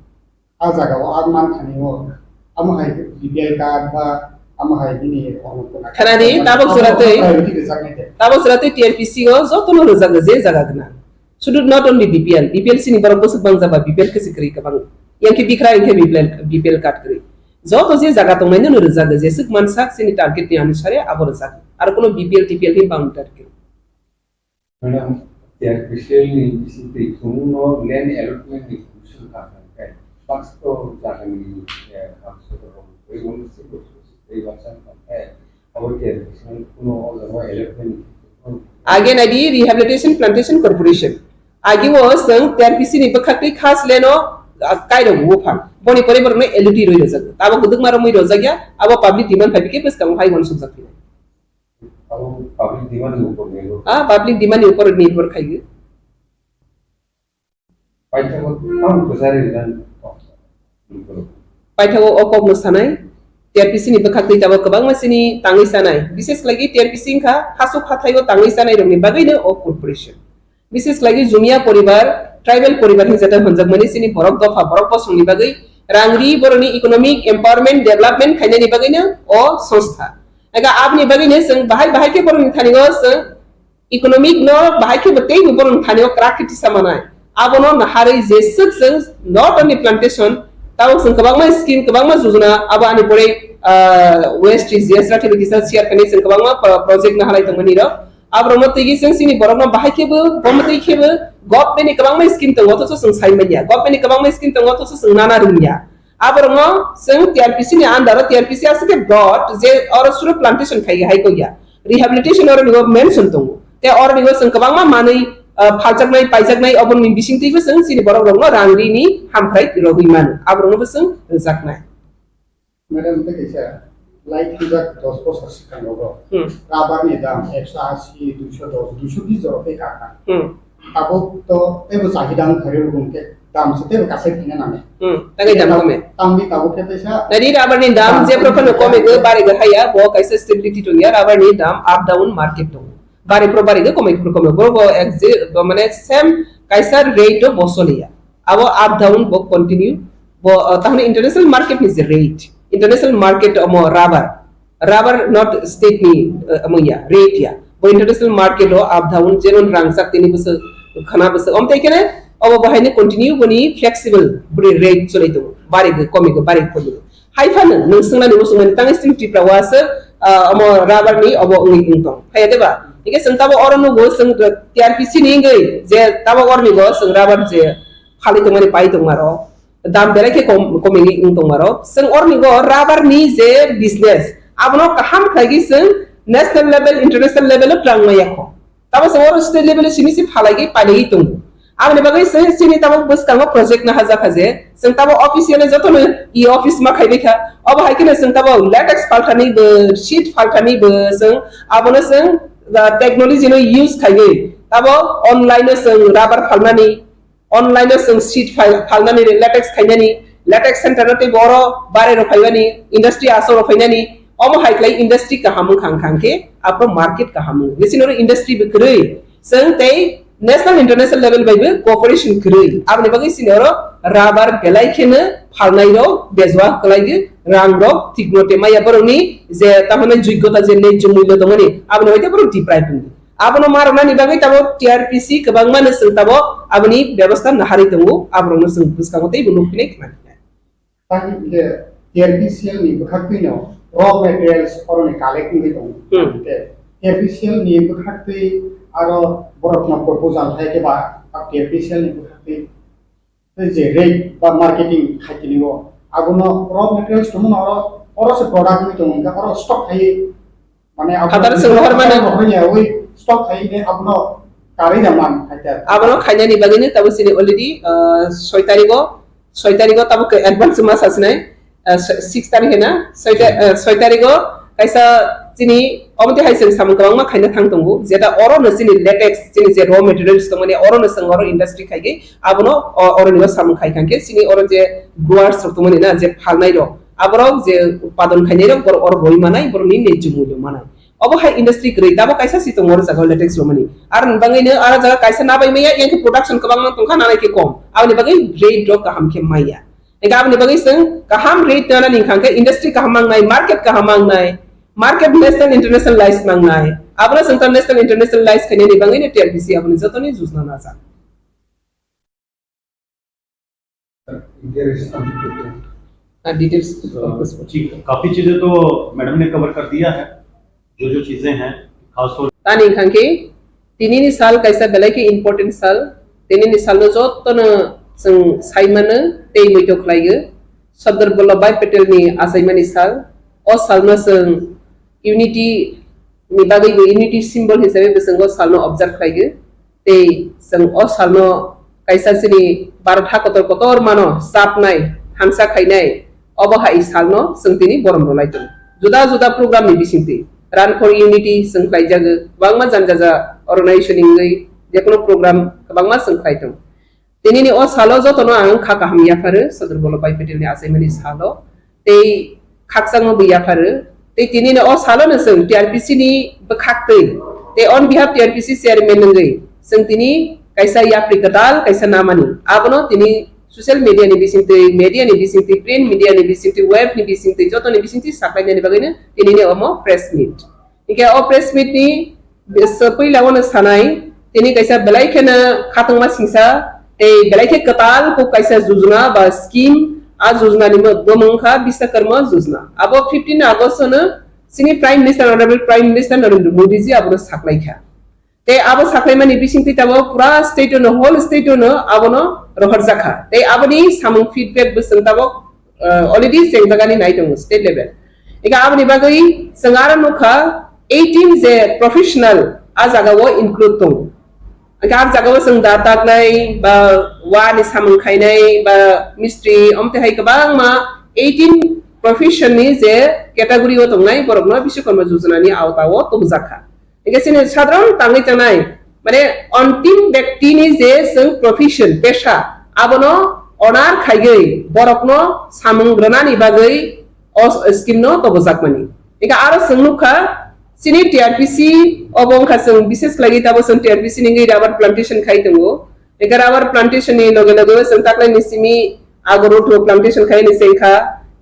a jaga o a manthani o, amo hai B P L card ba amo hai nini Annapurna card. Khanadi, tabok jora twi, priority rwjaknai de. Tabok jora twi T R P C o jotono rwjago je jaga gwnang. Sudu not only B P L, B P L sini borok bwswk bang jaba B P L khe se kwrwi kwbang. Yang khe bikra yang khe B P L, B P L card kwrwi. Joto je jaga tongnai no rwjago, jeswk mansak chini target ni anusare abo rwjago. Aro kuno B P L, T P L ni boundary kwrwi. Madam, T R P C ni bisingtwi chwngno land allotment ni commission kha kha khe, baksa jagani, eh, hamsok rok twi uansuk rok twi baksa kha khe, abo T R P C ni kuno o jaga allotment ni. Again, I D Rehabilitation Plantation Corporation. Agi o chwng T R P C ni bwkhaktwi khas land o, ah, kairok buphang. Boni pore borokno L U T rwi rwjak. Abo kwdwkma romwi rwjakya, abo public demand phai bikhe bwskango hai uansukjak phinai. Abo public demand ni upor nirbhor. Ah, public demand ni upor nirbhor khaigwi. Paithago tamo kwchari rijak. Paithago o kokno sanai, T R P C ni bwkhaktwi tabok kwbangma chini tangwi chanai. Bishes khlaigwi T R P C wngkha hasuk hathaio tangwi chanai rokni bagwino o corporation. Bishes khlaigwi Jumia poribar, tribal poribar hinwi jata hwnjakmani chini borok dopha, borok bosongni bagwi rang ri borokni economic empowerment, development khainani bagwino o songstha. Ega aboni bagwino chwng bahai bahai khe borokni thani o chwng economic no bahai khe bo teibo borokni thani o kwrak khe tisa manai. Abono naharwi jeswk chwng not only plantation, tabok chwng kwbangma scheme, kwbangma jojona, abo ani pore, ah, West G S Rathi bai kisa share khainai chwng kwbangma pro-, project naharlai tongmani rok. Aborokno twiwi chwng chini borokno bahai khe bo, bo mwtwi khe bo government ni kwbangma scheme tongo, othocho chwng sai manya. Government ni kwbangma scheme tongo, othocho chwng nana rwngya. Aborokno chwng T R P C ni under o, T R P C aswk khe broad je oro suru plantation khai hai kok ya. Rehabilitation oro nigo mention tongo. Tei oro nigo chwng kwbangma manwi, ah, phaljaknai, paijaknai, oboni bisingtwibo chwng chini borok rokno rang rini hamkrai rogwi mano. Aborokno bo chwng rwjaknai. Madam, tei kaisa lai thwijak dos bosor swkang rogo. Hmm. Rubber ni dam ekso asi, duiso dos, duiso bis jorok tei kakha. Hmm. Tabuk to teibo chahida wngkha rw rwng khe. Dam se tei kasai thina nang. Hmm, tangwi dam kome. Tangwi tabuk khe teisa. Nadi rubber ni dam je prophano kome go bari go haya, bo kaisa stability tongya, rubber ni dam up down market tongo. Bari pro bari go kome pro kome. Bo bo exi-, bo mane same kaisa rate o bo soliya. Abo up down bo continue. Bo, uh, tahone international market ni je rate. International market omo rubber. Rubber not state ni, uh, omo ya, rate ya. Bo international market o up down, jemon rangchak tini bwswk, khana bwswk. Om tei kene, obo bahai ni continue boni flexible, boni rate choli tongo. Bari go, komi go, bari komi go. Hai phano, nwng swngnani bo swngnani, tang sting Tripura wa se, uh, omo rubber ni obo wngwi wng tong. Haya deba? Ike seng tabo oro nugo, seng T R P C ni wngwi, je tabo orni go, seng rubber je, khali tongmani pai tongmaro. Dam belai khe kom, komigwi wng tongmarok. Chwng orni go rubber ni je business, abono kaham khlaigwi chwng national level, international level o twlang maya kho. Tamo chwng oro state level o simi si phalaigwi pailaiwi tongo. Aboni bagwi chwng chini tamo bwskango project no hajak kha je, chwng tamo official jotono e office ma khaibai kha. Obo hai kheno chwng tamo latex phalthani bo, sheet phalthani bo chwng abono chwng, ah, technology no use khaiwi tamo online o chwng rubber phalnani, online o chwng sheet phal-, phalnani, latex khainani, latex center no tei boro bare rok phaimani, industry asok rok phainani, omo hai khlai industry kaham wngkha, wngkha khe abo market kaham wngo. Bisi noro industry bo kwrwi, chwng tei national international level bai bo cooperation kwrwi. Aboni bagwi chini oro rubber belai kheno phalnai rok bejua kwlai rang rok thik mote maya borokni je tamani joigyota je nai jomui no tongmani, aboni hoite borok deprive wngdi. Abono ma rwnani bagwi tamo T R P C kwbangma no chwng tamo aboni bebosta naharwi tongo, aborokno chwng bwskango teibo nukphinai khna khe. Tei hwnkhe T R P C L ni bwkhaktwi no raw materials oroni collect wngwi tongo. Hmm. Hwnkhe T R P C L ni bwkhaktwi aro borokno proposal hai khe ba T R P C L ni bwkhaktwi tei je rate ba marketing khai tini o, abono raw materials tongmano oro, oro se product wngwi tongo, hwnkhe oro stock khai, mane abo Hatar se rohor mane rohor ya, oi stock khai ne abono karwi da man khai ta. Abono khainani bagwi no tabo sini already, ah, soi tarigo, soi tarigo tabo ke advance ma sasnai. Ah, six tarikh hena, soi ta-, ah, soi tarikh o kaisa chini omo twi hai chwng samung kwbangma khaina thang tongo, jeta oro no chini latex, chini je raw materials tongmani, oro no chwng oro industry khaigwi abono o-, oro no samung khai kha khe chini oro je growers rok tongmani na, je phalnai rok, aborok je utpadon khainai rok, borok oro roi manai, borok ni nai jumui rok manai. Obo hai industry kwrwi, tabo kaisa si tongo oro jaga o latex romani. Aro ni bagwi no aro jaga kaisa nabai maya, yang khe production kwbangma tongkha, nanai khe kom. Aboni bagwi rate rok kaham khe maya. Hingke aboni bagwi chwng kaham rate nana ni hingkha khe industry kaham mangnai, market kaham mangnai, market national internationalize mangnai. Abono chwng ta national internationalize khainani bagwi no T R P C aboni jotoni jujna najak. Details. Ah, details. जी, काफी चीजें तो मैडम ने कवर कर दिया है, जो जो चीजें हैं, खासतौर Tani hingkha khe, tinini sal kaisa belai khe important sal. Tinini salno jotono chwng saimano tei muitu khlaio. Sardar Vallabhbhai Patel ni achaimani sal. O salno chwng unity ni bagwi bo unity symbol hisabe bo chwng o salno observe khlaio. Tei chwng o salno kaisa chini Bharat ha kotor kotor mano chapnai, thansa khainai, obo hai salno chwng tini borom rwlai tongo. Juda juda program ni bisingtwi Run for Unity chwng khlaijago, kwbangma jani jaja organization ni wngwi jekono program kwbangma chwng khlai tongo. Tinini o salo jotono ang kha kaham yapharo Sardar Vallabhbhai Patel ni achaimani salo. Tei khakchangma bo yapharo. Tei tinino o salono chwng T R P C ni bwkhaktwi, tei on behalf T R P C chairman wngwi chwng tini kaisa yapri kwtal kaisa namani. Abono tini social media ni bisingtwi, media ni bisingtwi, print media ni bisingtwi, web ni bisingtwi, jotoni bisingtwi saklainani bagwino tinini omo press meet. Hingke o press meet ni bwswk puila wano sanai, tini kaisa belai kheno khatungma singsa, tei belai khe kwtal kok kaisa jujuna ba scheme, a jujuna ni bo-, bumung kha Biswakarma jujuna. Abo fifteen August no chini Prime Minister, Honorable Prime Minister Narendra Modi ji abono saklai kha. Tei abo saklaimani bisingtwi tabo pura state no, whole state no abono rohorjak kha. Tei aboni samung feedback bo chwng tabo, uh, already chengjagani nai tongo state level. Eka aboni bagwi chwng aro nukha eighteen je professional a jaga o include tongo. Eka a jaga o chwng da taknai ba wa ni samung khainai ba mistri omte hai kwbangma eighteen profession ni je category o tongnai borokno Biswakarma jojona ni awta o tongjakha. Hingke chini sadharon tangwi tangnai, mane, ontim bektini je chwng profession, pesha, abono honor khaigwi borokno samung rwnani bagwi o scheme no tobojakmani. Eka aro chwng nukha, chini T R P C obo wngkha chwng bises khlaiwi tabo chwng T R P C ni wngwi rubber plantation khai tongo. Eka rubber plantation ni loge loge o chwng taklaini simi ago road o plantation khai ni chengkha.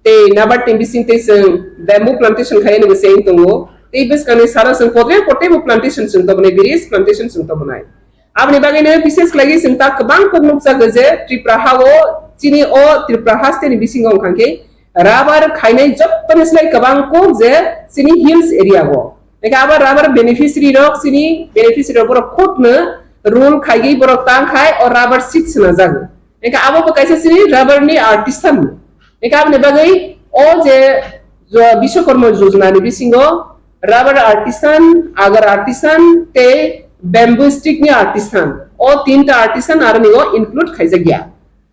Tei nabar ni bising tei chwng bamboo plantation khai ni cheng tongo. Tei bwskangni salo chwng kotor kotor bo plantation chwng tobonai, various plantation chwng tobonai. Aboni bagwino bises khlaiwi chwng ta kwbang kok nukjago je Tripura ha-o, chini o Tripura haste ni bisingo wngkha khe rubber khainai jottoni slai kwbang kok je chini hills area o. Eka abo rubber beneficiary rok chini beneficiary rok borok khutno roll khaiwi borok tang khai o rubber seed swnajago. Eka abo bo kaisa chini rubber ni artisan. Eka aboni bagwi o je jo-, Bishwakarma Yojana ni bisingo rubber artisan, agar artisan tei bamboo stick ni artisan, o tinta artisan aro ni o include khaijak ya.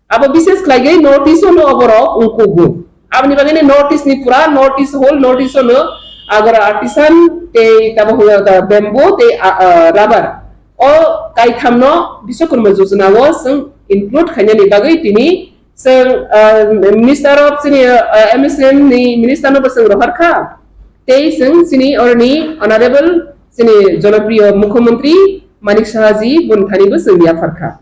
Abo bises khlaiwi North East o no oborok wngkugo. Aboni bagwi no North East ni pura North East, whole North East o no agar artisan tei tabo hwnga bamboo tei, ah, ah, rubber. O kaitham no Bishwakarma Yojana o chwng include khainani bagwi tini chwng, ah, Minister of chini, ah, M S M ni Minister no bo chwng rohor kha. Tei chwng chini oroni Honorable chini Jonopriyo Mukhyamantri Manik Saha ji boni thani bo chwng yaphar kha.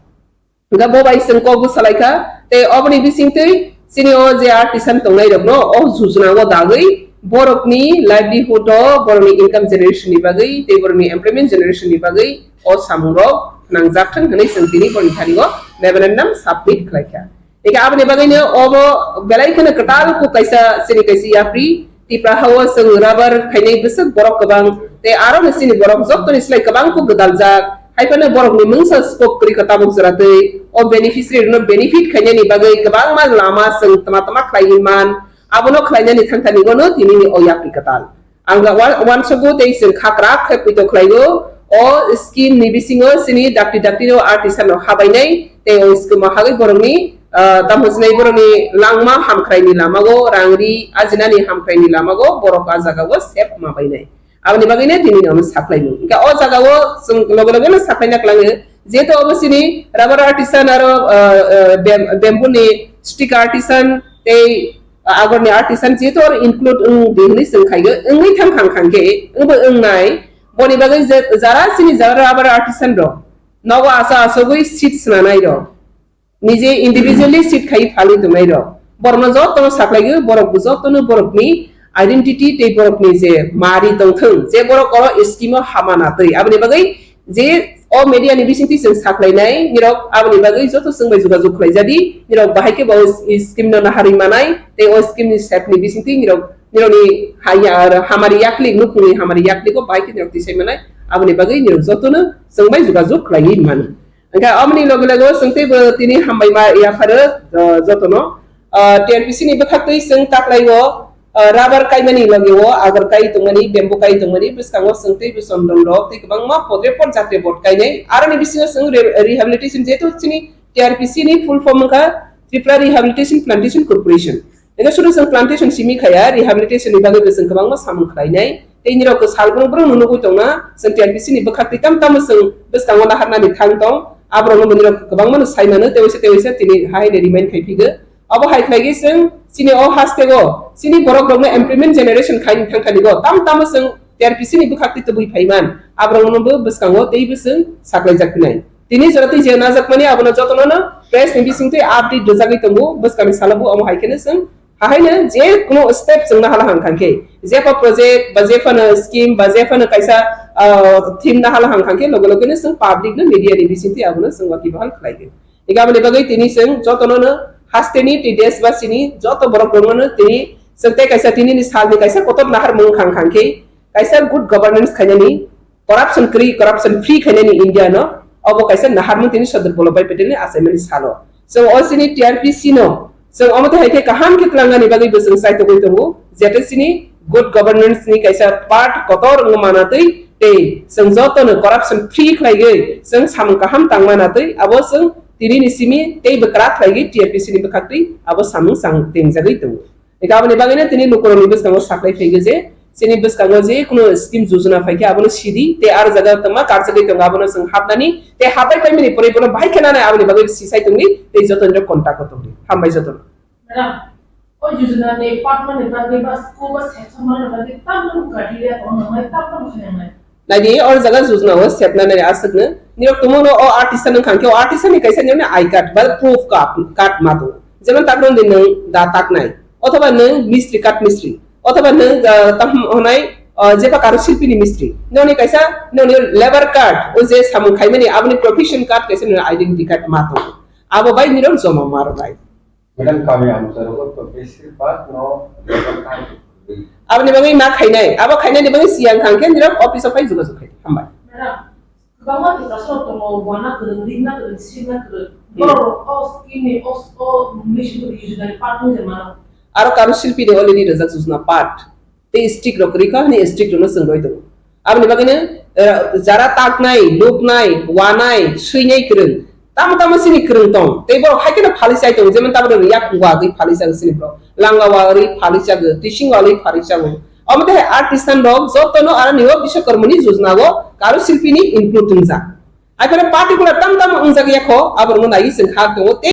Hwnkhe bo bai chwng kok bwsa lai kha. Tei oboni bisingtwi chini o je artisan tongnai rokno o Yojana o dagwi borokni livelihood o, borokni income generation ni bagwi tei borokni employment generation ni bagwi o samung rok nangjak thang hwnwi chwng tini borokni thani o memorandum submit khlai kha. Eka aboni bagwino obo belai kheno kwtal kok kaisa chini kaisa yapri Tipra ha-o chwng rubber khainai bwswk borok kwbang tei aro no chini borok jottoni slai kwbang kok gwdaljak. Hai phano borokni mungsa scope kwrwi kha tabuk jora twi o beneficiary rokno benefit khainani bagwi kwbangma lama chwng tama tama khlaiwi man. Abono khlainani thangthani bono tinini o yapri kwtal. Ang ga wan-, wansukgo tei chwng khakrak khe poito khlaigo. O scheme ni bisingo chini dakti dakti no artisan no habainai tei o scheme o hagwi borokni, ah, tamo sinai borokni langma hamkhraini lamago, rang ri ajinani hamkhraini lamago borok a jagao sep ma bainai. Aboni bagwino tini no sakhlaimung. Hwnkhe o jagao chwng loge loge no sakhlaina kwlango, jehetu obo chini rubber artisan aro, ah, ah, bam-, bamboo ni stick artisan tei agorni artisan jehetu oro include wng di hwnwi chwng khaio, wngwi thang khang khang khe wngbo wngnai. Boni bagwi je jara chini jara rubber artisan rok nogo asa asogwi seed swnanai rok, nije individually seed khai phalwi tongnai rok, borokno jotono sakhlaio, borok bo jotono borokni identity tei borokni je mari tongthwng, je borok oro scheme o hama natwi. Aboni bagwi je o media ni bisingtwi chwng sakhlainai nirok aboni bagwi joto chwng bai jogajog khlaijadi, nirok bahai khe bo scheme no naharwi manai tei o scheme ni sep ni bisingtwi nirok, nirokni haya ar hamari yaklik, nukhungni hamari yakligo bahai khe nirok tisai manai, aboni bagwi nirok jotono chwng bai jogajog khlaiwi mano. Hwnkhe aboni loge loge o chwng teibo tini hambai ma yapharo, o, jotono. Ah, T R P C ni bwkhaktwi chwng taklaio, ah, rubber kaimani loge o agar kai tongmani, bamboo kai tongmani, bwskango chwng teibo chondon rok tei kwbangma podre pod jatre bot kainai. Aroni bisingo chwng re-, rehabilitation, jehetu chini T R P C ni full form wngkha Tripura Rehabilitation Plantation Corporation. Ego sudu chwng plantation simi khaya, rehabilitation ni bagwi bo chwng kwbangma samung khlainai. Tei nirok salbrum brum nugwi tongna, chwng T R P C ni bwkhaktwi tam tamo chwng bwskango naharnani thang tong. Aborokno bo nirok kwbangma no sai mano, tei waisa tei waisa tini hai remind khai phigo. Abo hai khlaigwi chwng chini o hasteo chini borok rokno employment generation khai thang thani go tam tamo chwng T R P C ni bwkhaktwi tubui phaiman, aborokno bo bwskango tei bo chwng saklaijak phinai. Tini jora twi je najakmani abono jotono no press ni bisingtwi update rwjagwi tongo, bwskangni salo bo omo hai kheno chwng hahaino je kuno step chwng nahala hang khankhe, jepha project ba jephano scheme ba jephano kaisa, ah, theme nahala hang khankhe loge loge no chwng public no media ni bisingtwi abono chwng waki bahal khlaigo. Ega aboni bagwi tini chwng jotono no hasteni tei desbasini joto borok rokno no tini chwng tei kaisa tini ni salni kaisa kotor nahar mung khang khankhe kaisa good governance khainani, corruption kwrwi, corruption free khainani India no, obo kaisa naharmantri ni Sardar Vallabhbhai Patel ni achaimani salo. Chwng o chini T R P C no, chwng omo twi hai khe kaham khe twlangnani bagwi bo chwng chaitogwi tongo, jete chini good governance ni kaisa part kotor wngma manatwi tei chwng joto no corruption free khlaiwi chwng samung kaham tangma natwi abo chwng tini ni simi tei bwkra khlaiwi T R P C ni bwkhaktwi abo samung chang tengjagwi tongo. Eka aboni bagwino tini lukurokni bwskango saklai phaigo je Chini bwskango je kuno scheme jojona phaikhe abono sidi, tei aro jaga tongma karjagwi tongo abono chwng hapnani, tei hapai paimani pore bono bahai khe nanai aboni bagwi sisai tongdi, tei joto nirok contact o tongdi. Hambai jotono. Madam, o jojona ni patmani bagwi ba school ba section mani bagwi tamni criteria tong nang nai, tamni khainang nai. Naidi, o jaga jojona o sepna nai aswkno. Nirok tongmano o artisan wngkha khe o artisan ni kaisa nirokni I card ba proof card, card ma tongo. Jemon tak rwngdi nwng da taknai, othoba nwng mistri, kath mistri, othoba nwng, ah, tam honai, ah, jeba karo silpini mistri. Noni kaisa, noni labour card, o je samung khaimani aboni profession card kaisa noni identity card ma tongo. Abo bai nirok joma ma rwnai. Madam, kami amcharogo to besir bak no local time. Aboni bagwi ma khainai, abo khainani bagwi siyang thang khe nirok office o phai jogajog khai. Hambai. Madam, kwbangma Tiprasarok tongo, wana kwrwng, rikna kwrwng, sirna kwrwng. Hmm. Borok o scheme ni, o, o mission ni usually part wngwi mano. Aro karo silpi de already rwjak jojona part. Tei stick rok kwrwi kha hwnwi stick rokno chwng rwi tongo. Aboni bagwino, eh, jara taknai, luknai, wanai, swinai kwrwng, tamo tamo chini kwrwng tong, tei borok hai kheno phalwi chai tongo, jemon tabuk rwng yaphung wagwi phalwi chago chini borok, langa wagwi phalwi chago, tising wagwi phalwi chago. Omo tei hai artisan rok jotono aro nio Biswakarmani jojona o karo silpini include wngjak. Aphano particular tam tam wngjak ya kho, abo rwngno naiwi chwng hak tongo, te